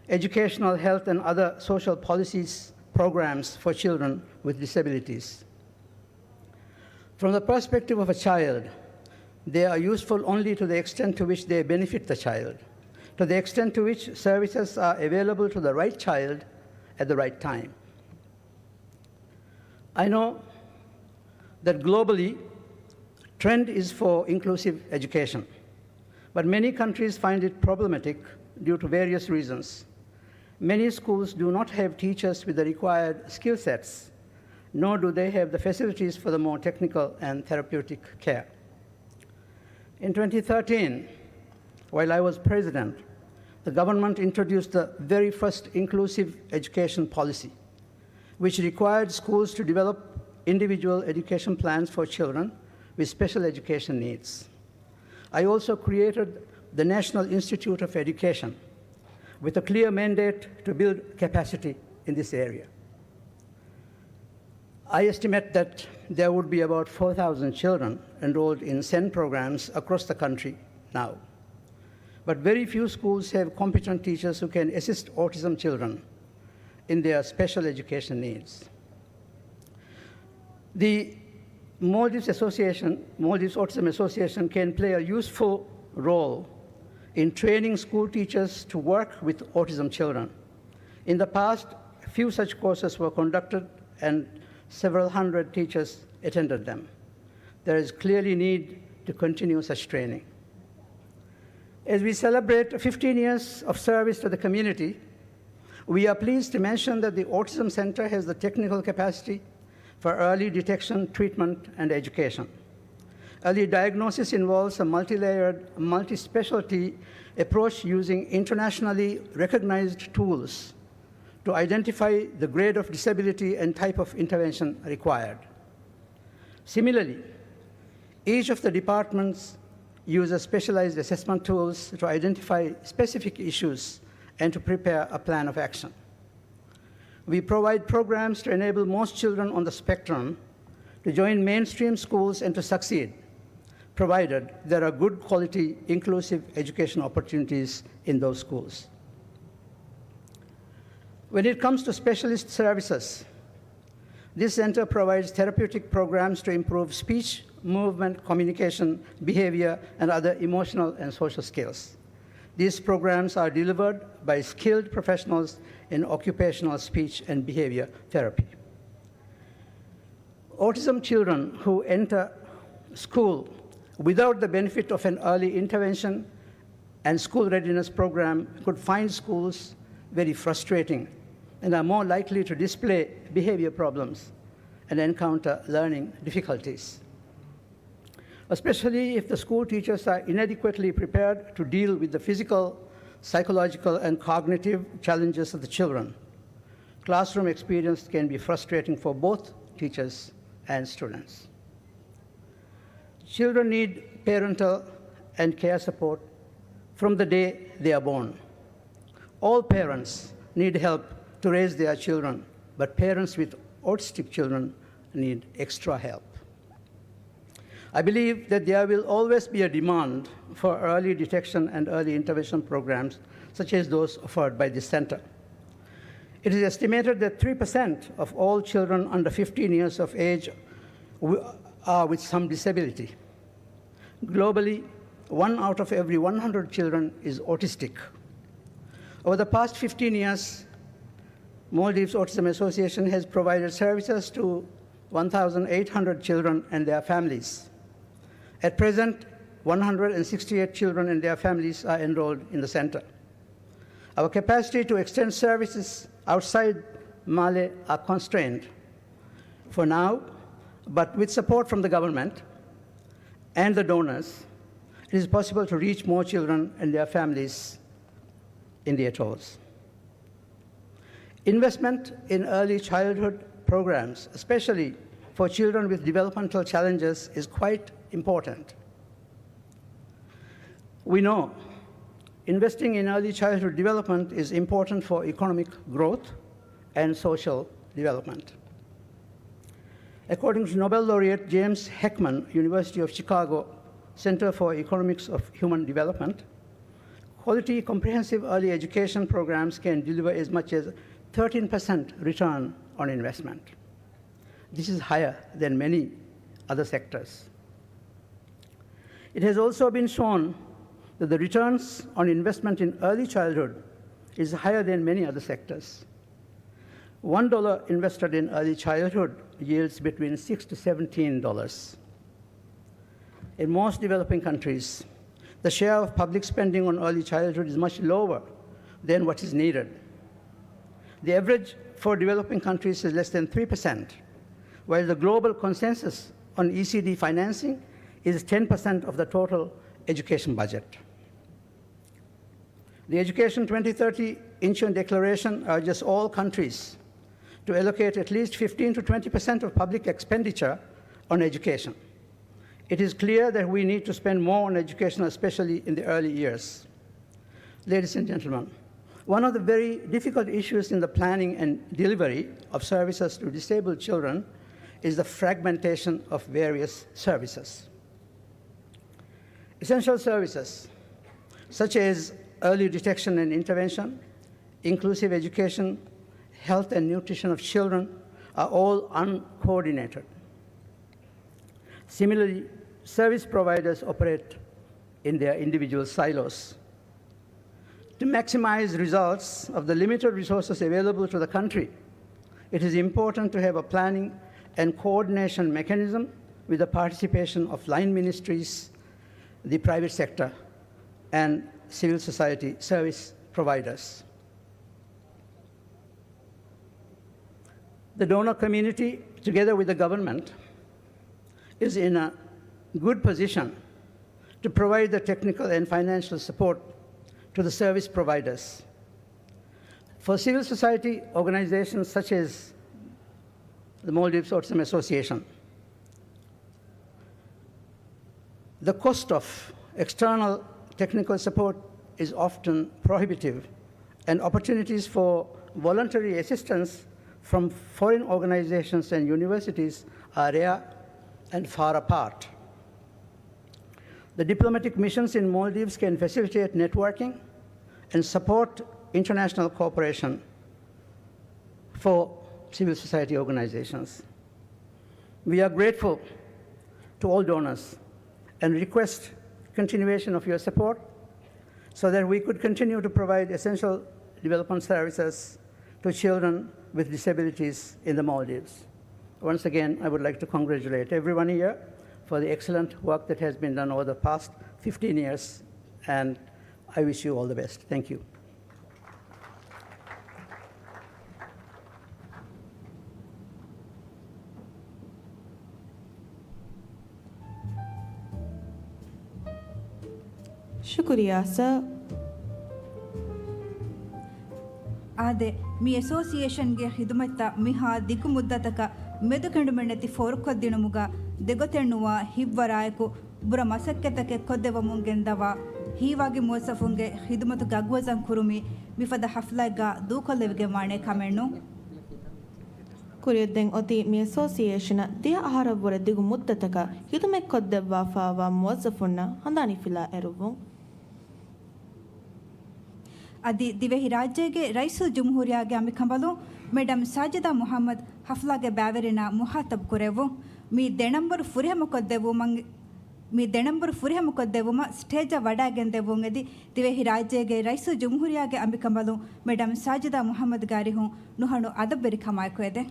educational, health, and other social policies, programs for children with disabilities. From the perspective of a child, they are useful only to the extent to which they benefit the child, to the extent to which services are available to the right child at the right time. I know that globally, trend is for inclusive education, but many countries find it problematic due to various reasons. Many schools do not have teachers with the required skill sets, nor do they have the facilities for the more technical and therapeutic care. In twenty thirteen, while I was president, the government introduced the very first inclusive education policy, which required schools to develop individual education plans for children with special education needs. I also created the National Institute of Education with a clear mandate to build capacity in this area. I estimate that there would be about four thousand children enrolled in SEND programs across the country now. But very few schools have competent teachers who can assist autism children in their special education needs. The Maldives Association, Maldives Autism Association, can play a useful role in training school teachers to work with autism children. In the past, few such courses were conducted and several hundred teachers attended them. There is clearly need to continue such training. As we celebrate fifteen years of service to the community, we are pleased to mention that the Autism Center has the technical capacity for early detection, treatment, and education. Early diagnosis involves a multi-layered, multi-specialty approach using internationally recognized tools to identify the grade of disability and type of intervention required. Similarly, each of the departments uses specialized assessment tools to identify specific issues and to prepare a plan of action. We provide programs to enable most children on the spectrum to join mainstream schools and to succeed, provided there are good quality inclusive education opportunities in those schools. When it comes to specialist services, this center provides therapeutic programs to improve speech, movement, communication, behavior, and other emotional and social skills. These programs are delivered by skilled professionals in occupational speech and behavior therapy. Autism children who enter school without the benefit of an early intervention and school readiness program could find schools very frustrating and are more likely to display behavior problems and encounter learning difficulties, especially if the school teachers are inadequately prepared to deal with the physical, psychological, and cognitive challenges of the children. Classroom experience can be frustrating for both teachers and students. Children need parental and care support from the day they are born. All parents need help to raise their children, but parents with autistic children need extra help. I believe that there will always be a demand for early detection and early intervention programs such as those offered by this center. It is estimated that three percent of all children under fifteen years of age w- are with some disability. Globally, one out of every one hundred children is autistic. Over the past fifteen years, Maldives Autism Association has provided services to one thousand eight hundred children and their families. At present, one hundred sixty-eight children and their families are enrolled in the center. Our capacity to extend services outside Male are constrained for now, but with support from the government and the donors, it is possible to reach more children and their families in the atolls. Investment in early childhood programs, especially for children with developmental challenges, is quite important. We know investing in early childhood development is important for economic growth and social development. According to Nobel laureate James Heckman, University of Chicago Center for Economics of Human Development, quality comprehensive early education programs can deliver as much as thirteen percent return on investment. This is higher than many other sectors. It has also been shown that the returns on investment in early childhood is higher than many other sectors. One dollar invested in early childhood yields between six to seventeen dollars. In most developing countries, the share of public spending on early childhood is much lower than what is needed. The average for developing countries is less than three percent, while the global consensus on E C D financing is ten percent of the total education budget. The Education twenty thirty Incheon Declaration urges all countries to allocate at least fifteen to twenty percent of public expenditure on education. It is clear that we need to spend more on education, especially in the early years. Ladies and gentlemen, one of the very difficult issues in the planning and delivery of services to disabled children is the fragmentation of various services. Essential services such as early detection and intervention, inclusive education, health and nutrition of children are all uncoordinated. Similarly, service providers operate in their individual silos. To maximize results of the limited resources available to the country, it is important to have a planning and coordination mechanism with the participation of line ministries, the private sector, and civil society service providers. The donor community, together with the government, is in a good position to provide the technical and financial support to the service providers. For civil society organizations such as the Maldives Autism Association, the cost of external technical support is often prohibitive, and opportunities for voluntary assistance from foreign organizations and universities are rare and far apart. The diplomatic missions in Maldives can facilitate networking and support international cooperation for civil society organizations. We are grateful to all donors and request continuation of your support so that we could continue to provide essential development services to children with disabilities in the Maldives. Once again, I would like to congratulate everyone here for the excellent work that has been done over the past fifteen years, and I wish you all the best. Thank you. ޝުކުރިއްޔާ، ސާރ. އާދެ، މި އެސޯސިއޭޝަންގެ ޚިދުމަތްތައް މިހާ ދިގު މުއްދަތަކަށް މެދުކެނޑުމެއްނެތި ފޯރުކޮށްދިނުމުގަ ދެގޮތެއްނުވާ ހިތްވަރާއެކު ބުރަ މަސައްކަތްތަކެއް ކޮށްދެއްވަމުން ގެންދަވާ ހީވާގި މުވައްޒަފުންގެ ޚިދުމަތުގެ އަގުވަޒަން ކުރުމީ މިފަދަ ހަފްލާއެއްގަ ދޫކޮށްލެވިގެންވާނެ ކަމެއްނޫން. ކުރިއަށް ދެން އޮތީ މި އެސޯސިއޭޝަނަށް ދިހަ އަހަރަށްވުރެ ދިގު މުއްދަތަކަށް ޚިދުމަތްކޮށްދެއްވާފައިވާ މުވައްޒަފުންނަށް ހަނދާނީފިލާ އެރުއްވުން. އަދި ދިވެހިރާއްޖޭގެ ރައީސުލްޖުމްހޫރިއްޔާގެ އަނބިކަނބަލުން މެޑަމް ސާޖިދާ މުޙައްމަދު ޙަފްލާގެ ބައިވެރިންނާ މުޚާޠަބު ކުރެއްވުން. މި ދެނަންބަރު ފުރިހަމަކޮށްދެއްވުމަށް، މި ދެނަންބަރު ފުރިހަމަކޮށްދެއްވުމަށް ސްޓޭޖަށް ވަޑައިގެންދެއްވުން އެދި ދިވެހިރާއްޖޭގެ ރައީސުލްޖުމްހޫރިއްޔާގެ އަނބިކަނބަލުން މެޑަމް ސާޖިދާ މުޙައްމަދުގެ އަރިހުން ނުހަނު އަދަބުވެރިކަމާއެކު އެދެން.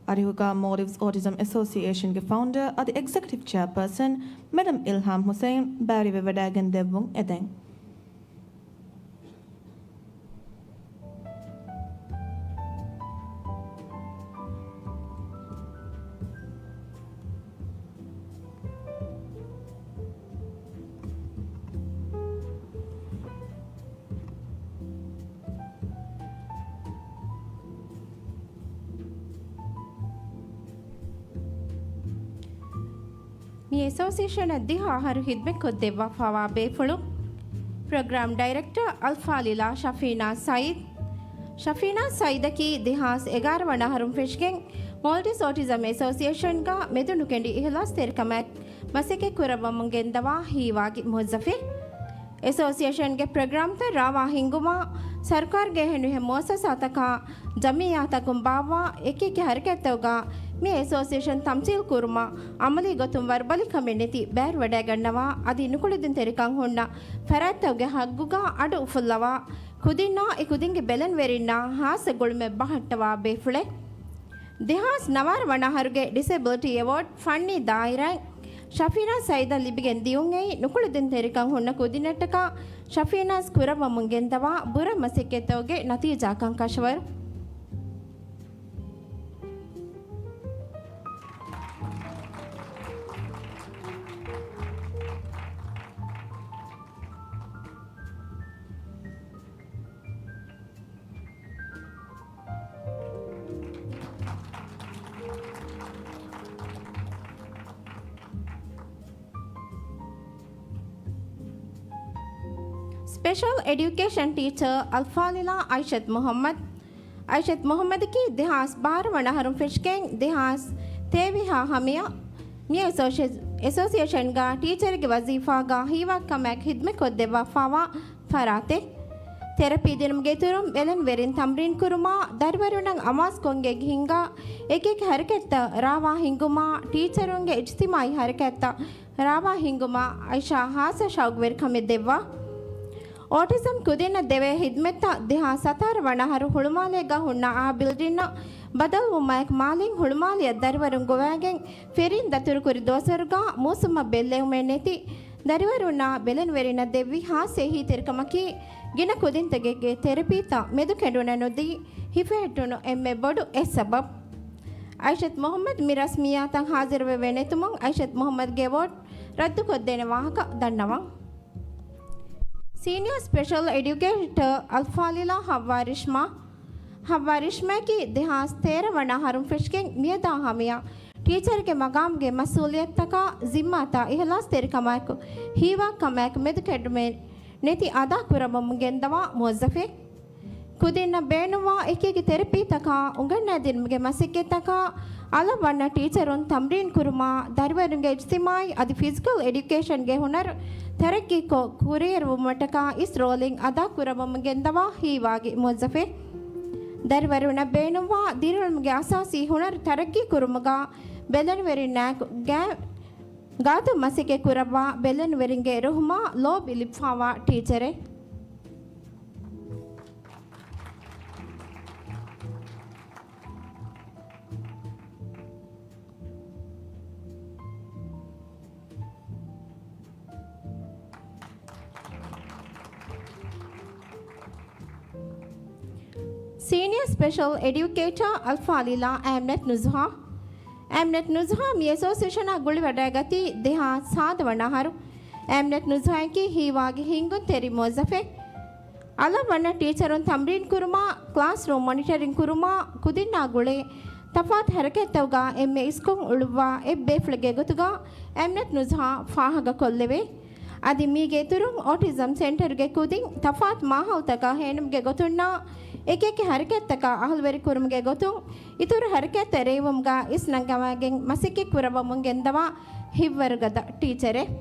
އަރިހުގަ މޯލްޑިވްސް އޯޓިޒަމް އެސޯސިއޭޝަންގެ ފައުންޑަރ އަދި އެގްޒެކެޓިވް ޗެއާޕާސަން މެޑަމް އިލްހާމް ހުސައިން ބައިވެރިވެވަޑައިގެން ދެއްވުން އެދެން. މި އެސޯސިއޭޝަނަށް ދިހަ އަހަރު ޚިދްމަތްކޮށްދެއްވާފައިވާ ބޭފުޅުން، ޕްރޮގްރާމް ޑައިރެކްޓަރ އަލްފާޟިލާ ޝަފީނާ ސައީދު. ޝަފީނާ ސައީދަކީ ދެހާސް އެގާރަ ވަނަ އަހަރުން ފެށިގެން މޯލްޑިވްސް އޯޓިޒަމް އެސޯސިއޭޝަންގަ މެދުނުކެނޑި އިޚްލާޞްތެރިކަމާއެކު މަސައްކަތް ކުރައްވަމުން ގެންދަވާ ހީވާގި މުވައްޒަފެއް. އެސޯސިއޭޝަންގެ ޕްރޮގްރާމްތައް ރާވާ ހިންގުމާ، ސަރުކާރުގެ އެހެނިހެން މުއައްސަސާތަކާ ޖަމިއްޔާތަކުން ބާއްވާ އެކިއެކި ހަރަކާތްތަކުގަ މި އެސޯސިއޭޝަން ތަމްސީލް ކުރުމަށް ޢަމަލީ ގޮތުން ވަރުބަލިކަމެއް ނެތި ބައިވެރިވަޑައިގަންނަވާ، އަދި ނުކުޅެދުންތެރިކަން ހުންނަ ފަރާތްތަކުގެ ހައްގުގަ އަޑު އުފުއްލަވާ، ކުދިންނާ އެ ކުދިންގެ ބެލެނިވެރިންނާ ހާއްސަ ގުޅުމެއް ބަހައްޓަވާ ބޭފުޅެއް. ދެހާސް ނަވާރަ ވަނަ އަހަރުގެ ޑިސެބިލިޓީ އެވޯޑް ފަންނީ ދާއިރާއިން ޝަފީނާ ސައީދަށް ލިބިގެން ދިޔުން އެއީ، ނުކުޅެދުންތެރިކަން ހުންނަ ކުދިންނަށްޓަކާ ޝަފީނާސް ކުރައްވަމުން ގެންދަވާ ބުރަ މަސައްކަތްތަކުގެ ނަތީޖާ ކަންކަށަވަރު. ސްޕެޝަލް އެޑިއުކޭޝަން ޓީޗަރ އަލްފާޟިލާ އައިޝަތު މުޙައްމަދު. އައިޝަތު މުޙައްމަދަކީ ދެހާސް ބާރަ ވަނަ އަހަރުން ފެށިގެން ދެހާސް ތޭވީހާ ހަމަޔަށް މި އެސޯސި-، އެސޯސިއޭޝަންގަ ޓީޗަރެއްގެ ވަޒީފާގަ ހީވާ ކަމާއެކު ޚިދްމަތް ކޮށްދެއްވާފައިވާ ފަރާތެއް. ތެރަޕީ ދިނުމުގެ އިތުރުން ބެލެނިވެރިން ތަމްރީން ކުރުމާ، ދަރިވަރުންނަށް އަމާޒުކޮށްގެ ގިންގާ އެކިއެކި ހަރަކާތްތައް ރާވާ ހިންގުމާ، ޓީޗަރުންގެ އިޖްތިމާޢީ ހަރަކާތްތައް ރާވާ ހިންގުމަށް އައިޝާ ހާއްސަ ޝައުގުވެރިކަމެއް ދެއްވާ. އޯޓިޒަމް ކުދިންނަށް ދެވޭ ޚިދްމަތްތައް ދެހާސް ސަތާރަ ވަނަ އަހަރު ހުޅުމާލޭގަ ހުންނަ އާ ބިލްޑިންއަށް ބަދަލުވުމާއެކު މާލީން ހުޅުމާލިއަށް ދަރިވަރުން ގޮވައިގެން ފެރީން ދަތުރުކުރި ދުވަސްވަރުގަ މޫސުމަށް ބެއްލެވުމެއް ނެތި ދަރިވަރުންނާ ބެލެނިވެރިންނަށް ދެއްވި ހާއްސަ އެހީތެރިކަމަކީ، ގިނަ ކުދިންތަކެއްގެ ތެރަޕީތައް މެދުކެނޑުންނަށް ނުދީ ހިފެހެއްޓުނު އެންމެ ބޮޑު އެއް ސަބަބު. އައިޝަތް މުހައްމަދު މި ރަސްމިއްޔާތަށް ހާޒިރުވެވޭ ނެތުމުން އައިޝަތް މުހައްމަދުގެ އެވޯޑް ރައްދުކޮށްދޭނެ ވާހަކަ ދަންނަވަން. ސީނިއާ ސްޕެޝަލް އެޑިއުކޭޓަރ އަލްފާޟިލާ ހައްވާ ރިޝްމާ. ހައްވާ ރިޝްމާއަކީ ދެހާސް ތޭރަ ވަނަ އަހަރުން ފެށިގެން މިއަދާ ހަމަޔަށް ޓީޗަރުގެ މަގާމުގެ މަސްއޫލިއްޔަތުތަކާ ޒިންމާތާ އިހްލާސްތެރިކަމާއެކު ހީވާ ކަމާއެކު މެދުކެނޑުމެއް ނެތި އަދާކުރައްވަމުން ގެންދަވާ މުވައްޒަފެއް. ކުދިންނަށް ބޭނުންވާ އެކިއެކި ތެރަޕީތަކާ އުނގަންނާދިނުމުގެ މަސައްކަތްތަކާ އަލަށް ވަންނަ ޓީޗަރުން ތަމްރީން ކުރުމާ، ދަރިވަރުންގެ އިޖްތިމާޢީ އަދި ފިޒިކަލް އެޑިއުކޭޝަންގެ ހުނަރު ތަރައްގީކޮށް ކުރިއެރުވުމަށްޓަކާ އިސް ރޯލެއް އަދާކުރައްވަމުން ގެންދަވާ ހީވާގި މުވައްޒަފެއް. ދަރިވަރުންނަށް ބޭނުންވާ ދިރިއުޅުމުގެ އަސާސީ ހުނަރު ތަރައްގީ ކުރުމުގާ ބެލެނިވެރިންނާއެކު ގާ-، ގާތުން މަސައްކަތް ކުރައްވާ ބެލެނިވެރިންގެ ރުހުމާ ލޯބި ލިބިފާވާ ޓީޗަރެއް. ސީނިއާ ސްޕެޝަލް އެޑިއުކޭޓަރ އަލްފާޟިލާ އަމްނަތް ނުޒުހާ. އަމްނަތް ނުޒުހާ މި އެސޯސިއޭޝަނާ ގުޅިވަޑައިގަތީ ދެހާސް ސާދަ ވަނަ އަހަރު. އަމްނަތް ނުޒުހާއަކީ ހީވާގި ހިންގުންތެރި މުވައްޒަފެއް. އަލަށް ވަންނަ ޓީޗަރުން ތަމްރީން ކުރުމާ، ކްލާސްރޫމް މޮނިޓަރިން ކުރުމާ، ކުދިންނާ ގުޅޭ ތަފާތު ހަރަކާތްތަކުގާ އެންމެ އިސްކޮށް އުޅުއްވާ އެއް ބޭފުޅެއްގެ ގޮތުގާ އަމްނަތް ނުޒުހާ ފާހަގަކޮށްލެވޭ. އަދި މީގެ އިތުރުން އޯޓިޒަމް ސެންޓަރުގެ ކުދިން ތަފާތު މާހައުލުތަކަށް ހޭނުމުގެ ގޮތުންނާ އެކިއެކި ހަރަކާތްތަކަށް އަހުލުވެރި ކުރުމުގެ ގޮތުން އިތުރު ހަރަކާތްތައް ރޭވުމުގާ އިސްނަންގަވާގެން މަސައްކަތް ކުރައްވަމުން ގެންދަވާ ހިތްވަރުގަދަ ޓީޗަރެއް.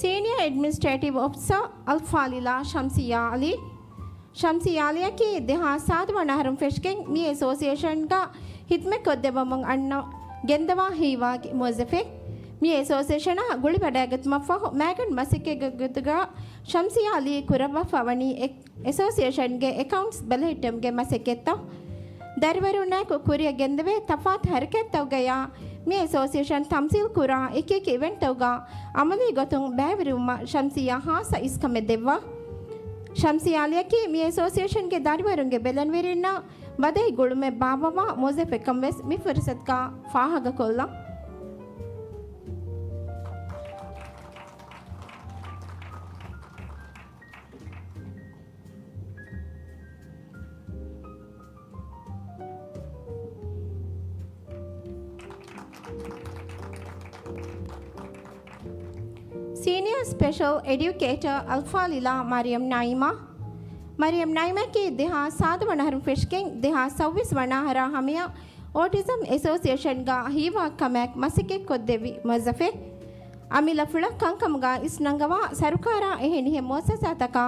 ސީނިއާ އެޑްމިނިސްޓްރޭޓިވް އޮފިސަރ އަލްފާޟިލާ ޝަމްސިއްޔާ ޢަލީ. ޝަމްސިއްޔާ ޢަލީއަކީ ދެހާސް ސާދަ ވަނަ އަހަރުން ފެށިގެން މި އެސޯސިއޭޝަންގަ ޚިދްމަތްކޮށްދެއްވަމުން އަންނަ ގެންދަވާ ހީވާގި މުވައްޒަފެއް. މި އެސޯސިއޭޝަނާ ގުޅިވަޑައިގަތުމަށްފަހު މައިގަނޑު މަސައްކަތްގެ ގޮތުގަ ޝަމްސިއްޔާ ޢަލީ ކުރައްވާފަ ވަނީ އެ-، އެސޯސިއޭޝަންގެ އެކައުންޓްސް ބެލެހެއްޓުމުގެ މަސައްކަތްތައް. ދަރިވަރުންނާއެކު ކުރިއަށް ގެންދެވޭ ތަފާތު ހަރަކާތްތަކުގަޔާ މި އެސޯސިއޭޝަން ތަމްސީލް ކުރާ އެކިއެކި އިވެންޓްތަކުގަ ޢަމަލީ ގޮތުން ބައިވެރިވުމަށް ޝަމްސިއްޔާ ޚާއްޞަ އިސްކަމެއް ދެއްވާ. ޝަމްސިއްޔާ ޢަލީއަކީ މި އެސޯސިއޭޝަންގެ ދަރިވަރުންގެ ބެލެނިވެރިންނަށް ބަދަހި ގުޅުމެއް ބާއްވަވާ މުވައްޒަފެއްކަން ވެސް މި ފުރުސަތުގަ ފާހަގަކޮށްލަން. ސީނިއާ ސްޕެޝަލް އެޑިއުކޭޓަރ އަލްފާޟިލާ މަރިޔަމް ނައީމާ. މަރިޔަމް ނައީމާއަކީ ދެހާސް ސާދަ ވަނަ އަހަރުން ފެށިގެން ދެހާސް ސައުވީސް ވަނަ އަހަރާ ހަމަޔަށް އޯޓިޒަމް އެސޯސިއޭޝަންގަ ހީވާ ކަމާއެކު މަސައްކަތްކޮށްދެއްވި މުވައްޒަފެއް. އަމިއްލަފުޅަށް ކަންކަމުގަ އިސްނަންގަވާ ސަރުކާރާ އެހެނިހެން މުއައްސަސާތަކާ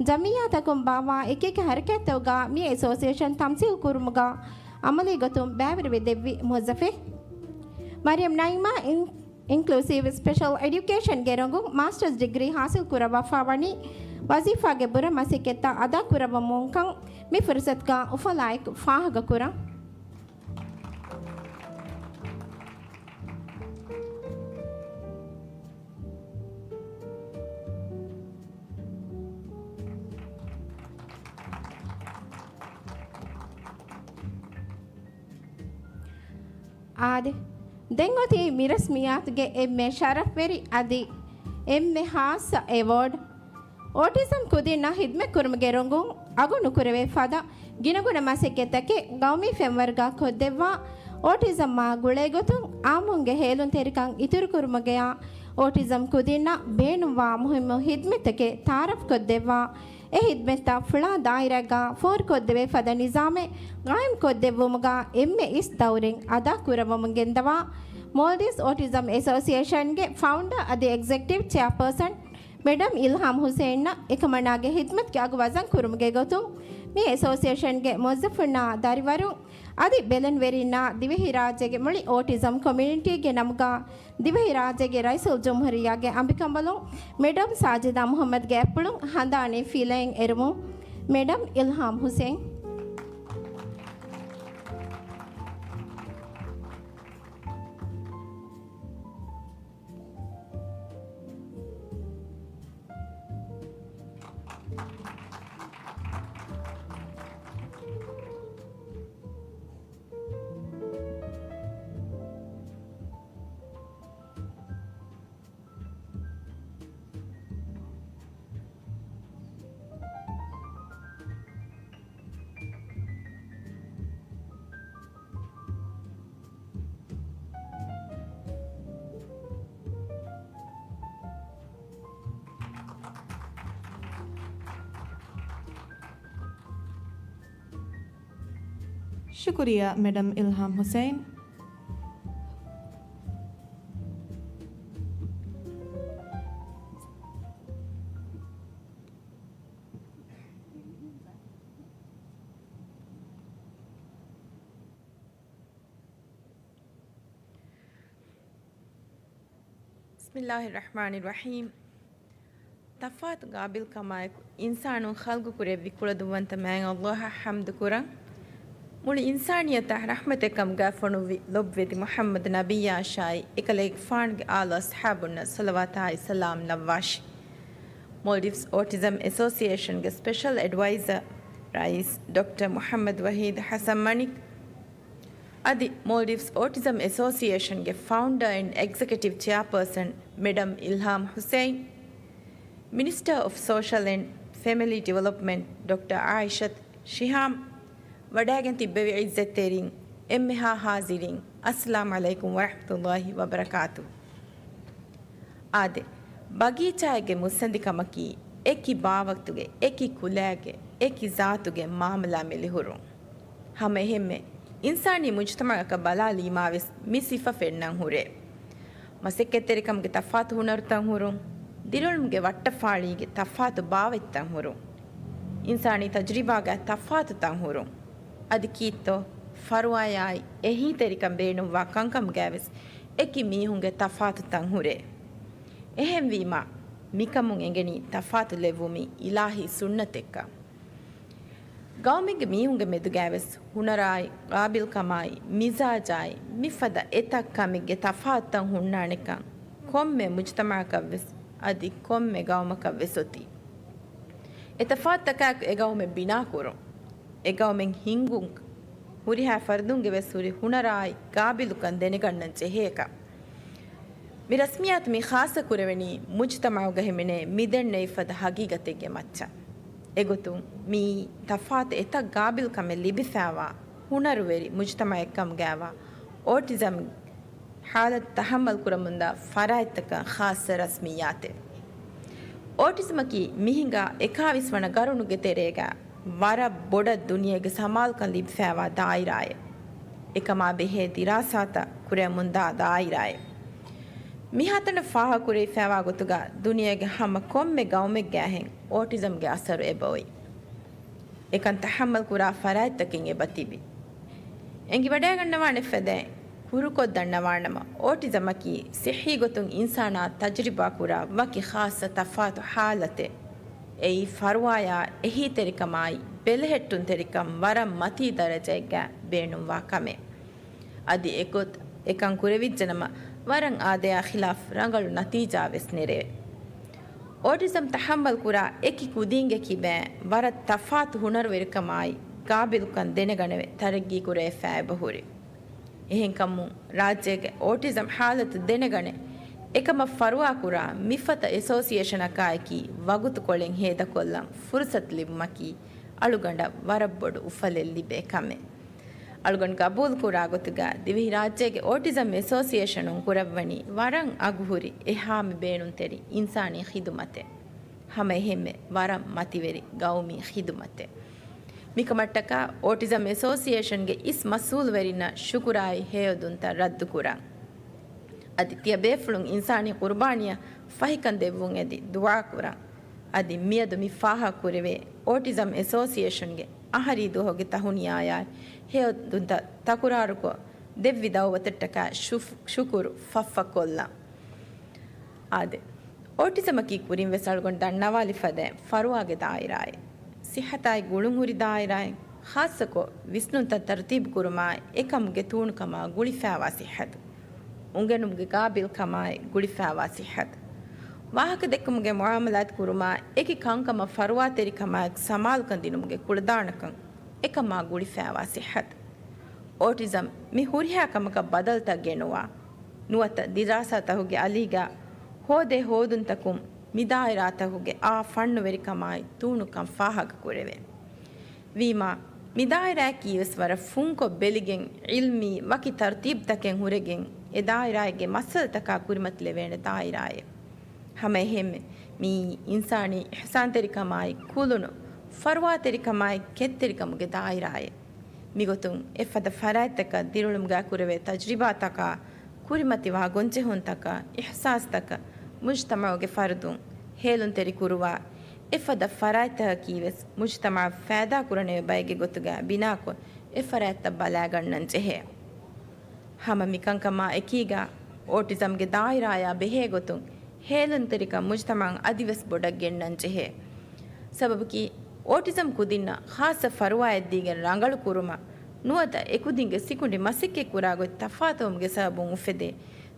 ޖަމިއްޔާތަކުން ބާއްވާ އެކިއެކި ހަރަކާތްތަކުގަ މި އެސޯސިއޭޝަން ތަމްސީލް ކުރުމުގަ ޢަމަލީ ގޮތުން ބައިވެރިވެ ދެއްވި މުވައްޒަފެއް. މަރިޔަމް ނައީމާ އިން-، އިންކްލޫސިވް ސްޕެޝަލް އެޑިއުކޭޝަންގެ ރޮނގުން މާސްޓަރސް ޑިގްރީ ޙާޞިލް ކުރައްވާފަ ވަނީ ވަޒީފާގެ ބުރަ މަސައްކަތްތައް އަދާކުރައްވަމުންކަން މި ފުރުސަތުގަ އުފަލާއެކު ފާހަގަކުރަން. އާދެ، ދެން އޮތީ މި ރަސްމިއްޔާތުގެ އެންމެ ޝަރަފްވެރި އަދި އެންމެ ޚާއްޞަ އެވޯޑް. އޯޓިޒަމް ކުދިންނަށް ޚިދްމަތްކުރުމުގެ ރޮނގުން އަގު ނުކުރެވޭ ފަދަ ގިނަގުނަ މަސައްކަތްތަކެއް ގައުމީ ފެންވަރުގަ ކޮށްދެއްވާ، އޯޓިޒަމްއާ ގުޅޭގޮތުން އާއްމުންގެ ހޭލުންތެރިކަން އިތުރުކުރުމުގަޔާ، އޯޓިޒަމް ކުދިންނަށް ބޭނުންވާ މުހިއްމު ޚިދްމަތްތަކެއް ތަޢާރަފްކޮށްދެއްވާ، އެ ޚިދްމަތްތައް ފުޅާ ދާއިރާގަ ފޯރުކޮށްދެވޭ ފަދަ ނިޒާމެއް ގާއިމްކޮށްދެއްވުމުގަ އެންމެ އިސް ދައުރެއް އަދާކުރައްވަމުން ގެންދަވާ، މޯލްޑިވްސް އޯޓިޒަމް އެސޯސިއޭޝަންގެ ފައުންޑަރ އަދި އެގްޒެކެޓިވް ޗެއާޕާސަން މެޑަމް އިލްހާމް ހުސެއިންއަށް އެކަމަނާގެ ހިދްމަތުގެ އަގު ވަޒަން ކުރުމުގެ ގޮތުން، މި އެސޯސިއޭޝަންގެ މުވައްޒަފުންނާ ދަރިވަރުން އަދި ބެލެނިވެރިންނާ ދިވެހިރާއްޖޭގެ މުޅި އޯޓިޒަމް ކޮމިއުނިޓީގެ ނަމުގަ ދިވެހިރާއްޖޭގެ ރައީސުލްޖުމްހޫރިއްޔާގެ އަނބިކަނބަލުން މެޑަމް ސާޖިދާ މުހައްމަދުގެ އަތްޕުޅުން ހަނދާނީ ފިލައިން އެރުމުން، މެޑަމް އިލްހާމް ހުސެއިން. ޝުކުރިއްޔާ، މެޑަމް އިލްހާމް ހުސެއިން. بسم الله الرحمن الرحيم. ތަފާތު ގާބިލްކަމާއެކު އިންސާނުން ޚަލްގުކުރެއްވި ކުޅަދުންވަންތަ މާތް ﷲ އަށް ޙަމްދު ކުރަން. މުޅި އިންސާނިއްޔަތަށް ރަޙްމަތެއް ކަމުގައި ފޮނުއްވި ލޮބުވެތި މުޙައްމަދު ނަބިއްޔާއަށާއި އެކަލޭގެފާނުގެ އާލު އަޞްޙާބުންނަށް ޞަލަވާތާއި ސަލާމް ލައްވާށި. މޯލްޑިވްސް އޯޓިޒަމް އެސޯސިއޭޝަންގެ ސްޕެޝަލް އެޑްވައިޒަރ ރައީސް ޑޮކްޓަރ މުޙައްމަދު ވަޙީދު ޙަސަން މަނިކް، އަދި މޯލްޑިވްސް އޯޓިޒަމް އެސޯސިއޭޝަންގެ ފައުންޑަރ އެންޑް އެގްޒެކެޓިވް ޗެއާޕާސަން މެޑަމް އިލްހާމް ހުސެއިން، މިނިސްޓަރ އޮފް ސޯޝަލް އެންޑް ފެމިލީ ޑިވެލޮޕްމަންޓް ޑޮކްޓަރ އާއިޝަތު ޝިހާމް، ވަޑައިގެން ތިއްބެވި އިއްޒަތްތެރިން، އެންމެހާ ޙާޟިރީން، އައްސަލާމް ޢަލައިކުމް ވަރަޙްމަތުﷲ ވަބަރަކާތު. އާދެ، ބަގީޗާއެއްގެ މުއްސަނދިކަމަކީ އެކި ބާވަގުތުގެ، އެކި ކުލައިގެ، އެކި ޒާތުގެ މާމަލާ މެލިހުރުން. ހަމަ އެހެންމެ، އިންސާނީ މުޖުތަމަޢަކަށް ބަލާލީމާވެސް މި ސިފަ ފެންނަން ހުރޭ. މަސައްކަތްތެރިކަމުގެ ތަފާތު ހުނަރުތައް ހުރުން، ދިރިއުޅުމުގެ ވައްޓަފާޅީގެ ތަފާތު ބާވަތްތައް ހުރުން، އިންސާނީ ތަޖުރިބާގައި ތަފާތުތައް ހުރުން، އަދި ކީއްތޯ، ފަރުވާޔާއި އެހީތެރިކަން ބޭނުންވާ ކަންކަމުގައިވެސް އެކި މީހުންގެ ތަފާތުތައް ހުރޭ. އެހެންވީމާ، މިކަމުން އެނގެނީ ތަފާތު ލެއްވުމީ އިލާހީ ސުންނަތެއްކަން. ގައުމެއްގެ މީހުންގެ މެދުގައިވެސް ހުނަރާއި، ގާބިލްކަމާއި، މިޒާޖާއި، މިފަދަ އެތައް ކަމެއްގެ ތަފާތުތައް ހުންނާނެކަން ކޮންމެ މުޖުތަމަޢަކަށްވެސް އަދި ކޮންމެ ގައުމަކަށްވެސް އޮތީ. އެ ތަފާތުތަކާއެކު އެ ގައުމެއް ބިނާކުރުން، އެ ގައުމެއް ހިންގުން، ހުރިހާ ފަރުދުންގެ ވެސް ހުރި ހުނަރާއި، ގާބިލުކަން ދެނެގަންނަން ޖެހޭކަން. މި ރަސްމިއްޔާތު މި ޚާއްޞަ ކުރެވެނީ މުޖުތަމަޢުގަ ހިމެނޭ މިދެންނެވި ފަދަ ހަގީގަތެއްގެ މައްޗަށް. އެގޮތުން މިއީ ތަފާތު އެތައް ގާބިލްކަމެއް ލިބިފައިވާ ހުނަރުވެރި މުޖުތަމަޢެއްކަމުގައިވާ އޯޓިޒަމް ޙާލަތު ތަޙައްމަލް ކުރަމުންދާ ފަރާތްތަކަށް ޚާއްޞަ ރަސްމިއްޔާތެއް. އޯޓިޒަމަކީ މިހިނގާ އެކާވީސް ވަނަ ގަރުނުގެ ތެރޭގަ ވަރަށް ބޮޑަށް ދުނިޔޭގެ ސަމާލުކަން ލިބިފައިވާ ދާއިރާއެއް. އެކަމާ ބެހޭ ދިރާސާތައް ކުރެވެމުންދާ ދާއިރާއެއް. މިހާތަނަށް ފާހަގަކުރެވިފައިވާ ގޮތުގަ ދުނިޔޭގެ ހަމަ ކޮންމެ ގައުމެއްގައިހެން އޯޓިޒަމްގެ އަސަރު އެބައޮތް. އެކަން ތަޙައްމަލް ކުރާ ފަރާތްތަކެއް އެބަ ތިބި. އެނގިވަޑައިގަންނަވާނެ ފަދައިން ކުރުކޮށްދަންނަވާނަމަ، އޯޓިޒަމަކީ ޞިއްޙީ ގޮތުން އިންސާނާ ތަޖުރިބާކުރާ ވަކި ޚާއްޞަ ތަފާތު ޙާލަތެއް. އެއީ ފަރުވާޔާ އެހީތެރިކަމާއި ބެލެހެއްޓުންތެރިކަން ވަރަށް މަތީ ދަރަޖައެއްގަ ބޭނުންވާ ކަމެއް. އަދި އެގޮތް އެކަން ކުރެވިއްޖެނަމަ، ވަރަށް އާދަޔާ ޚިލާފް ރަނގަޅު ނަތީޖާވެސް ނެރެވޭ. އޯޓިޒަމް ތަޙައްމަލް ކުރާ އެކި ކުދީންގެ ކިބައިން ވަރަށް ތަފާތު ހުނަރުވެރިކަމާއި ގާބިލުކަން ދެނެގަނެވެ ތަރައްގީ ކުރެވިފައި އެބަހުރި. އެހެންކަމުން، ރާއްޖޭގެ އޯޓިޒަމް ޙާލަތު ދެނެގަނެ، އެކަމަށް ފަރުވާކުރާ މިފަދަ އެސޯސިއޭޝަނަކާއެކީ ވަގުތުކޮޅެއް ހޭދަކޮށްލަން ފުރުސަތު ލިބުމަކީ އަޅުގަނޑަށް ވަރަށް ބޮޑު އުފަލެއް ލިބޭ ކަމެއް. އަޅުގަނޑު ގަބޫލުކުރާ ގޮތުގަ ދިވެހިރާއްޖޭގެ އޯޓިޒަމް އެސޯސިއޭޝަނުން ކުރައްވަނީ ވަރަށް އަގުހުރި އެހާމެ ބޭނުންތެރި އިންސާނީ ޚިދުމަތެއް. ހަމައެހެންމެ ވަރަށް މަތިވެރި ގައުމީ ޚިދުމަތެއް. މިކަމަށްޓަކާ އޯޓިޒަމް އެސޯސިއޭޝަންގެ އިސް މަސްއޫލުވެރިންނަށް ޝުކުރާއި ހެޔޮއެދުންތައް ރައްދުކުރަން. އަދި ތިޔަބޭފުޅުން އިންސާނީ ޤުރުބާނީއަށް ފަހިކަން ދެއްވުން އެދި ދުޢާ ކުރަން. އަދި މިއަދު މި ފާހަގަ ކުރެވޭ އޯޓިޒަމް އެސޯސިއޭޝަންގެ އަހަރީ ދުވަހުގެ ތަހުނިޔާޔާ ހެޔޮ ދުންތައް ތަކުރާރުކޮށް ދެއްވި ދައުވަތަށްޓަކާ ޝު-، ޝުކުރު ފަށްފަށް ކޮށްލަން. އާދެ، އޯޓިޒަމަކީ ކުރިން ވެސް އަޅުގަނޑު ދަންނަވާލި ފަދައިން ފަރުވާގެ ދާއިރާއެއް، ސިއްހަތާއި ގުޅުންހުރި ދާއިރާއެއް، ޚާއްޞަކޮށް ވިސްނުންތައް ތަރުތީބު ކުރުމާއި އެކަމުގެ ތޫނުކަމާ ގުޅިފައިވާ ސިއްހަތު، އުނގެނުމުގެ ގާބިލްކަމާއި ގުޅިފައިވާ ސިއްހަތު، ވާހަކަ ދެއްކުމުގެ މުޢާމަލާތު ކުރުމާ އެކި ކަންކަމަށް ފަރުވާތެރިކަމާއެކު ސަމާލުކަން ދިނުމުގެ ކުޅަދާނަކަން އެކަމާ ގުޅިފައިވާ ސިއްހަތު. އޯޓިޒަމް މި ހުރިހާ ކަމަކަށް ބަދަލުތައް ގެނުވާ، ނުވަތަ ދިރާސާތަކުގެ އަލީގަ ހޯދޭ ހޯދުންތަކުން މި ދާއިރާތަކުގެ އާ ފަންނުވެރިކަމާއި ތޫނުކަން ފާހަގަ ކުރެވޭ. ވީމާ، މި ދާއިރާއަކީ ވެސް ވަރަށް ފުންކޮށް ބެލިގެން، ޢިލްމީ ވަކި ތަރުތީބުތަކެއް ހުރެގެން، އެ ދާއިރާއެއްގެ މައްސަލަތަކާ ކުރިމަތިލެވޭނެ ދާއިރާއެއް. ހަމައެހެންމެ، މިއީ އިންސާނީ އިޙްސާންތެރިކަމާއި ކުލުނު، ފަރުވާތެރިކަމާއި ކެތްތެރިކަމުގެ ދާއިރާއެއް. މިގޮތުން އެފަދަ ފަރާތްތަކަށް ދިރިއުޅުމުގައި ކުރެވޭ ތަޖްރިބާތަކާ، ކުރިމަތިވާ ގޮންޖެހުންތަކަށް، އިޙްސާސްތަކަށް، މުޖްތަމަޢުގެ ފަރުދުން ހޭލުންތެރިކުރުވާ، އެފަދަ ފަރާތްތަކަކީ ވެސް މުޖްތަމަޢަށް ފައިދާކުރަނިވި ބައެއްގެ ގޮތުގައި ބިނާކޮށް، އެ ފަރާތްތައް ބަލާގަންނަން ޖެހޭ. ހަމަ މިކަންކަމާ އެކީގަ، އޯޓިޒަމްގެ ދާއިރާޔާ ބެހޭގޮތުން ހޭލުންތެރިކަން މުޖްތަމަޢަށް އަދިވެސް ބޮޑަށް ގެންނަން ޖެހޭ. ސަބަބަކީ، އޯޓިޒަމް ކުދިންނަށް ޚާއްޞަ ފަރުވާއެއްދީގެން ރަނގަޅު ކުރުމަށް ނުވަތަ އެކުދިންގެ ސިކުނޑި މަސައްކަތްކުރާ ގޮތް ތަފާތުވުމުގެ ސަބަބުން އުފެދޭ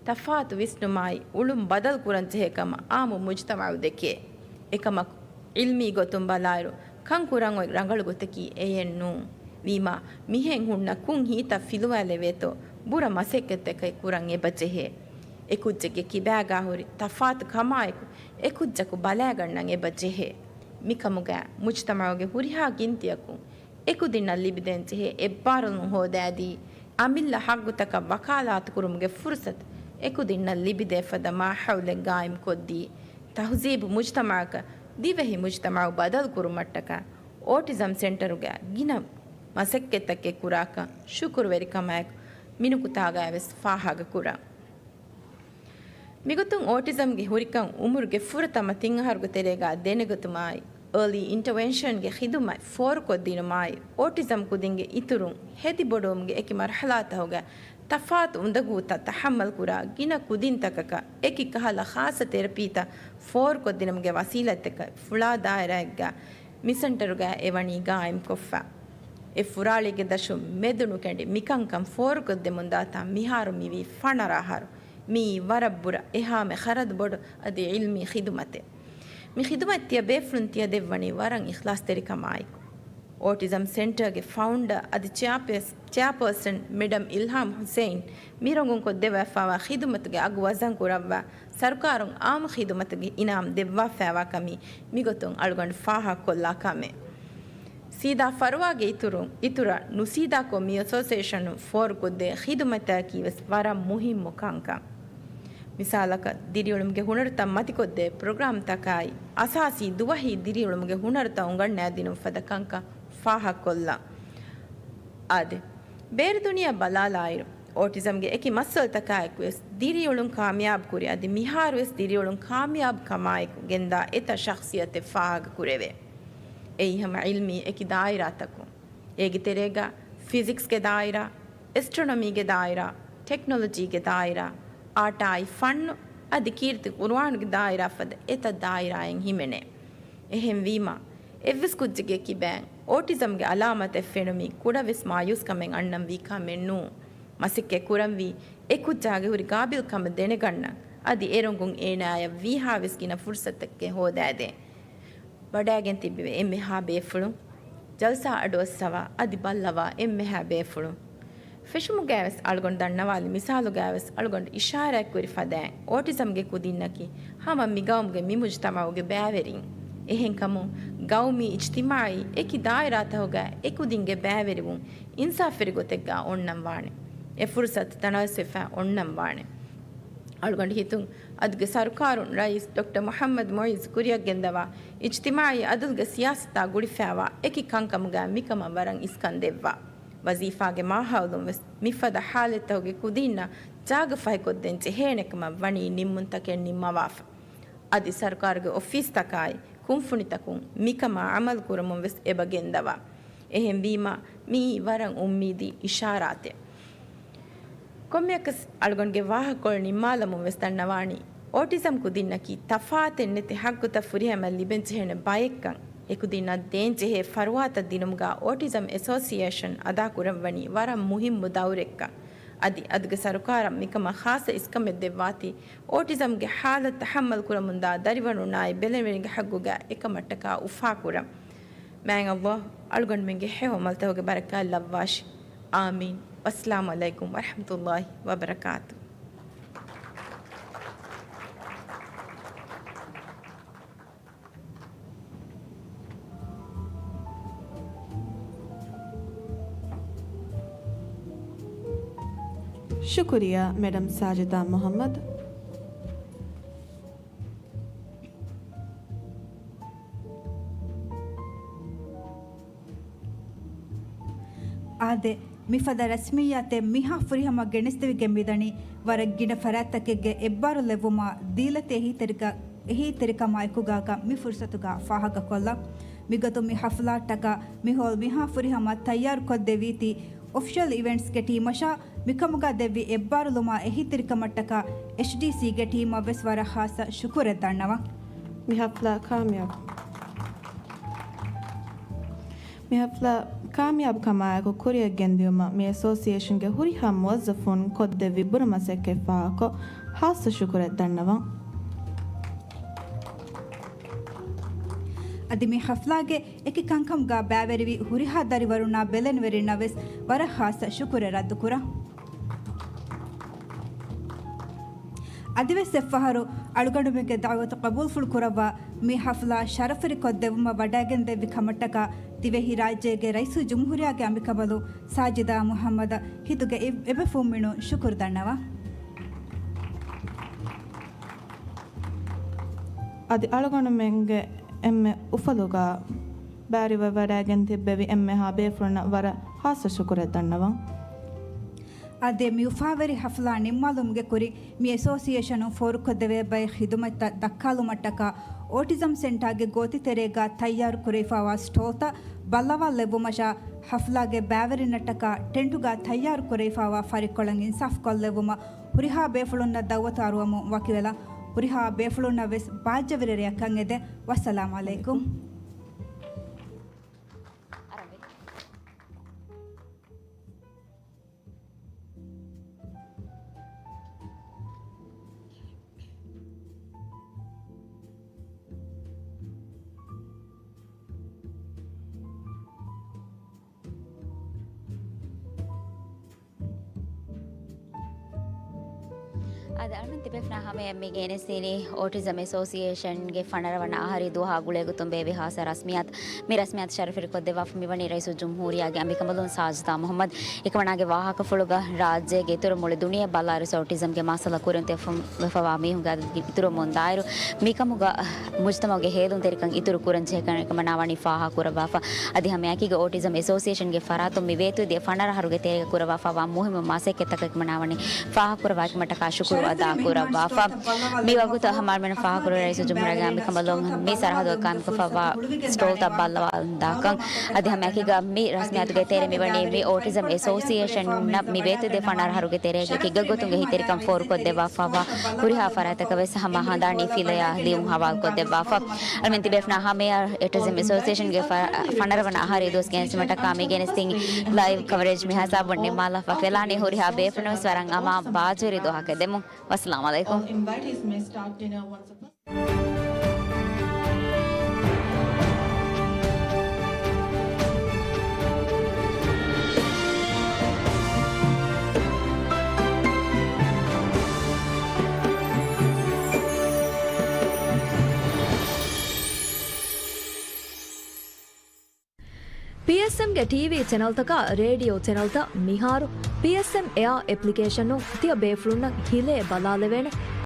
ތަފާތު ވިސްނުމާއި އުޅުން ބަދަލު ކުރަން ޖެހޭ ކަމަށް އާއްމު މުޖްތަމަޢު ދެކޭ. އެކަމަކު، ޢިލްމީ ގޮތުން ބަލާއިރު، ކަން ކުރަން އޮތް ރަނގަޅު ގޮތަކީ އެއެއް ނޫން. ވީމާ، މިހެން ހުންނަ ކުން ހިތްތައް ފިލުވާލެވޭތޯ، ބުރަ މަސައްކަތްތަކެއް ކުރަން އެބަ ޖެހޭ. އެކުއްޖެއްގެ ކިބާގާ ހުރި ތަފާތު ކަމާއެކު، އެކުއްޖަކު ބަލާގަންނަން އެބަ ޖެހޭ. މިކަމުގައި މުޖްތަމަޢުގެ ހުރިހާ ގިންތިއަކުން އެކުދިންނަށް ލިބިދޭން ޖެހޭ އެއްބާރުލުން ހޯދާދީ، އަމިއްލަ ޙައްޤުތަކަށް ވަކާލާތުކުރުމުގެ ފުރުޞަތު އެކުދިންނަށް ލިބިދޭ ފަދަ މާޙައުލެއް ގާއިމްކޮށްދީ، ތަހުޒީބު މުޖްތަމަޢަކަށް ދިވެހި މުޖްތަމަޢު ބަދަލުކުރުމަށްޓަކާ އޯޓިޒަމް ސެންޓަރުގައި ގިނަ މަސައްކަތްތަކެއް ކުރާކަން ޝުކުރުވެރިކަމާއެކު މިނުކުތާގައި ވެސް ފާހަގަކުރަން. މިގޮތުން އޯޓިޒަމްގެ ހުރިކަން އުމުރުގެ ފުރަތަމަ ތިން އަހަރުގެ ތެރޭގަ ދެނެގަތުމާއި، އާލީ އިންޓަވެންޝަންގެ ޚިދުމަތް ފޯރުކޮށްދިނުމާއި، އޯޓިޒަމް ކުދިންގެ އިތުރުން ހެދިބޮޑުވުމުގެ އެކި މަރުޙަލާތަކުގަ ތަފާތު އުނދަގޫތައް ތަޙައްމަލްކުރާ ގިނަ ކުދިންތަކަކަށް އެކި ކަހަލަ ޚާއްޞަ ތެރަޕީތައް ފޯރުކޮށްދިނުމުގެ ވަސީލަތްތަކަށް ފުޅާ ދާއިރާއެއްގަ މި ސެންޓަރުގައި އެވަނީ ގާއިމްކޮށްފަ. އެ ފުރާޅީގެ ދަށުން މެދުނުކެނޑި މިކަންކަން ފޯރުކޮށްދެމުންދާތާ މިހާރު މިވީ ފަނަރަ އަހަރު. މިއީ ވަރަށް ބުރަ އެހާމެ ޚަރަދު ބޮޑު އަދި ޢިލްމީ ޚިދުމަތެއް. މި ޚިދުމަތް ތިޔަބޭފުޅުން ތިޔަދެއްވަނީ ވަރަށް އިޚްލާޞްތެރިކަމާއެކު. އޯޓިޒަމް ސެންޓަރގެ ފައުންޑަރ އަދި ޗެއާޕޭސް-، ޗެއާޕާސަން މެޑަމް އިލްހާމް ޙުސެއިން މި ރޮނގުން ކޮށްދެވާފައިވާ ޚިދުމަތުގެ އަގު ވަޒަން ކުރައްވާ، ސަރުކާރުން އާއްމު ޚިދުމަތުގެ އިނާމް ދެއްވާފައިވާ ކަމީ މިގޮތުން އަޅުގަނޑު ފާހަގަކޮށްލާ ކަމެއް. ސީދާ ފަރުވާގެ އިތުރުން، އިތުރަށް ނުސީދާކޮށް މި އެސޯސިއޭޝަނުން ފޯރުކޮށްދޭ ޚިދުމަތަކީ ވެސް ވަރަށް މުހިއްމު ކަންކަން. މިސާލަކަށް، ދިރިއުޅުމުގެ ހުނަރުތައް މަތިކޮށްދޭ ޕްރޮގްރާމްތަކާއި، އަސާސީ ދުވަހީ ދިރިއުޅުމުގެ ހުނަރުތައް އުނގަންނާދިނުން ފަދަ ކަންކަން ފާހަގަކޮށްލަން. އާދެ، ބޭރު ދުނިޔެއަށް ބަލާލާއިރު، އޯޓިޒަމްގެ އެކި މައްސަލަތަކާއެކު ވެސް ދިރިއުޅުން ކާމިޔާބު ކުރި އަދި މިހާރު ވެސް ދިރިއުޅުން ކާމިޔާބު ކަމާއެކު ގެންދާ އެތައް ޝަޚްޞިއްޔަތެއް ފާހަގަ ކުރެވޭ. އެއީ ހަމަ ޢިލްމީ އެކި ދާއިރާތަކުން. އޭގެ ތެރޭގަ ފިޒިކްސްގެ ދާއިރާ، އެސްޓްރޮނޮމީގެ ދާއިރާ، ޓެކްނޮލޮޖީގެ ދާއިރާ، އާޓާއި ފަންނު އަދި ކީރިތި ޤުރުއާނުގެ ދާއިރާ ފަދަ އެތައް ދާއިރާއެއް ހިމެނޭ. އެހެންވީމާ، އެއްވެސް ކުއްޖެއްގެ ކިބައިން އޯޓިޒަމްގެ އަލާމަތެއް ފެނުމީ ކުޑަވެސް މާޔޫސްކަމެއް އަންނަންވީ ކަމެއް ނޫން. މަސައްކަތް ކުރަންވީ އެ ކުއްޖާގެ ހުރި ގާބިލްކަމަށް ދެނެގަންނަން، އަދި އެރޮނގުން އޭނާޔަށް ވީހާވެސް ގިނަ ފުރުސަތެއް ހޯދާދޭން. ވަޑައިގެން ތިއްބެވި އެންމެހާ ބޭފުޅުން، ޖަލްސާ އަޑުއައްސަވާ އަދި ބައްލަވާ އެންމެހާ ބޭފުޅުން. ފެށުމުގައިވެސް އަޅުގަނޑު ދަންނަވާލި މިސާލުގައިވެސް އަޅުގަނޑު އިޝާރާތްކުރި ފަދައިން، އޯޓިޒަމްގެ ކުދިންނަކީ ހަމަ މިގައުމުގެ މި މުޖްތަމަޢުގެ ބައިވެރިން. އެހެންކަމުން، ގައުމީ އިޖްތިމާޢީ އެކި ދާއިރާތަކުގައި އެކުދިންގެ ބައިވެރިވުން އިންސާފްވެރި ގޮތެއްގަ އޮންނަން ވާނެ. އެ ފުރުސަތު ތަނަވަސްވެފަ އޮންނަން ވާނެ. އަޅުގަނޑު ހިތުން އަދުގެ ސަރުކާރުން ރައީސް ޑޮކްޓަރ މުޙައްމަދު މުޢިއްޒު ކުރިއަށްގެންދަވާ އިޖްތިމާޢީ އަދުލްގެ ސިޔާސަތާ ގުޅިފައިވާ އެކި ކަންކަމުގައި މިކަމަށް ވަރަށް އިސްކަން ދެއްވާ. ވަޒީފާގެ މާހައުލުން ވެސް މިފަދަ ހާލަތްތަކުގެ ކުދީންނަށް ޖާގަ ފަހިކޮށްދޭން ޖެހޭނެ ކަމަށް ވަނީ ނިންމުންތަކެއް ނިންމަވާފަ. އަދި ސަރުކާރުގެ އޮފީސްތަކާއި، ކުންފުނިތަކުން މިކަމާ ޢަމަލު ކުރަމުން ވެސް އެބަ ގެންދަވާ. އެހެންވީމާ، މިއީ ވަރަށް އުއްމީދީ އިޝާރާތެއް. ކޮންމެއަކަސް އަޅުގަނޑުގެ ވާހަކަކޮޅު ނިންމާލަމުން ވެސް ދަންނަވާނީ، އޯޓިޒަމް ކުދިންނަކީ ތަފާތެއް ނެތި ޙައްގުތައް ފުރިހަމަ ލިބެން ޖެހޭނެ ބައެއްކަން. އެކުދިންނަށް ދޭން ޖެހޭ ފަރުވާތައް ދިނުމުގަ އޯޓިޒަމް އެސޯސިއޭޝަން އަދާކުރަން ވަނީ ވަރަށް މުހިއްމު ދައުރެއްކަން. އަދި އަދުގެ ސަރުކާރަށް މިކަމަށް ޚާއްޞަ އިސްކަމެއް ދެއްވާތީ، އޯޓިޒަމްގެ ޙާލަތު ތަޙައްމަލް ކުރަމުންދާ ދަރިވަރުންނާއި ބެލެނިވެރިންގެ ޙައްގުގަ އެކަމަށްޓަކާ އުފާކުރަން. މާތް ﷲ އަޅުގަނޑުމެންގެ ހެޔޮ ޢަމަލުތަކުގެ ބަރަކާތް ލައްވާށި. އާމީން. ވައްސަލާމު ޢަލައިކުމް ވަރަޙްމަތުﷲ ވަބަރަކާތު. ޝުކުރިއްޔާ، މެޑަމް ސާޖިދާ މުޙައްމަދު. އާދެ، މިފަދަ ރަސްމިއްޔާތެއް މިހާ ފުރިހަމަ ގެނެސްދެވިގެން މިދަނީ، ވަރަށް ގިނަ ފަރާތްތަކެއްގެ އެއްބާރުލެއްވުމާ ދީލަތި އެހީތެރިކަ-، އެހީތެރިކަމާއެކުގާ މި ފުރުޞަތުގާ ފާހަގަކޮށްލަން. މިގޮތުން މި ޙަފްލާއަށްޓަކާ މި ހޯލް މިހާ ފުރިހަމަ ތައްޔާރުކޮށްދެވީތީ، އޮފިޝަލް އިވެންޓްސްގެ ޓީމަށާ މިކަމުގާ ދެއްވި އެއްބާރުލުމާ އެހީތެރިކަމަށްޓަކާ އެޗްޑީސީގެ ޓީމަށްވެސް ވަރަށް ޚާއްޞަ ޝުކުރެއް ދަންނަވަން. މި ޙަފްލާ ކާމިޔާބު. މި ޙަފްލާ ކާމިޔާބުކަމާއެކު ކުރިއަށް ގެންދިއުމަށް މި އެސޯސިއޭޝަންގެ ހުރިހާ މުވައްޒަފުން ކޮށްދެއްވި ބުރަ މަސައްކަތް ފާހަގަކޮށް، ޚާއްޞަ ޝުކުރެއް ދަންނަވަން. އަދި މި ޙަފްލާގެ އެކި ކަންކަމުގާ ބައިވެރިވި ހުރިހާ ދަރިވަރުންނާ ބެލެނިވެރިންނަށް ވެސް ވަރަށް ޚާއްޞަ ޝުކުރެއް ރައްދުކުރަން. އަދިވެސް އެއްފަހަރު އަޅުގަނޑުމެންގެ ދަޢުވަތު ޤަބޫލުފުޅު ކުރައްވާ މި ޙަފްލާ ޝަރަފުވެރި ކޮށްދެއްވުމަށް ވަޑައިގެންދެއްވި ކަމަށްޓަކާ ދިވެހިރާއްޖޭގެ ރައީސުލްޖުމްހޫރިއްޔާގެ އަނބިކަނބަލުން ސާޖިދާ މުޙައްމަދަށް ހިތުގެ އެ-، އެބޭފުޅުންމެނުން ޝުކުރު ދަންނަވަން. އަދި އަޅުގަނޑުމެންގެ އެންމެ އުފަލުގަ ބައިވެރިވެ ވަޑައިގެން ތިއްބެވި އެންމެހާ ބޭފުޅުންނަށް ވަރަށް ޚާއްޞަ ޝުކުރެއް ދަންނަވަން. އާދެ، މި އުފާވެރި ޙަފްލާ ނިންމާލުމުގެ ކުރިން މި އެސޯސިއޭޝަނުން ފޯރުކޮށްދެވޭ ބައެއް ޚިދުމަތްތައް ދައްކާލުމަށްޓަކާ އޯޓިޒަމް ސެންޓާގެ ގޯތި ތެރޭގަ ތައްޔާރު ކުރެވިފައިވާ ސްޓޯލްތައް ބައްލަވާލެއްވުމަށާ، ޙަފްލާގެ ބައިވެރިންނަށްޓަކާ ޓެންޓުގަ ތައްޔާރު ކުރެވިފައިވާ ފަރިއްކޮޅަށް އިންސާފުކޮށްލެއްވުމަށް ހުރިހާ ބޭފުޅުންނަށް ދަޢުވަތު އަރުވަމުން ވަކިވެލަން. ހުރިހާ ބޭފުޅުންނަށް ވެސް ބާއްޖަވެރި ރެއަކަށް އެދެން. ވައްސަލާމް ޢަލައިކުމް. އާދެ، އަޅުގަނޑު ތިބޭފުޅުންނާ ހަމަޔަށް މި ގެނެސްދިނީ އޯޓިޒަމް އެސޯސިއޭޝަންގެ ފަނަރަ ވަނަ އަހަރީ ދުވަހާ ގުޅޭގޮތުން ބޭއްވި ޚާއްޞަ ރަސްމިއްޔާތު. މި ރަސްމިއްޔާތު ޝަރަފުވެރިކޮށްދެއްވާފަ މިވަނީ ރައީސުލްޖުމްހޫރިއްޔާގެ އަނބިކަނބަލުން ސާޖިދާ މުޙައްމަދު. އެކަމަނާގެ ވާހަކަފުޅުގަ ރާއްޖޭގެ އިތުރު މުޅި ދުނިޔެ ބަލާއިރު އޯޓިޒަމްގެ މައްސަލަ ކުރިން ތެފުން ވެފަވާ މީހުންގެ އަދަދު އިތުރުވަމުން ދާއިރު، މިކަމުގަ މުޖްތަމަޢުގެ ހޭލުންތެރިކަން އިތުރު ކުރަން ޖެހޭކަން އެކަމަނާ ވަނީ ފާހަގަކުރައްވާފަ. އަދި ހަމައެކީގަ އޯޓިޒަމް އެސޯސިއޭޝަންގެ ފަރާތުން މި ވޭތުވެދިޔަ ފަނަރަ އަހަރުގެ ތެރޭގަ ކުރައްވާފައިވާ މުހިއްމު މަސައްކަތްތަކަށް އެކަމަނާ ވަނީ ފާހަގަކުރައްވާ އެކަމަށްޓަކާ ޝުކުރު އަދާކުރައްވާފަ. މި ވަގުތު ހަމަ އަޅުމެން ފާހަގަކުރެއްވި ރައީސުލްޖުމްހޫރިއްޔާގެ އަނބިކަނބަލުން މި ސަރަހަދުގަ ޤާއިމްކޮށްފައިވާ ސްޓޯލްތައް ބައްލަވާލަން ދާކަން. އަދި ހަމައެކީގަ މި ރަސްމިއްޔާތުގެ ތެރޭ މިވަނީ މި އޯޓިޒަމް އެސޯސިއޭޝަން އަށް މި ވޭތުވެދިޔަ ފަނަރަ އަހަރުގެ ތެރޭގަ ކިއްގަ ގޮތުންގެ އެހީތެރިކަން ފޯރުކޮށްދެއްވާފައިވާ ހުރިހާ ފަރާތްތަކަށް ވެސް ހަމަ ހަނދާނީ ފިލަޔާ ލިޔުން ހަވާލުކޮށްދެއްވާފަ. އަޅުމެން ތިބޭފުޅުންނާ ހަމަޔަށް އޯޓިޒަމް އެސޯސިއޭޝަންގެ ފަ-، ފަނަރަ ވަނަ އަހަރީ ދުވަސް ގެނެސްދިނުމަށްޓަކާ މި ގެނެސްދިން ލައިވް ކަވަރޭޖް މި ހިސާބުން ނިންމާލާފަ ފެލާނީ. ހުރިހާ ބޭފުޅުން ވެސް ވަރަށް އަމާ ބާއްޖަވެރި ދުވަހަކަށް ދެމުން. ވައްސަލާމް ޢަލައިކުމް. ޕީއެސްއެމްގެ ޓީވީ ޗެނަލްތަކާ ރޭޑިއޯ ޗެނަލްތައް މިހާރު ޕީއެސްއެމް އެއާ އެޕްލިކޭޝަނުން ތިޔަ ބޭފުޅުންނަށް ހިލޭ ބަލާލެވޭނެ.